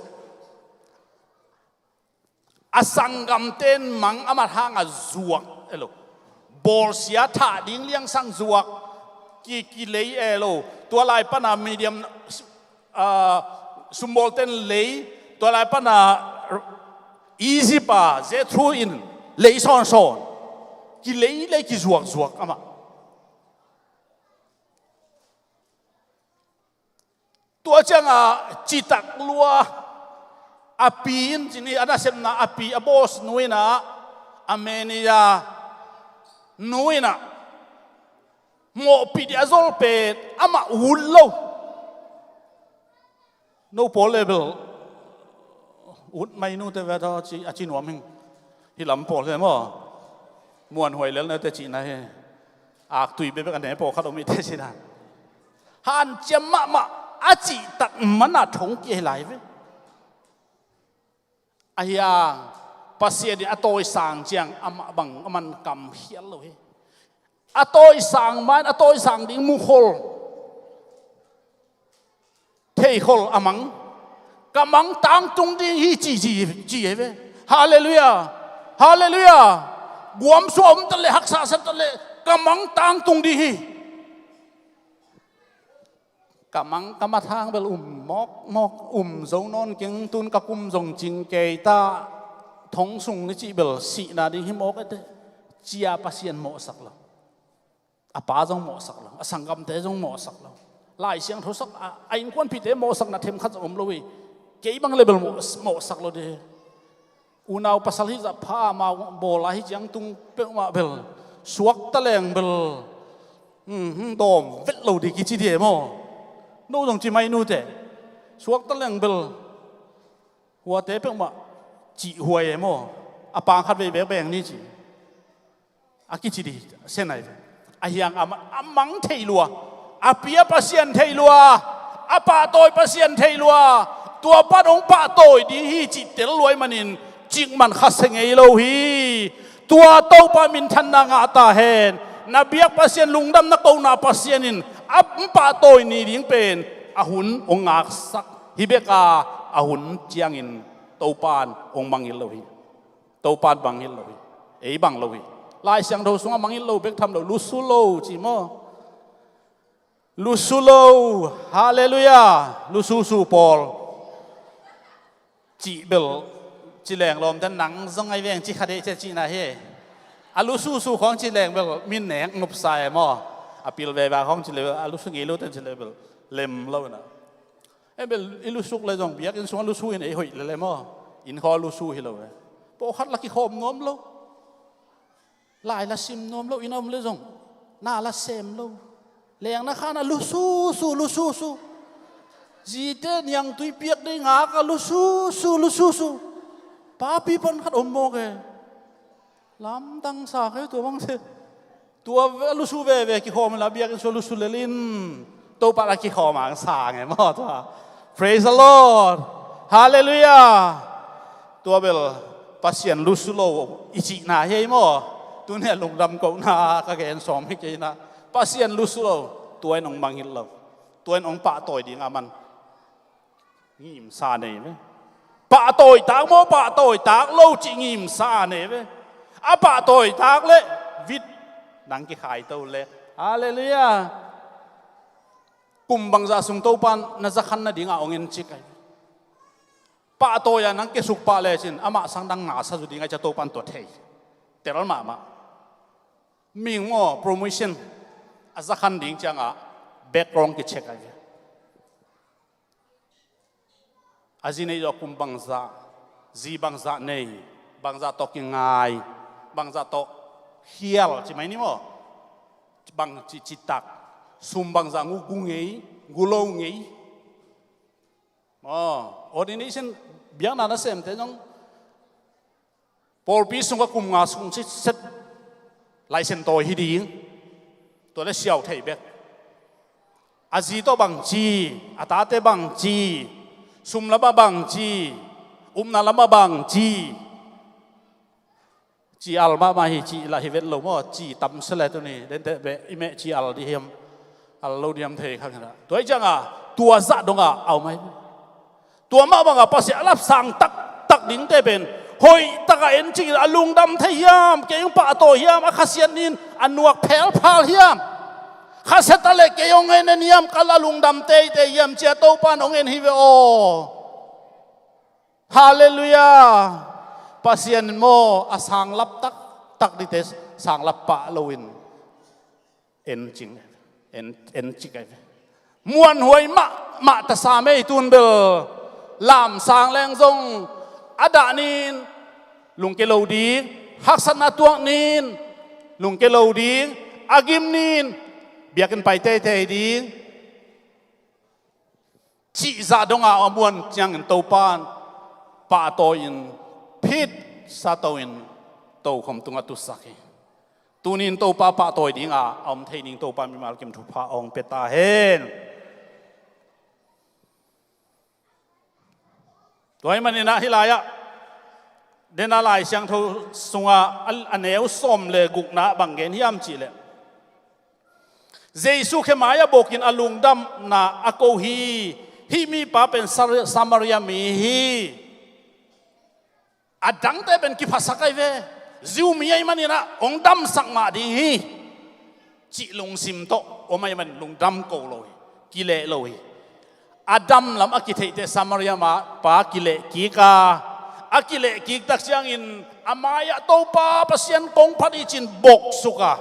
A sanggamten mang a mat hanga zuak e lo. Bawlsia thah ding liangsang zuak. Ki, kilei e lo. Tua lai pana Midian, ah, sumbawlten lei. Tua lai pana Egypt a Jethro in lei sawnsawn. Kilei lei kizuakzuak amah. Tua cianga citak lua a pi in cini a nasepna a pi a boss nu inah a manager nu inah mawhpih dih a zol pen amah ut lo. No pawl le bel ut mai nute ve tawh a ci nuam hing. Hi lam pawl le maw? Muanhuai lel nate cihna hi. Aktui bebek a ne pawlkhat om ite cihna. Hanciam mahmah a cihtak mana thong kia hi lai ve. Ahiang Pasian in a tawisang ciang amah bang a man kamkhial lo hi. A tawisang man a tawisang ding mukhol theikhol a mang. Ka mang tangtung ding hi ci ci ci hi ve. Halleluiah. Halleluiah. Guam sua om taleh haksa sa taleh ka mang tangtung ding hi. Ka mang ka mathang bel um mawkmawk um zo nawn keng tun ka kum zong cing kei ta. Thong sung ni cih bel sihna ding hi mawk ete. Cia Pasian mawhsak lo. A pa zong mawhsak lo, a sanggamte zong mawhsak lo. Lai Siangtho sak a, a innkuanpihte mawhsakna themkhat zong om lo hi. Kei bang le bel mawh, mawhsak lo dih. Unau pasal hi zah pha amau bawl a hi ciang tung peuhmah bel suak taleng bel dawm vet lo dih kici dih e maw? No zong ci mai nute. Suak taleng bel huate peuhmah cih huai e maw? A pang khat vei bekbek ni ci. A kici dih senai ve. Ahiang a mang thei lua, a pia Pasian thei lua, a pahtawi Pasian thei lua. Tua pan hong pahtawi ding hi cih tel luai manin cikman kha se ngei lo hi. Tua Topa minthanna ngah ta hen. Na biak Pasian, lungdam na kohna Pasian in a pahtawi ni ding pen a hun hong ngaksak hi bek a, a hun ciangin Topa in hong mangngilh lo hi. Topa in mangngilh lo hi. Ei bang lo hi. Lai Siangtho sungah mangngilh lo bek tham lo, lusu lo ci maw? Lusu lo. Halleluiah. Lususu pawl. Cih bel ci leng lawmte nang zong ai veng ci kha deh cia cihna hi. A lususu khawng ci leng bel min nek nupsa e maw? A pil veva khawng ci le bel a lusu ngei lote ci le bel lem lo na. E bel i lusuk le zong biakinn sungah lusu in ei hoih lele maw? Inn khawng lusu hi lo e. Pawlkhat la kikhawm nuam lo. Lai la sim nuam lo, inn a om le zong na la sem lo. Lengna khan a lususu lususu. Zite niangtui piak dei ngak a lususu lususu. Papi pan khat om mawk e. Lamdang sa kei tua bang se. Tua lusu veve kikhawm la biakinn sua lusu lelin. Topa la kikhawm ang sang e maw tua. Praise the Lord. Halleluiah. Tua bel Pasian lusu lo i cihna hi ei maw? Tuni a lungdam kohna ka gen sawm hi kei na. Pasian lusu lo. Tua in hong mangngilh lo. Tua in hong pahtawi ding a man. Ngimsa nei ve. Pahtawi tak maw, pahtawi tak lo cih ngimsa nei ve. A pahtawi tak le vit nang kikhai to le. Halleluiah. Kum bangzah sung Topa in na zakhan nadingah hong en cik ai. Pahtawi a nang kesuk pah lecin amah sang dang na sa zu ding ai cia Topa in tua thei. Tel mahmah. Ming maw promotion a zakhan ding ciangah background kicheck ai. A zi nei zawh kum bangzah, zi bangzah nei, bangzah tawh kingai, bangzah tawh khial ci mai ni maw? Bang ci citak, sum bangzah ngu gu ngei, ngu lo ngei. Maw, ordination biakna nasemte zong pawlpi sungah kum nga sung sitset laisen tawi hi ding. Tua le siau thei bek. A zi tawh bangci, a tate bangci, sum lamah bangci, upna lamah bangci. Ci al mahmah hi, ci lah hi vet lo maw, ci tam sele tuni. Dente beh i meh ci al dih hiam, al lo dih hiam thei khang hina. Tua hi cianga tua zah donga a om ahi. Tua mah banga Pasian a lapsang taktak dingte pen hoih taka en cingin a lungdam thei hiam, kei hong pahtawi hiam, a khasiat nin a nuak phelphal hiam, khasiat a le kei hong en en hiam, kal a lungdam teitei hiam cia Topan hong en hi ve aw. Halleluiah. Pasian in maw a sanglap taktak dite sanglap pah loin en cing, en, en cik ai ve. Muanhuai mahmah tasa mei tun bel lamsang leng zong a dah nin lungke lo ding, haksatna tuak nin lungke lo ding, a gim nin biakinn pai teitei ding. Cihzah donga a muan ciangin Topan pahtawi in phit sa to in tokhom tungah tutsak hi. Tunin Topa pahtawi dinga a om thei ding Topa mimal kim thupha a hong pia ta hen. Tua hi maninah hih lai-ah dena Lai Siangtho sunga a, a neu sawm le gukna bang gen hiam cihleh, Jesu khe mai-ah bawkin a lungdamna a ko hi. Hih mipa pen Sar-, Samaria mi hi. A dangte pen kiphasak ai ve. Jew mi ahi maninah hong damsak mah ding hi cih lungsim tawh om ahi manin lungdam ko lo hi. Kileh lo hi. A damlam a kitheihte Samaria pa kileh kik a, a kileh kik tak ciangin a mai-ah Topa Pasian kong phat hi cin bawksuk a,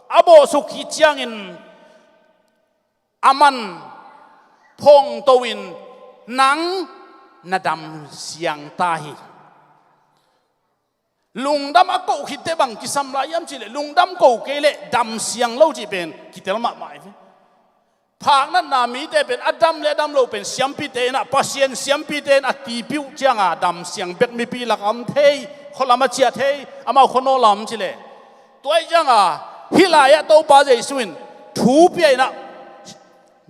a bawksuk hi ciangin aman phongto in nang na dam siang ta hi. Lungdam a koh khitte bang kisam lai hiam cihleh lungdam ko kei leh dam siang lo cih pen kitel mahmah hi ve. Phaknatna mite pen a dam le a dam lo pen siampite inah Pasian siampite in a tipiuh cianga dam siang bek mipi lak a om thei, khualam a ciah thei, amau khuanaw lam cileh. Tua ih cianga hih lai-ah Topa Jesu in thu pia inah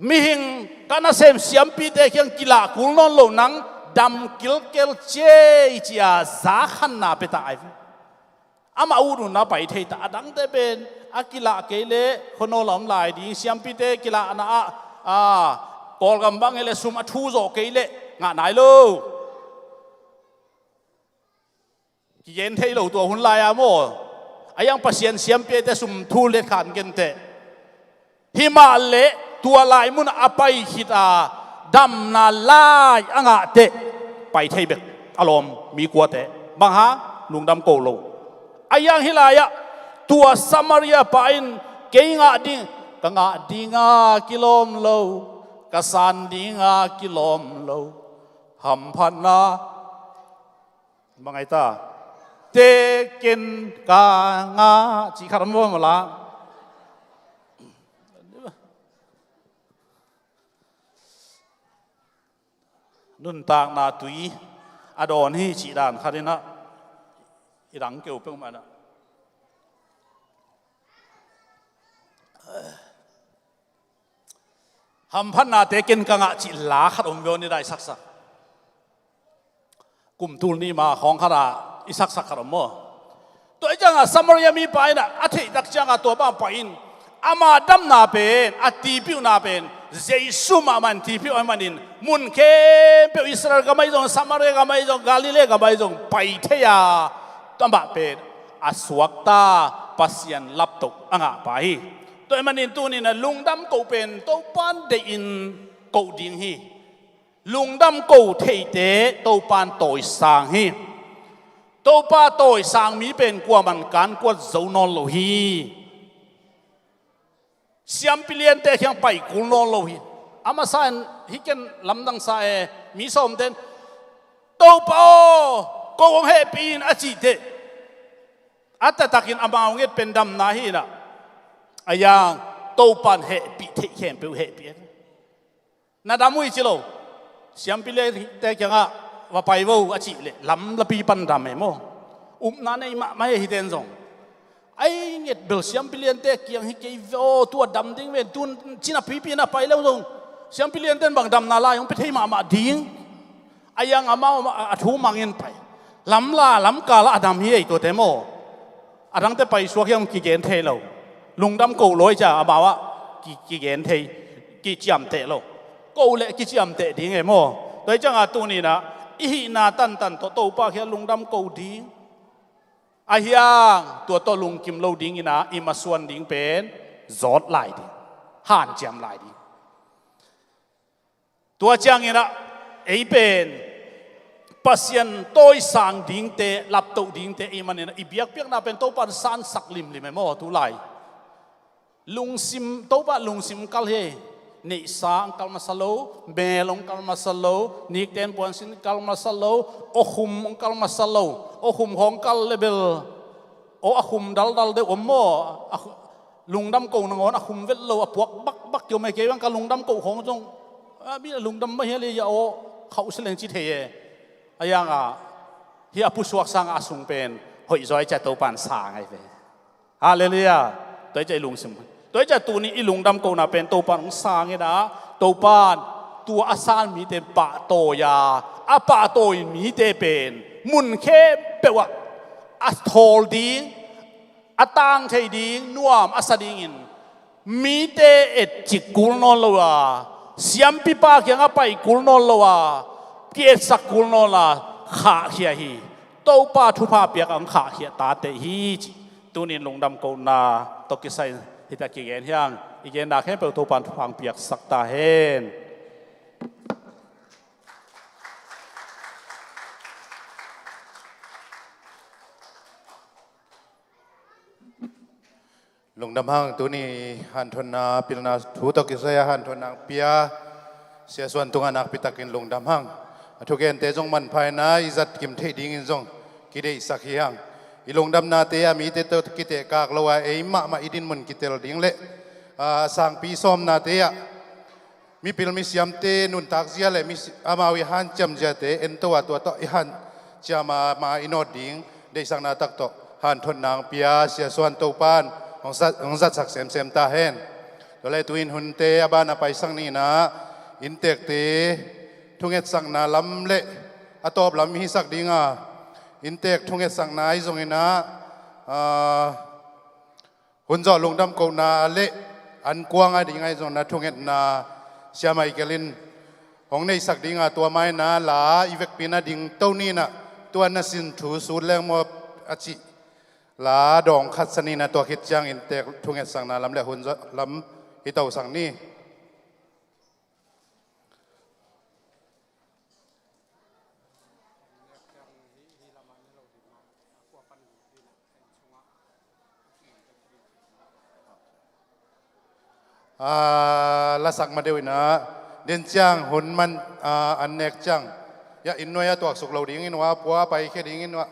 mihing ka nasem siampite kiang kilah kul nawn lo nang dam kilkel ciei cia zakhanna pia ta ai ve. Amah utnunna pai thei ta a dangte pen a kilah kei leh khuanaw lam lai ding siampite kilahna ah a Kawlgam bang hi leh sum a thu zawh kei leh ngah nai lo. Kigen thei lo tua hun lai-a maw? A iang Pasian siampite sum thu le khan gente. Himah leh tua lai mun a pai khit a damna lai a ngah teh pai thei bek a lawm mi kuate bang hang lungdam ko lo. A iang hih lai-ah tua Samaria pa in kei ngah ding, ka ngah dinga kilawm lo, ka san dinga kilawm lo, hamphatna bang ai ta? Te ken ka ngah cih khat om maw mala? Nuntakna tui a dawn hi cih dan khat inah i dang keu peuhmah inah hamphatnate ken ka ngah cih la khat om veu ni dai saksak. Kum tul nih ma khawng khatah i saksak khat om maw? Tua ih cianga Samaria mipa inah a theihtak cianga tua pa pai in ama damna pen a tipiuhna pen Jesu mahmah in tipiuh ahi manin mun khempeuh Israel gam ahi zong Samaria gam ahi zong Galilee gam ahi zong pai thei a, tua mah pen a suakta Pasian laptoh a ngahpa hi. Tua ahi manin tuninah lungdam koh pen Topan deihin koh ding hi. Lungdam ko theite Topan tawisang hi. Topa tawisang mi pen kuaman kankuat zo nawn lo hi. Siampi liante khiang pai kul nawn lo hi. A masa in hih ken lamdang sa e, mi sawmten Topa aw, ko hong hehpih in a cihteh a taktakin amau nget pen damna hi inah a iang Topan hehpih theih khempeuh hehpih e. Na dam uh hi ci lo. Siampi liante kiangah va pai vo a cih leh lamlapi pan dam e maw? Upna nei mahmah e hiten zong. Ai nget bel siampi liante kiang hi kei ve aw, tua dam ding ven, tun cina pipi na pai lo zong siampi liante in bang damna lai hong pia thei mahmah ding. A yang amau a thu mangin pai. Lamla lamkala a dam hi ei tuate maw. A dangte pai suak hiam kigen thei lo. Lungdam ko lawi ca amau ah ki, kigen thei, kiciamteh lo. Ko le kiciamteh ding e maw. Tua hi cianga tuninah i hihna tantan tawh Topa kiang lungdam ko ding. A hiang tua tawh lungkim lo dinginah i masuan ding pen zawt lai ding, hanciam lai ding. Tua cianginah ei pen Pasian tawisang dingte, laptoh dingte i maninah i biakpiakna pen Topa in sansak limlim e maw tulai. Lungsim, Topa lungsim kal hi. Neihsa ang kal masa lo, mel ang kal masa lo, nikten puansin kal masa lo, awkhum ang kal masa lo, awkhum hong kal le bel, aw a khum daldal deuh om maw, a khu-, lungdam ko nangawn a khum vet lo, a puak bakbak kio mai kei bang ka lungdam ko khong zong, a bi a lungdam mah hi a le ya aw, khauh sileng ci thei e. A yanga hi a pusuak sanga a sung pen hoih zaw i cia Topan sa ngai ve. Halleluiah. Tua i cia i lungsim. Tua i cia tuni i lungdam kona pen Topan hong sang inah, Topan tua a san mite pahtawi a, a pahtawi mite pen mun khempeuh ah a thawl ding, a tang thei ding, nuam a sa dingin mite etcik kul nawn lo a, siampipa kiangah pai kul nawn lo a, kietsak kul nawn la khahkhia hi. Topa thupha piak ang khahkhia tate hi ci. Tunin lungdam kona tawh kisai hita kigen hiang. I genna khempeuh Topan thupha ang piaksak ta hen. Lungdam hang, tuni hanthonna pilna thu tawh kisai a hanthonna ang pia Sia Suan tungah nakpitakin lungdam hang. A thugente zong manpha inah i zat kim theih dingin zong kideihsak hi hang. I lungdamnate ah mite tawh kitehkak lo a ei mahmah i dinmun kitel ding le, a, sangpi sawmnate ah mipil misiamte nuntak zia le mi, amau i hanciam ziate ento a tua tawh i hanciam a ma i nawt ding deihsakna tak tawh hanthonna ang pia Sia Suan Topan hong zat, hong zatsak semsem ta hen. Tua le tuin hunte a ban a paisak ninah inntekte thungetsakna lam le a tawp lam hisak dinga inntek thungetsakna ahi zonginah, a, hun zawh lungdam kona le an kuang a ding ahi zongna thungetna Sia Michael in hong neihsak dinga tua maina la i vekpi na ding to ninah tua na sin thu sut leng maw a cih la dawng khat sa ninah tua khit ciangin tek thungetsakna lam le hun zawh lam i tosak ni. A, lasak ma deuh inah den ciang hun man, a, an nek ciang ya inn nuai a tuaksuk lo dingin ua pua paikhia dingin ua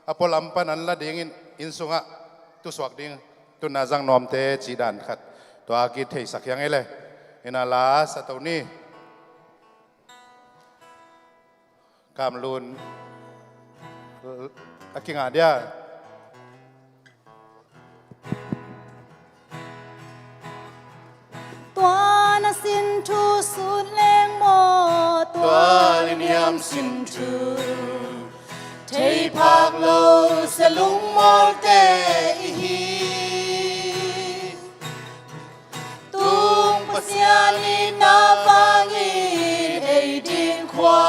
a pualam pan an la dingin inn sungah tusuak ding tunna zang nuamte cih dan khat tua a kitheisak hiang ei le. Inah la sa to ni. Kamlun a kingah dia. Tua na sin thu sut leng maw tua liniam sin thu thei phak lo sia lungmawlte i hi. Tung Pasian in na vangin ei ding khua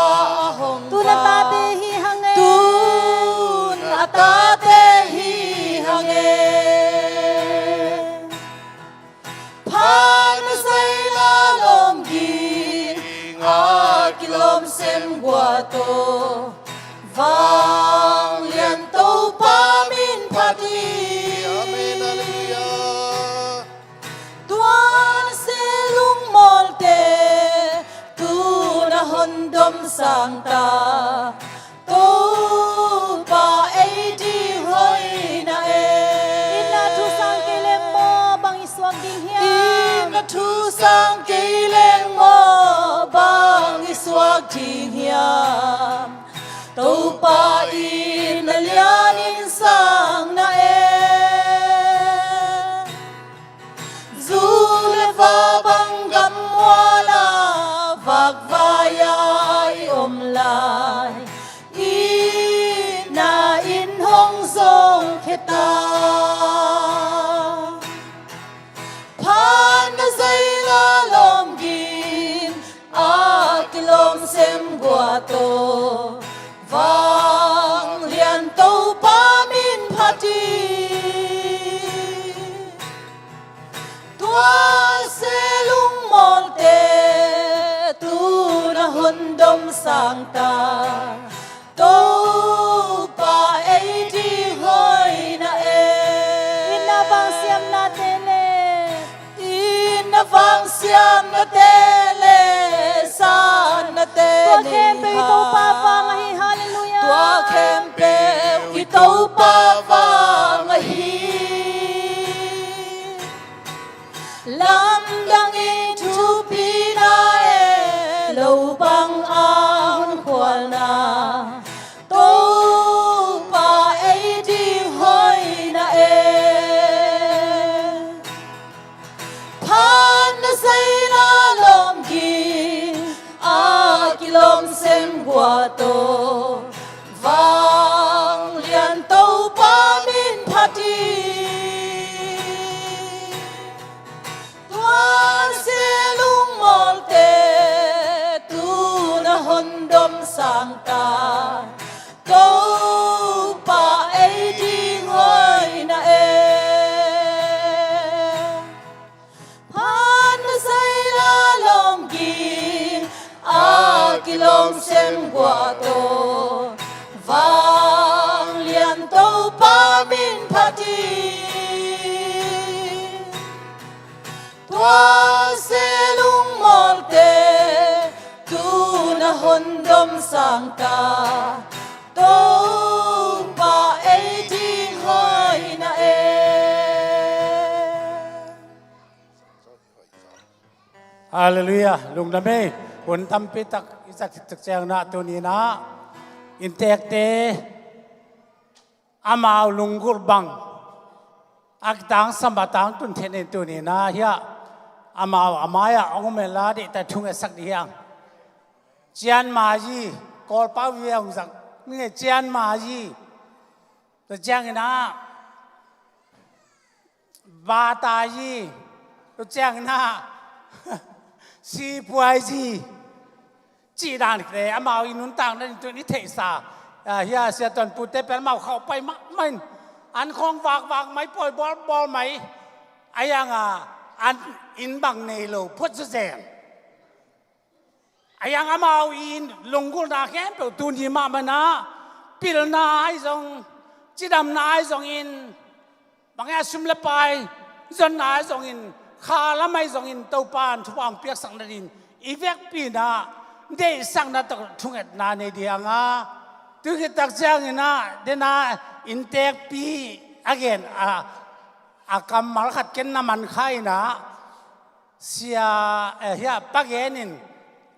a hong tun a tate hi hang e. Tun a tate hi hang e. Phan a zaila lawm ding a kilawm sem guato vanglian Topa min phat hi. Amen. Halleluiah. Tua na sia lungmawlte tun a hon dom sang ta. Topa ei ding hoihna e. Inn a thu sang kei leng maw bang i suak ding hiam? Inn a thu sang kei leng maw bang i suak ding hiam? Topa in a lianin sang na e. kheta. Phan na zaila lawmgin a kilawm sem guah tawh vanglian Topa min phat hi. Tua se lungmawlte tu na hon dom sangta. Topa ei ding hoina e. Inn a vang siamnate le. Inn a vang siamnate le, satnate tua khempeuh i Topa vang ahi. Halleluiah. Tua khempeuh i Topa vang ahi. Lamdang in thupina e, lo bang a hon khualna. Topa ei ding hoina e. Phan na zaila lawmgin a kilawm sem guah tawh vanglian Topa min phat hi. Tua se lungmawlte tu na hon dom sangta. Topa ei ding hoina e. Phan na zaila lawmgin a kilawm sem guah tawh vanglian Topa min phat hi. Tua se lungmawlte tu na hon dom sangta. Topa ei ding hoina e. Halleluiah. Lungdam ei. Hun tampi tak i zat tak ciangin ah tuni-in ah inntekte amau lunggulh bang a kitangsam a tangtun theihna in tuni-in ah hiah amau a mai-ah hong om inla deihtak thungetsak ding hi hang. Cianmayi, Kawlpau vive hong zak, mi nge Cianmayi. Tua ciangin ah Batayi, tua ciangin ah Sipuayi. Cih dan khite amau i nuntakna in tun i theihsa. Ah, hia Sia Tuan Pute pen amau khauh pai mahmah in an khawng vakvak mai, pawi bawlbawl mai. A hiang a an inn bang nei lo phot zawzen. A hiang amau i lunggulhna khempeuh tuni mahmah in ah pilna ahi zong, cidamna ahi zongin, bang hiam, sum le pai zonna ahi zongin, kha lam ahi zongin Topa in thupha hong piaksak nadingin i vekpi in ah deihsakna tawh thungetna nei ding hi hang a. Tu khit tak ciangin ah den a inntekpi a gen a, a kammal khat ken na man kha in ah Sia, eh, hia Pa Gen in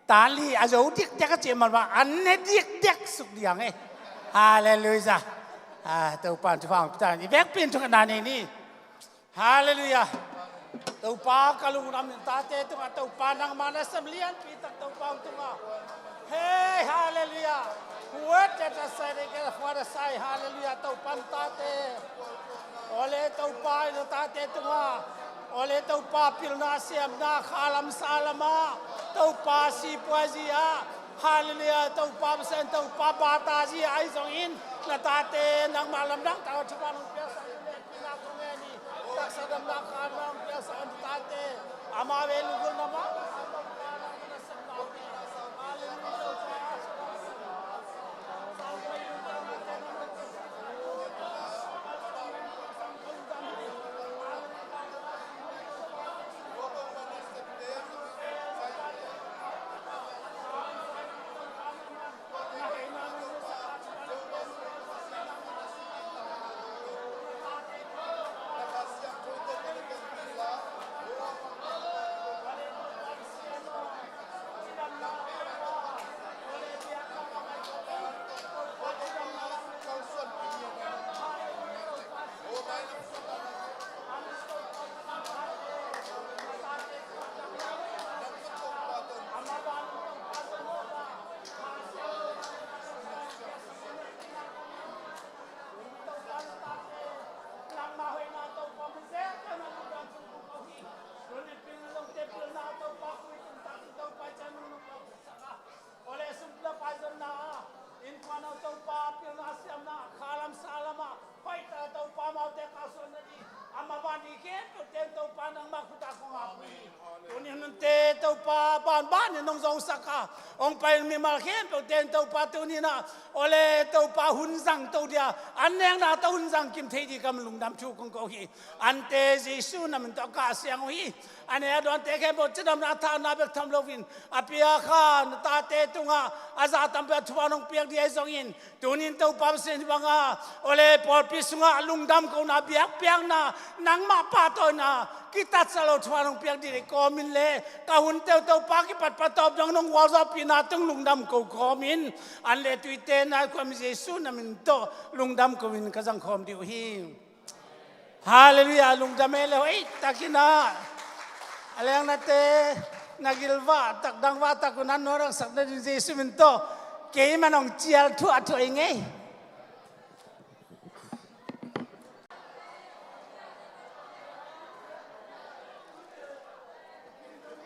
tan li a zo dikdek a cih maw, an ne dikdek suk ding hi. Halleluiah. Ah, Topa in thupha hong pia ta hen. I vekpi in thungetna nei ni. Halleluiah. Topa ka lungdam hi, tate tungah Topa nangma nasem lianpi tak Topa hong tungah. Hei, halleluiah. Huat ya ta sai de ke fuada sai, halleluiah. Topa in tate. Ole Topa in tate tungah. Ole Topa pilna siamna kha lam sa lamah. Topa Sipuayi ah. Halleluiah. Topa Pasian, Topa Batayi ah ahi zongin na tate nangmah lamdang tak thupha hong piaksak in, piakna kong ngen hi. Taksa damna kha hong piaksak in tate. Amau vei lunggulhna mah. nong zosak a, hong pai mimal khempeuh ten Topa tuni-in ah, ole Topa hun zang to dia, an nekna tawh hun zang kim thei ding kam lungdam thu kong ko hi. Ante Jesu na min tawh ka siang uh hi. A ne a dawnte khempeuh cidamna thahna bek tham loin, a pia kha na tate tungah a za tampi a thupha nong piak ding ahi zongin, tunin Topa Pasian hih banga, ole pawlpi sungah lungdam kona, biakpiakna, nangmah pahtawina, kitatsa lo thupha nong piak ding kawmin le ka hun teuh Topa kipatpat tawp dong nong gualzawhpihna tung lungdam ko kawmin, an le tuite nai khuam Jesu na min tawh lungdam koin ka zang khawm ding uh hi. Halleluiah, lungdam e le hoih takin ah. A lengnate, na gilvah tak, dangvah tak un an nuarangsak nading Jesu min tawh keimah nong cial thuah thuah ing ei.